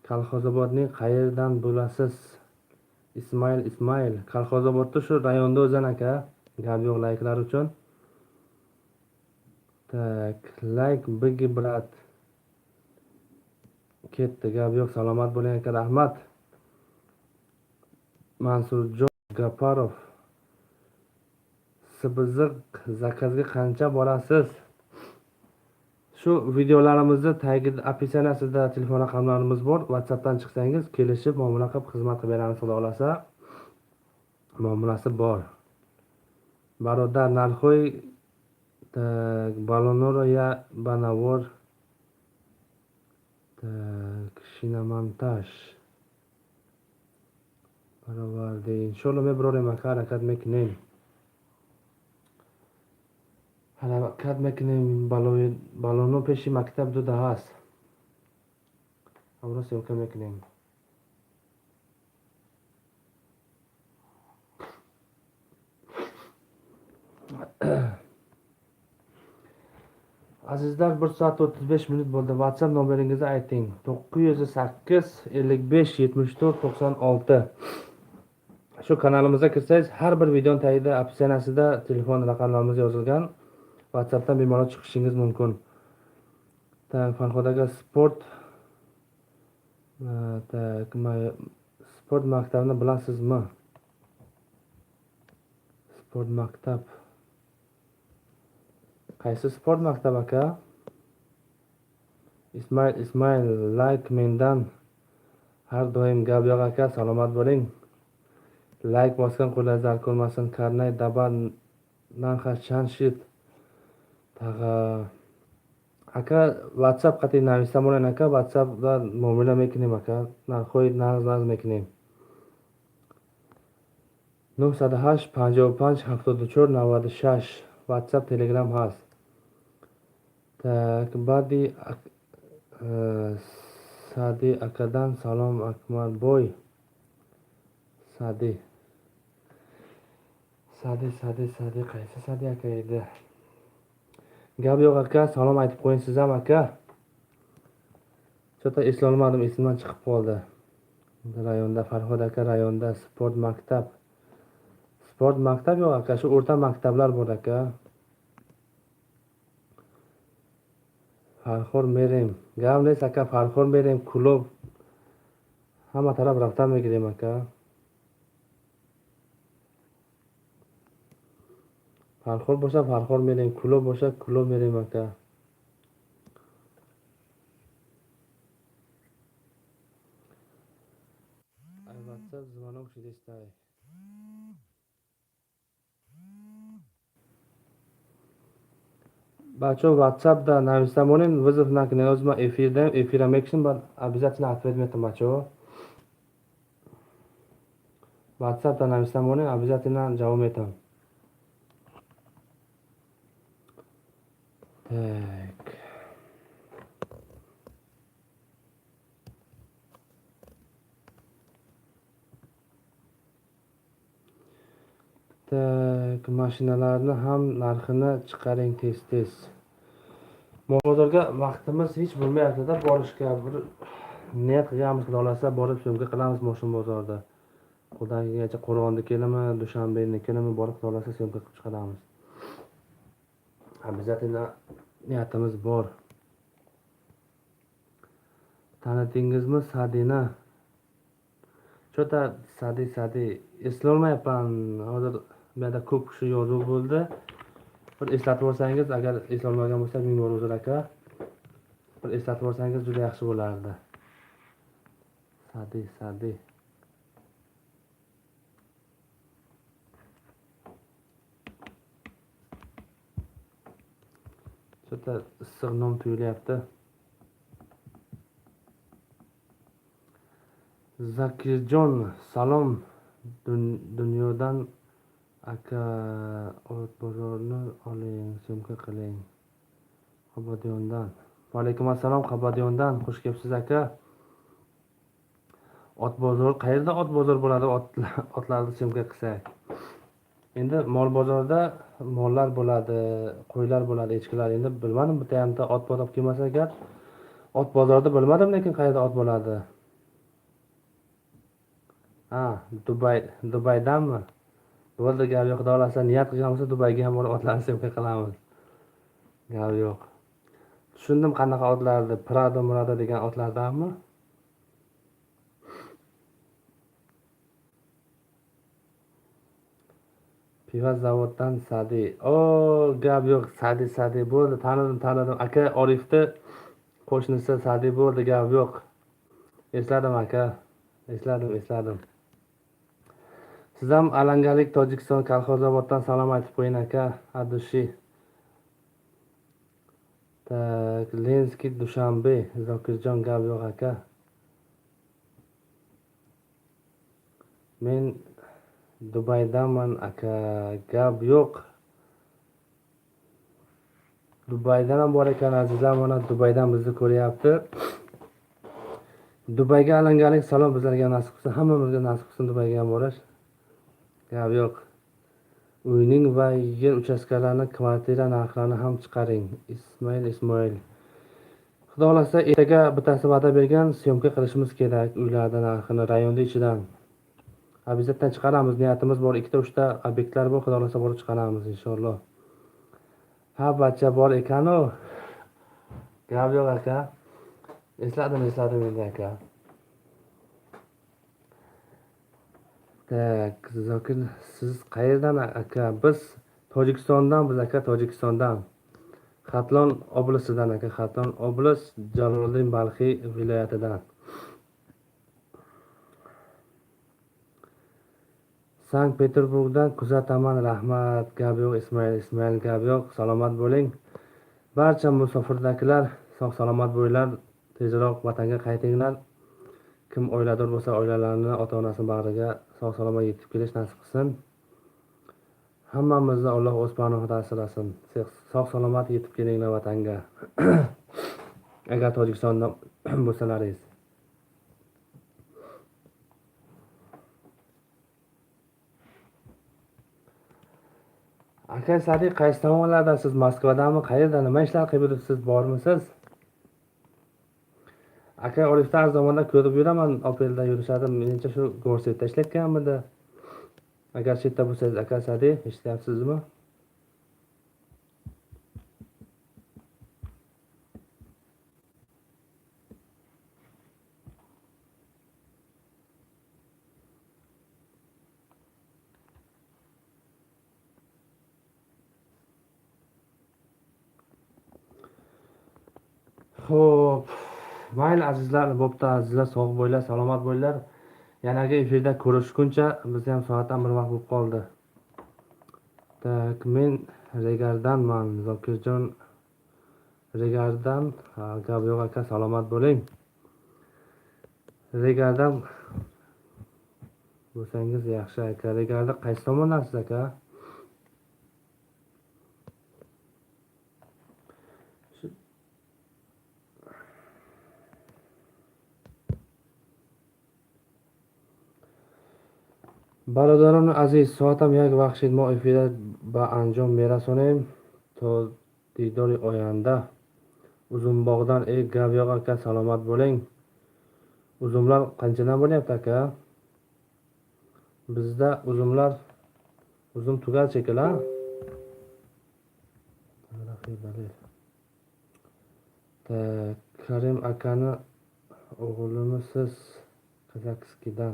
Kolxozobodning qayerdan bo'lasiz? Ismoil, Ismoil. Kolxozobodda shu rayonda o'zan aka. Gap yo'q layklar uchun. Так, layk bigi брат. Ketdi, gap yo'q, salomat bo'ling aka, rahmat. Mansurjon Gaparov. Sibiziq заказ ga qancha borasiz? Shu videolarimizni tagida описание sida telefon raqamlarimiz bor. WhatsAppdan chiqsangiz, kelishib, muomala qilib, xizmat qilib beramiz, xudo xohlasa. Muomalasi bor. Barodar, narxoy так balonoro ya banavor так шиномонтаж бароварде. Иншолло мебарорем ака, ҳаракат мекунем. Ҳаракат мекунем, баллоно пеши мактаб дода ҳаст. Ҳамро съёмка мекунем. Azizlar, 1 soat 35 minut bo'ldi. WhatsApp nomeringizni ayting. 908 55 74 96. Shu kanalimizga kirsangiz, har bir videoning tagida opsiyasida telefon raqamlarimiz yozilgan. WhatsAppdan bemalol chiqishingiz mumkin. Farhod aka, sport sport maktabini bilasizmi? Sport maktab. Qaysi sport maktab aka? Ismail, Ismail, like mendan. Har doim gap yo'q aka, salomat bo'ling. Like bosgan qo'llar zar ko'rmasin. Karnay daba narxi chanshit. Tag'a aka, WhatsApp qati navisa bo'ling aka, WhatsAppda muomala mekунем aka, narxoy naz mekунем. 908 55 74 96 WhatsApp, Telegram hast. Так, баъди Сади акадан салом Акмарбой. Сади. Sadi, Sadi, Sadi, qaysi Sadi aka edi? Gap yo'q aka, salom aytib qo'ying siz ham aka. Chota eslolmadim, esimdan chiqib qoldi. Rayonda Farhod aka, rayonda sport maktab. Sport maktab yo'q aka, shu o'rta maktablar bor aka. Farxor merem. Gap nes aka, Farxor merem, klub. Hamma taraf raftan mekirem aka. Farxor bo'lsa Farxor merem, klub bo'lsa klub merem aka. Albatta звонок shidesday. Бачо, WhatsAppda navisa монем, вызов накунед. Ҳозир ман эфирдаем, эфира мекушем, баъд обязательно ответ метам бачо. WhatsAppда нависа монем, обязательно ҷавоб метам. Так. Так, mashinalarni ham narxini chiqaring tez-tez. Bozorga vaqtimiz hech bo'lmayapti-da borishga. Bir niyat qilganmiz, Xudo xolasa borib syomka qilamiz moshin bozorda. Qo'ldan kelgancha Qo'rg'onnikinimi, Dushanbenikinimi borib Xudo xolasa syomka qilib chiqaramiz. Обязательно niyatimiz bor. Tanidingizmi Sadini? Chota Sadi, Sadi eslolmayapman. Hozir bu yerda ko'p kishi yozuv bo'ldi. Bir eslatib olsangiz, agar eslolmagan bo'lsak, ming bor uzr aka. Bir eslatib olsangiz juda yaxshi bo'lardi. Sadi, Sadi. Chota issiq nom tuyulyapti. Zakirjon, salom dunyodan aka, ot bozorni oling, syomka qiling. Qabadiyondan. Va alaykum assalom, Qabadiyondan. Xush kelibsiz aka. Ot bozor qayerda ot bozor bo'ladi? Otlarni syomka qilsak. Endi mol bozorida mollar bo'ladi, qo'ylar bo'ladi, echkilar. Endi bilmadim, bitta hamda ot bozor kelmasa agar ot bozorida bilmadim, lekin qayerda ot bo'ladi. Ha, Dubay, Dubaydanmi? Bo'ldi, gap yo'q, Xudo xolasa niyat qilgan bo'lsa Dubayga ham borib otlarni syomka qilamiz. Gap yo'q. Tushundim qanaqa otlarni, Prado, Murado degan otlardanmi? Piva zavoddan Sadi. O, gap yo'q, Sadi, Sadi bo'ldi, tanidim, tanidim. Aka Orifni qo'shnisi Sadi bo'ldi, gap yo'q. Esladim aka. Esladim, esladim. Siz ham alangalik Tojikiston Kolxozoboddan salom aytib qo'ying aka, Adushi. Tak, Lenskiy Dushanbe, Zokirjon, gap yo'q aka. Men Dubaydaman aka, gap yo'q. Dubaydan ham bor ekan azizlar, mana Dubaydan bizni ko'ryapti. Dubayga alangalik salom bizlarga nasib qilsin, hammamizga nasib qilsin Dubayga ham borish. Gap yo'q. Uyning va yer uchastkalarini, kvartira narxlarini ham chiqaring. Ismoil. Xudo xolasa ertaga bittasi va'da bergan, syomka qilishimiz kerak uylarning narxini rayonda ichidan. Обязательно chiqaramiz, niyatimiz bor, 2-3 ta obyektlar bor, xudo xolasa borib chiqaramiz inshaalloh. Ha, bacha bor ekan-u. Gap yo'q aka. Esladim endi aka. Tak, Zokir, siz qayerdan aka? Biz Tojikistondan, biz aka Tojikistondan. Xatlon oblastidan aka, Xatlon oblast, Jaloliddin Balxiy viloyatidan. Sankt-Peterburgdan kuzataman, rahmat. Gap yo'q Ismoil, gap yo'q. Salomat bo'ling. Barcha musofirdagilar sog' salomat bo'linglar. Tezroq vatanga qaytinglar. Kim oilador bo'lsa, oilalarini, ota-onasini bag'riga sog' salomat yetib kelish nasib qilsin. Hammamizni Alloh o'z panohida asrasin. Sog' salomat yetib kelinglar vatanga. Agar Tojikistonda bo'lsalaringiz. Aka Sadiq, qaysi tomonlardasiz? Moskvadami? Qayerda? Nima ishlar qilib yuribsiz? Bormisiz? Aka Orifda har zamonda ko'rib yuraman, Opelda yurishadi. Menimcha shu Gorsetda ishlayotganmidi? Agar chetda bo'lsangiz, aka Sadiq, eshityapsizmi? Xo'p, mayli azizlar, bo'pti azizlar, sog' bo'linglar, salomat bo'linglar. Yanagi efirda ko'rishguncha biz ham soatdan bir vaqt bo'lib qoldi. Tak, men Regardanman, Zokirjon Regardan. Gap yo'q aka, salomat bo'ling. Regardan bo'lsangiz yaxshi aka. Regarda qaysi tomondansiz aka? Бародарони азиз, соатам як вақт шид, мо эфира ба анҷом мерасонем. То дидори оянда. Uzunbog'dan gap yo'q aka, salomat bo'ling. Uzumlar qanchadan bo'lyapti aka? Bizda uzumlar, uzum tugal shekilli. Karim akani o'g'limisiz Qozog'istondan?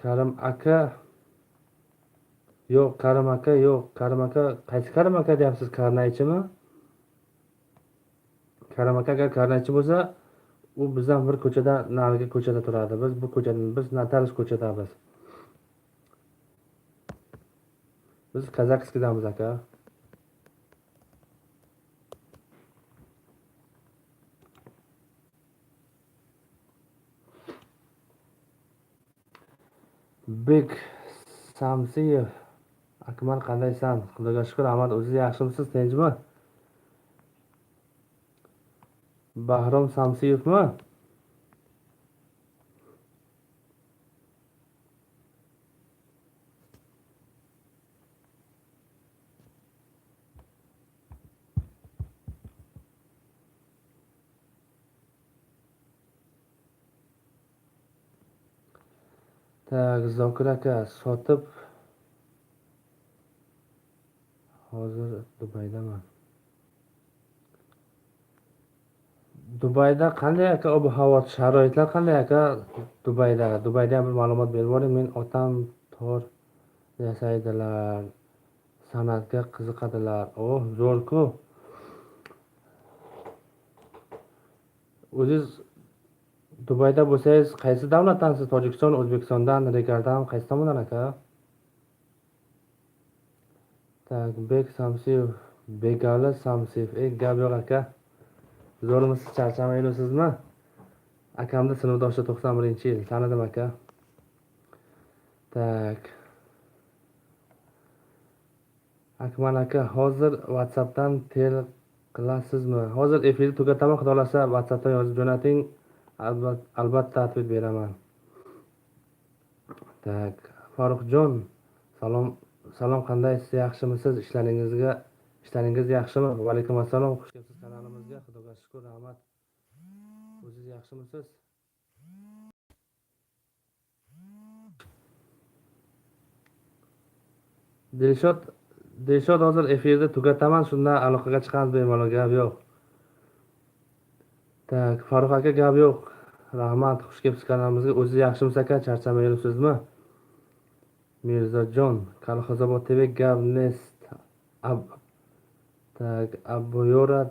Karim aka yo'q, Karim aka yo'q. Karim aka qaysi Karim aka deyapsiz? Karnaychimi? Karim aka agar karnaychi bo'lsa, u bizdan bir ko'chada, narigi ko'chada turadi. Biz bu ko'chada, biz notarius ko'chadamiz. Biz Qozog'istondamiz aka. Bek Samsiyev, Akmal qandaysan? Xudoga shukr, Ahmad, o'zingiz yaxshimisiz, tinchmi? Bahrom Samsiyevmi? Tak, Zokir aka sotib hozir Dubaydaman. Dubayda qanday aka ob-havo, sharoitlar qanday aka Dubayda? Dubayda ham bir ma'lumot berib yuboring. Men otam tor yasaydilar, san'atga qiziqadilar. Oh, zo'r-ku. O'zingiz Dubayda bo'lsangiz, qaysi davlatdansiz? Tojikiston, O'zbekistondan, Regardan, qaysi tomondan aka? Tak, Bek Samsiyev, Begali Samsiyev. Gap yo'q aka. Zo'rmisiz, charchamaysizmi? Akamni sinfdoshi 91-yil, tanidim aka. Tak. Akmal aka, hozir WhatsAppdan tel qilasizmi? Hozir efirni tugataman, xudo xolasa WhatsAppdan yozib jo'nating. Albatta ответ beraman. Tak, Farruxjon, salom, salom, qandaysiz, yaxshimisiz? Ishlaringiz yaxshimi? Va alaykum assalom. Xush kelibsiz kanalimizga. Xudoga shukr, rahmat. O'zingiz yaxshimisiz? Dilshod hozir efirni tugataman, shundan aloqaga chiqamiz bemalol, gap yo'q. Tak, Farruh aka, gap yo'q. Rahmat, xush kelibsiz kanalimizga. O'zingiz yaxshimisiz aka? Charchamay yuribsizmi? Mirzojon, Kolxozobod TV gap nest. Tak, Abuyora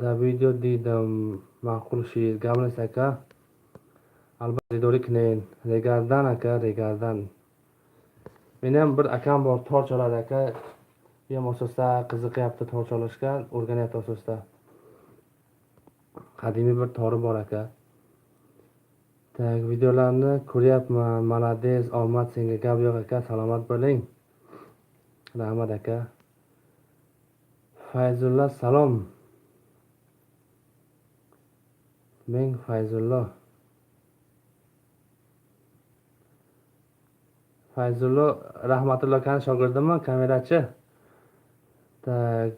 da video dedim. Ma'qul she'r, gap nest aka. Albatta didori kinen. Regardan aka, regardan. Meni ham bir akam bor, tor chaladi aka. Bu ham asosda qiziqyapti tor chalishga, o'rganyapti asosda. Qadimiy bir tori bor aka. Tak, videolarni ko'ryapman. Malades, omad senga, gap yo'q aka, salomat bo'ling. Rahmat aka. Fayzulla, salom. Men Fayzullo. Fayzullo Rahmatullo akani shogirdimi, kamerachi? Tak,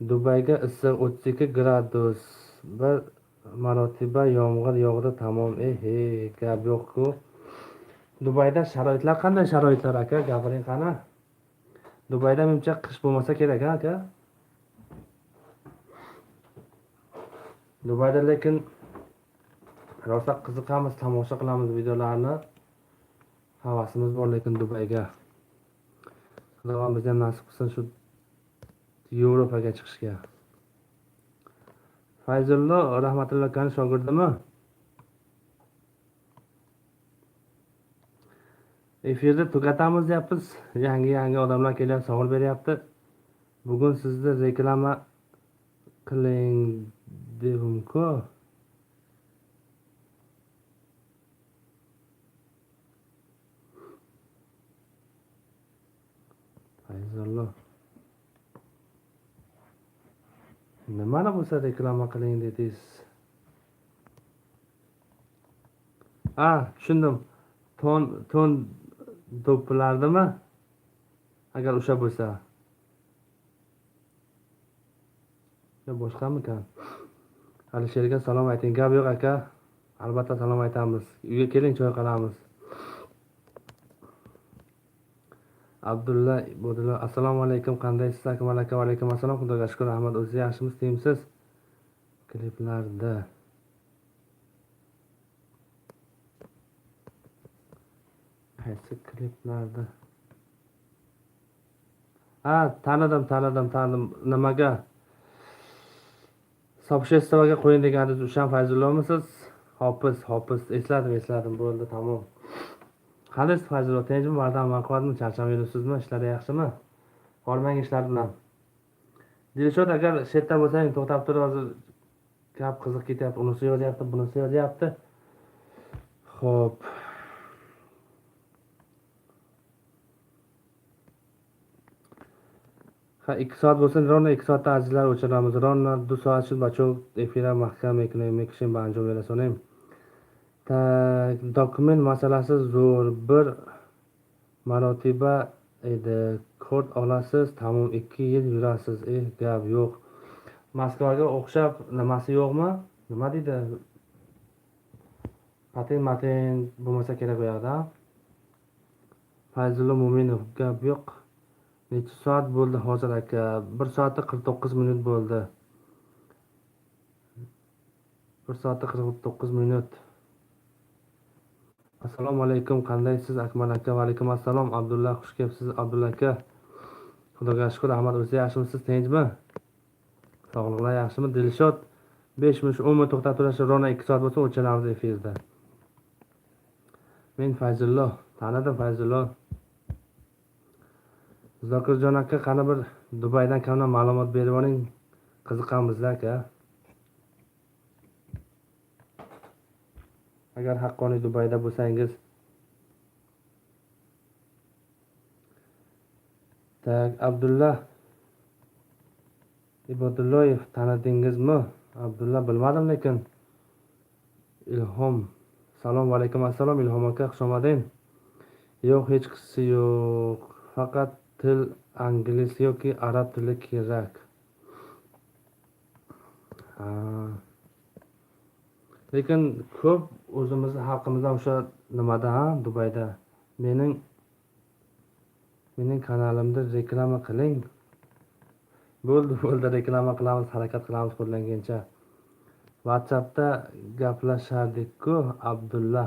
Dubayga issiq 32 gradus. Bir marotaba yomg'ir yog'di, tamom. Ehe, gap yo'q-ku. Dubayda sharoitlar qanday sharoitlar aka? Gapiring qani. Dubayda menimcha qish bo'lmasa kerak, ha aka? Dubayda lekin rosa qiziqamiz, tomosha qilamiz videolarni. Havasimiz bor lekin Dubayga. Xudo bizga ham nasib qilsin shu Yevropaga chiqishga. Fayzullo Rahmatullo akani shogirdimi? Efirni tugatamiz deyapmiz. Yangi-yangi odamlar kelyapti, savol beryapti. Bugun sizni reklama qiling devim-ku. Fayzullo. Nimani bo'lsa reklama qiling dedingiz? Ha, tushundim. Ton do'ppilardimi? Agar o'sha bo'lsa. Yo, boshqamikan? Alisherga salom ayting. Gap yo'q aka. Albatta salom aytamiz. Uyga keling, choy qilamiz. Abdulla Bodulla, assalomu alaykum, qandaysiz Akmal aka? Va alaykum assalom, Xudoga shukr, rahmat. O'zingiz yaxshimisiz, tinchmisiz? Kliplarda. Qaysi kliplarda? Ha, tanidim, tanidim, tanidim. Nimaga? Sobshestvoga qo'ying deganingiz o'sha Fayzullovmisiz? Hofiz, Hofiz, esladim, esladim, bo'ldi, tamom. Qandaysiz Fayzullo, tinchmi, bardam, baquvvatmi, charchamay yuribsizmi, ishlari yaxshimi? Hormang ishlar bilan. Dilshod, agar shu yerda bo'lsang, to'xtab tur, hozir gap qiziq ketyapti, unisi yozyapti, bunisi yozyapti. Xo'p. Ha, 2 soat bo'lsin, ровно 2 soatda azizlar o'chiramiz. Ровно 2 soat shu bacho efira mahkam mekinem, mekishim ba anjom berasonim. Tak, dokument masalasi zo'r bir marotiba edi. Kod olasiz, tamom 2 yil yurasiz. Gap yo'q. Moskvaga o'xshab nimasi yo'qmi? Nima deydi? Patent matent bo'lmasa kerak u yoqda. Fayzullo Mo'minov, gap yo'q. Necha soat bo'ldi hozir aka? 1 soatda 49 minut bo'ldi. 1 soatda 49 minut. Assalomu alaykum, qandaysiz Akmal aka? Va alaykum assalom Abdulla, xush kelibsiz Abdulla aka. Xudoga shukr, rahmat. O'zingiz yaxshimisiz, tinchmi? Sog'liqlar yaxshimi? Dilshod 5 minut, 10 minut to'xtab turasiz, ровно 2 soat bo'lsa o'chiramiz efirda. Men Fayzullo, tanidim Fayzullo. Zokirjon aka, qani bir Dubaydan kamdan ma'lumot berib oling, qiziqamiz aka. Agar haqqoniy Dubayda bo'lsangiz. Так, Abdulla Ibodulloyev tanidingizmi? Abdulla bilmadim lekin. Ilhom, salom va alaykum assalom Ilhom aka, xush omading. Yo'q, hech qisi yo'q. Faqat til ingliz yoki arab tili kerak. Ha. Lekin ko'p o'zimizni xalqimizdan o'sha nimada, ha, Dubayda. Mening kanalimda reklama qiling. Bo'ldi, bo'ldi, reklama qilamiz, harakat qilamiz qo'ldan kelgancha. WhatsAppda gaplashardik-ku Abdulla.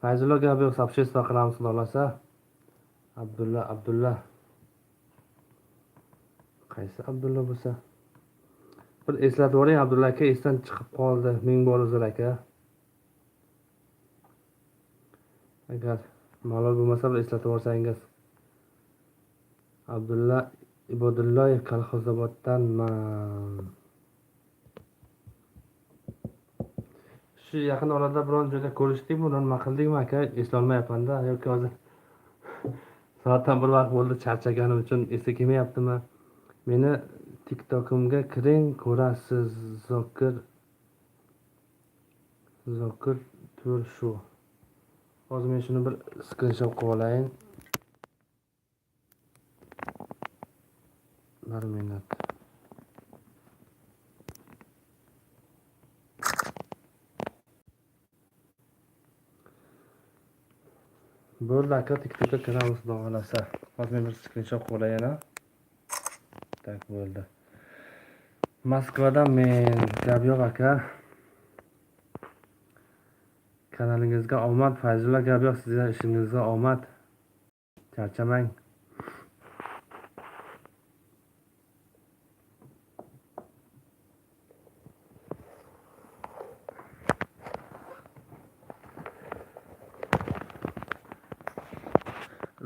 Fayzullo gap yo'q, сообщество qilamiz xudo xolasa. Abdulla, Abdulla. Qaysi Abdulla bo'lsa? Bir eslatib yuboring Abdulla aka, esdan chiqib qoldi. Ming bor uzr aka. Agar malol bo'lmasa bir eslatib yuborsangiz. Abdulla Ibodulloyev Kolxozoboddanman. Shu yaqin orada biron joyda ko'rishdikmi, nima qildikmi aka, eslolmayapman-da, yoki hozir soatdan bir vaqt bo'ldi, charchaganim uchun esga kelmayaptimi? Meni TikTokimga kiring, ko'rasiz. Zokir tur shu. Hozir men shuni bir skrinshot qilib olayin. Bir minut. Bo'ldi aka, TikTokka kiramiz xudo xolasa. Hozir men bir skrinshot qilib olayin. Tak, bo'ldi. Moskvadan men, gap yo'q aka. Kanalingizga omad, Fayzulla, gap yo'q, sizga ishingizga omad. Charchamang.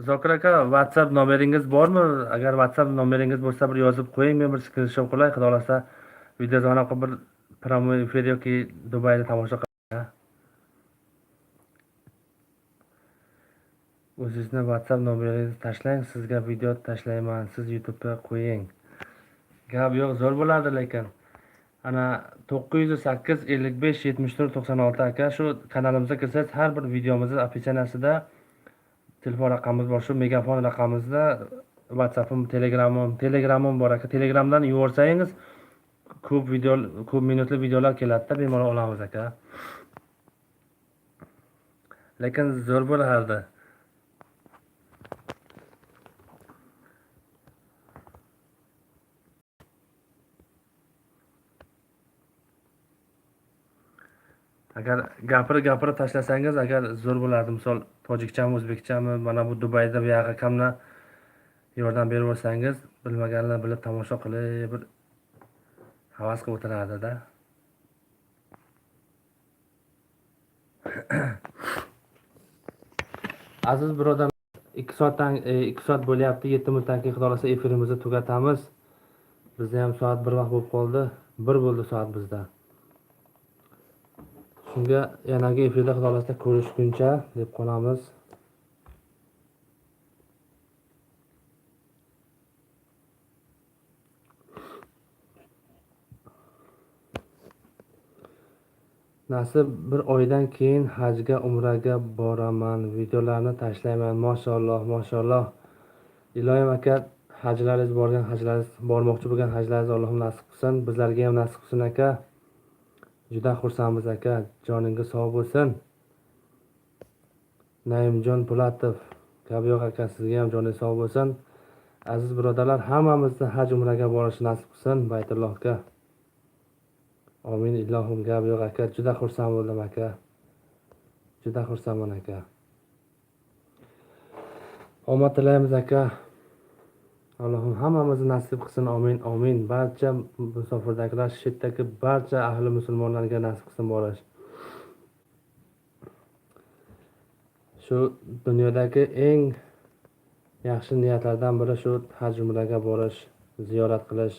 Zokir aka, WhatsApp nomeringiz bormi? Agar WhatsApp nomeringiz bo'lsa bir yozib qo'ying, men bir skrinshot qilay, xudo xolasa video zvonok qilib bir prямой efir yoki Dubayda tomosha qiling. O'zingizni WhatsApp nomeringizni tashlang, sizga video tashlayman, siz YouTube'ga qo'ying. Gap yo'q, zo'r bo'ladi lekin. Ana 908 55 74 96 aka, shu kanalimizga kirsangiz har bir videomizni описаниесida telefon raqamimiz bor, shu megafon raqamimizda WhatsApp'im, Telegram'im bor aka. Telegramdan yuborsangiz ko'p video, ko'p minutli videolar keladida, bemalol olamiz aka. Lekin zo'r bo'lardi. Agar gapirib tashlasangiz agar zo'r bo'lardi. Misol tojikchami, o'zbekchami, mana bu Dubayda bu yog'i kamdan yordam berib olsangiz, bilmaganlar bilib tomosha qilib bir havas qilib o'tirardida. Aziz birodarlar, 2 soatdan, 2 soat bo'lyapti, 7 minutdan keyin xudo xolasa efirimizni tugatamiz. Bizda ham soat bir vaqt bo'lib qoldi. 1 bo'ldi soat bizda. Shunga yanagi efirda xudo xolasa ko'rishguncha deb qolamiz. Nasib bir oydan keyin hajga, umraga boraman, videolarni tashlayman. Mashalloh, mashalloh. Iloyim aka, hajlaringiz borgan hajlaringiz, bormoqchi bo'lgan hajlaringiz Allohim nasib qilsin, bizlarga ham nasib qilsin aka. Juda xursandmiz aka, joningiz sog' bo'lsin. Naimjon Po'latov, gap yo'q aka, sizga ham joningiz sog' bo'lsin. Aziz birodarlar, hammamizni haj umraga borish nasib qilsin Baytullohga. Amin ilohim, gap yo'q aka, juda xursand bo'ldim aka. Juda xursandman aka. Omad tilaymiz aka. Allohim hammamizni nasib qilsin, amin, amin. Barcha musofirdagilar, chetdagi barcha ahli musulmonlarga nasib qilsin borish. Shu dunyodagi eng yaxshi niyatlardan biri shu haj umraga borish, ziyorat qilish.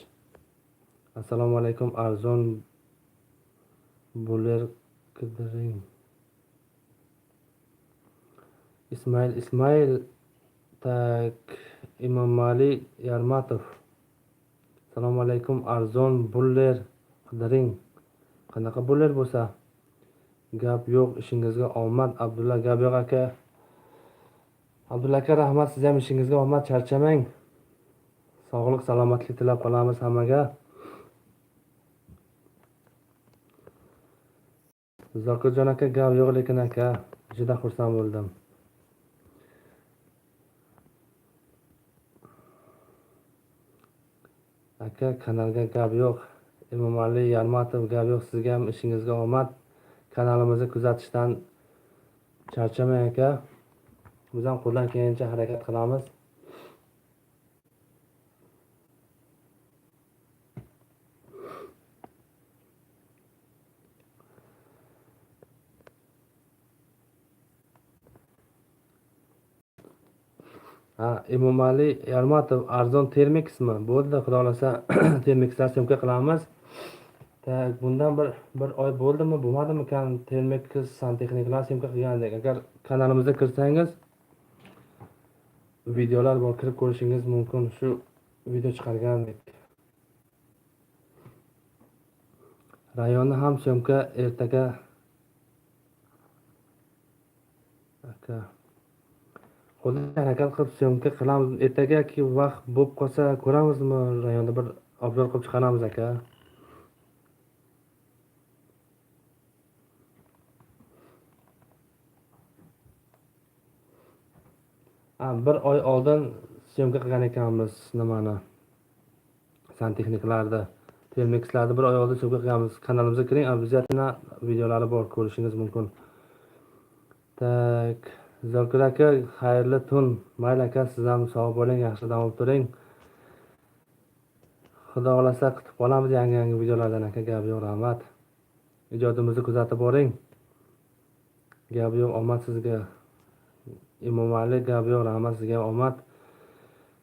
Assalomu alaykum, arzon bo'lar qidiring. Ismail Ismail. Так, Imomali Yarmatov. Assalomu alaykum. Arzon buller qidiring. Qanaqa buller bo'lsa? Gap yo'q, ishingizga omad. Abdulla, gap yo'q aka. Abdulla aka, rahmat, siz ham ishingizga omad, charchamang. Sog'lik, salomatlik tilab qolamiz hammaga. Zokirjon aka, gap yo'q lekin aka, juda xursand bo'ldim. Aka, kanalga gap yo'q. Imomali Yarmatov, gap yo'q, sizga ham ishingizga omad. Kanalimizni kuzatishdan charchamang aka. Biz ham qo'ldan kelgancha harakat qilamiz. Ha, Imomali Yarmatov, arzon Termixmi? Bo'ldi, xudo xolasa Termixlar syomka qilamiz. Tak, bundan bir oy bo'ldimi, bo'lmadimikan Termix santexniklar syomka qilgandik. Agar kanalimizga kirsangiz, videolar bor, kirib ko'rishingiz mumkin. Shu video chiqargandik. Rayonni ham syomka ertaga aka. Qo'ldan harakat qilib syomka qilamiz. Ertagaki vaqt bo'lib qolsa ko'ramizmi, rayonda bir obzor qilib chiqaramiz aka. Ha, bir oy oldin syomka qilgan ekanmiz nimani? Santexniklarni, Termixlarni bir oy oldin syomka qilganmiz. Kanalimizga kiring, обязательно videolari bor, ko'rishingiz mumkin. Tak, Zokir aka, xayrli tun. Mayli aka, siz ham sog' bo'ling, yaxshi dam olib turing. Xudo xolasa kutib qolamiz yangi-yangi videolardan aka, gap yo'q, rahmat. Ijodimizni kuzatib boring. Gap yo'q, omad sizga. Imomali, gap yo'q, rahmat sizga ham omad.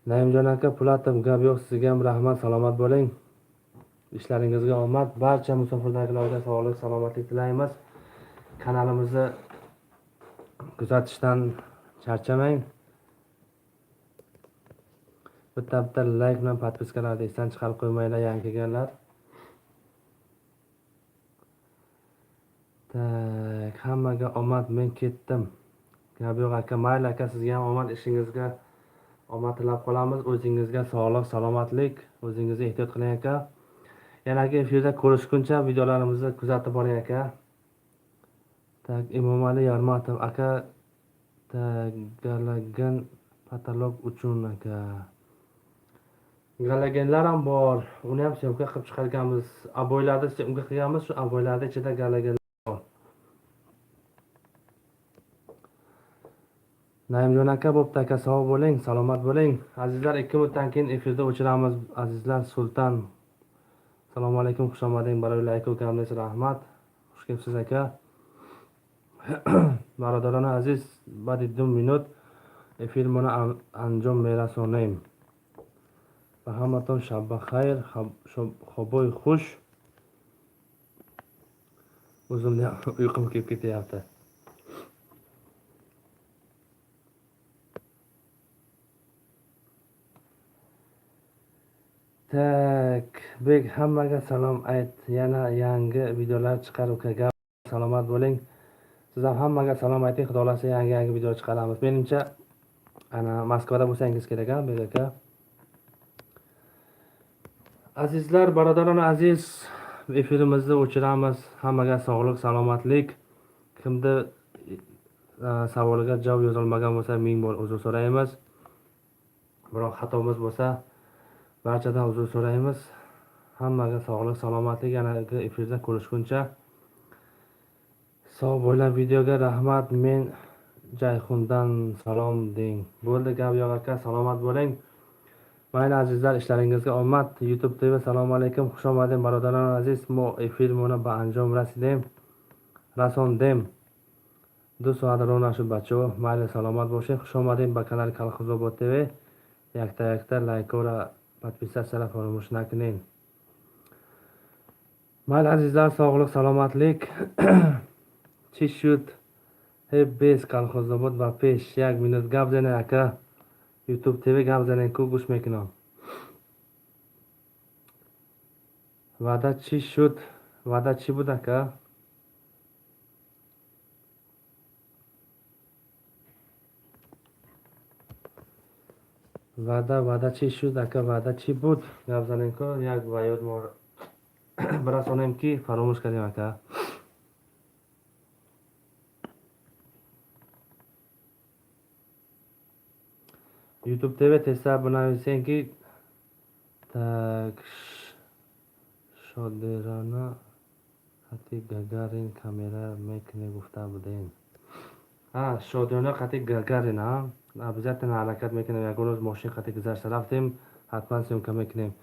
Naimjon aka, Pulatov, gap yo'q, sizga ham rahmat, salomat bo'ling. Ishlaringizga omad. Barcha musofirdagilarga sog'lik, salomatlik tilaymiz. Kanalimizni kuzatishdan charchamang. Bitta-bitta like bilan podpiskalarni esdan chiqarib qo'ymanglar yangi kelganlar. Tak, hammaga omad, men ketdim. Gap yo'q aka, mayli aka, sizga ham omad, ishingizga omad tilab qolamiz. O'zingizga sog'lik, salomatlik, o'zingizni ehtiyot qiling aka. Yanagi efirda ko'rishguncha videolarimizni kuzatib boring aka. Tak, Imomali Yarmatov aka, galagan patolog uchun aka. Galagenlar ham bor, uni ham syomka qilib chiqarganmiz. Aboylarni syomka qilganmiz, shu aboylarning ichida galagenlar bor. Naimjon aka, bo'pti aka, sog' bo'ling, salomat bo'ling. Azizlar, 2 minutdan keyin efirda o'chiramiz. Azizlar, Sultan, assalomu alaykum, xush omading, baroy layk ukamlik, rahmat. Xush kelibsiz aka. Barodarona aziz, ba'di 2 minut efir mana anjom merasonim. Va hammaton shabba xayr, xoboy xush. O'zimni ham uyqum kelib ketyapti. Tak, Bek, hammaga salom ayt. Yana yangi videolar chiqar ukaga. Salomat bo'ling. Siz ham hammaga salom ayting. Xudo xolasa yangi-yangi video chiqaramiz. Menimcha, ana Moskvada bo'lsangiz kerak, ha, Bek aka. Azizlar, birodarlar aziz, efirimizni o'chiramiz. Hammaga sog'lik, salomatlik. Kimda savoliga javob yozolmagan bo'lsa, ming bor uzr so'raymiz. Biroq xatomiz bo'lsa, barchadan uzr so'raymiz. Hammaga sog'lik, salomatlik. Yanagi efirda ko'rishguncha sog' bo'ling. Videoga rahmat. Men Jayhundan salom deng. Bo'ldi, gap yo'q aka, salomat bo'ling. Mayli azizlar, ishlaringizga omad. YouTube TV, assalomu alaykum, xush omading birodarlar aziz. Mo efir mona ba anjom rasidim. Rasondim. 2 soat rona shu bacho. Mayli, salomat bo'ling. Xush omading ba kanal Kolxozobod TV. Yakta-yakta like va podpisatsiyalar faromush nakining. Mayli azizlar, sog'lik, salomatlik. Chishut Ҳе бес Колхозобод ба пеш. Як минут гап занед, ака. Ютуб ТВ гап занед, ку гӯш мекунам. Ваъда чӣ шуд? Ваъда чӣ буд, ака? Ваъда чӣ шуд, ака? Ваъда чӣ буд? Гап занем ку, як ба ёд мо бирасонем, ки фаромӯш кардем, ака. Ютуб ТВ тезтар бинависем, ки так шодирона қати Гагарин камера мекунем гуфта будем. Шодирона қати Гагарин, а? Обязательно ҳаракат мекунем. Ягон рӯз мошин қати гузашта рафтем, ҳатман съёмка мекунем.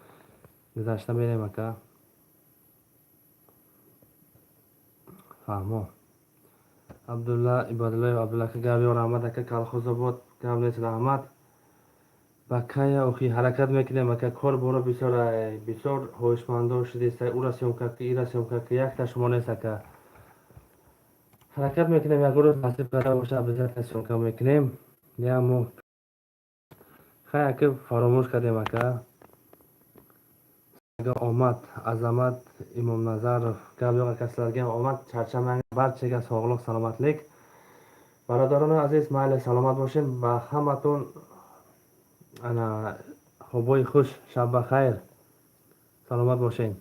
Гузашта мерем, ака. Фаҳмо. Абдулла Ибодуллоев, Абдулла ака, гап ё раҳмат, ака. Колхозобод гап нест, раҳмат. Ба кая охи ҳаракат мекунем, ака, кор боро бисёр, бисёр хоҳишмандо шудеста, ура съёмка ки, ира съёмка ки, якта шумо нест, ака. Ҳаракат мекунем, ягон рӯз насиб карда боша, обязательно съёмка мекунем. Як моҳ хай, ака, фаромӯш кардем, ака. Омад Азамат Имомназаров, гап yo'q, aka, sizlarga ham omad, charchamang, barchaga sog'lik, salomatlik. Бародарони азиз, майли, саломат бошед ба ҳаматон, ана хобои хуш, шаб ба хайр, саломат бошед.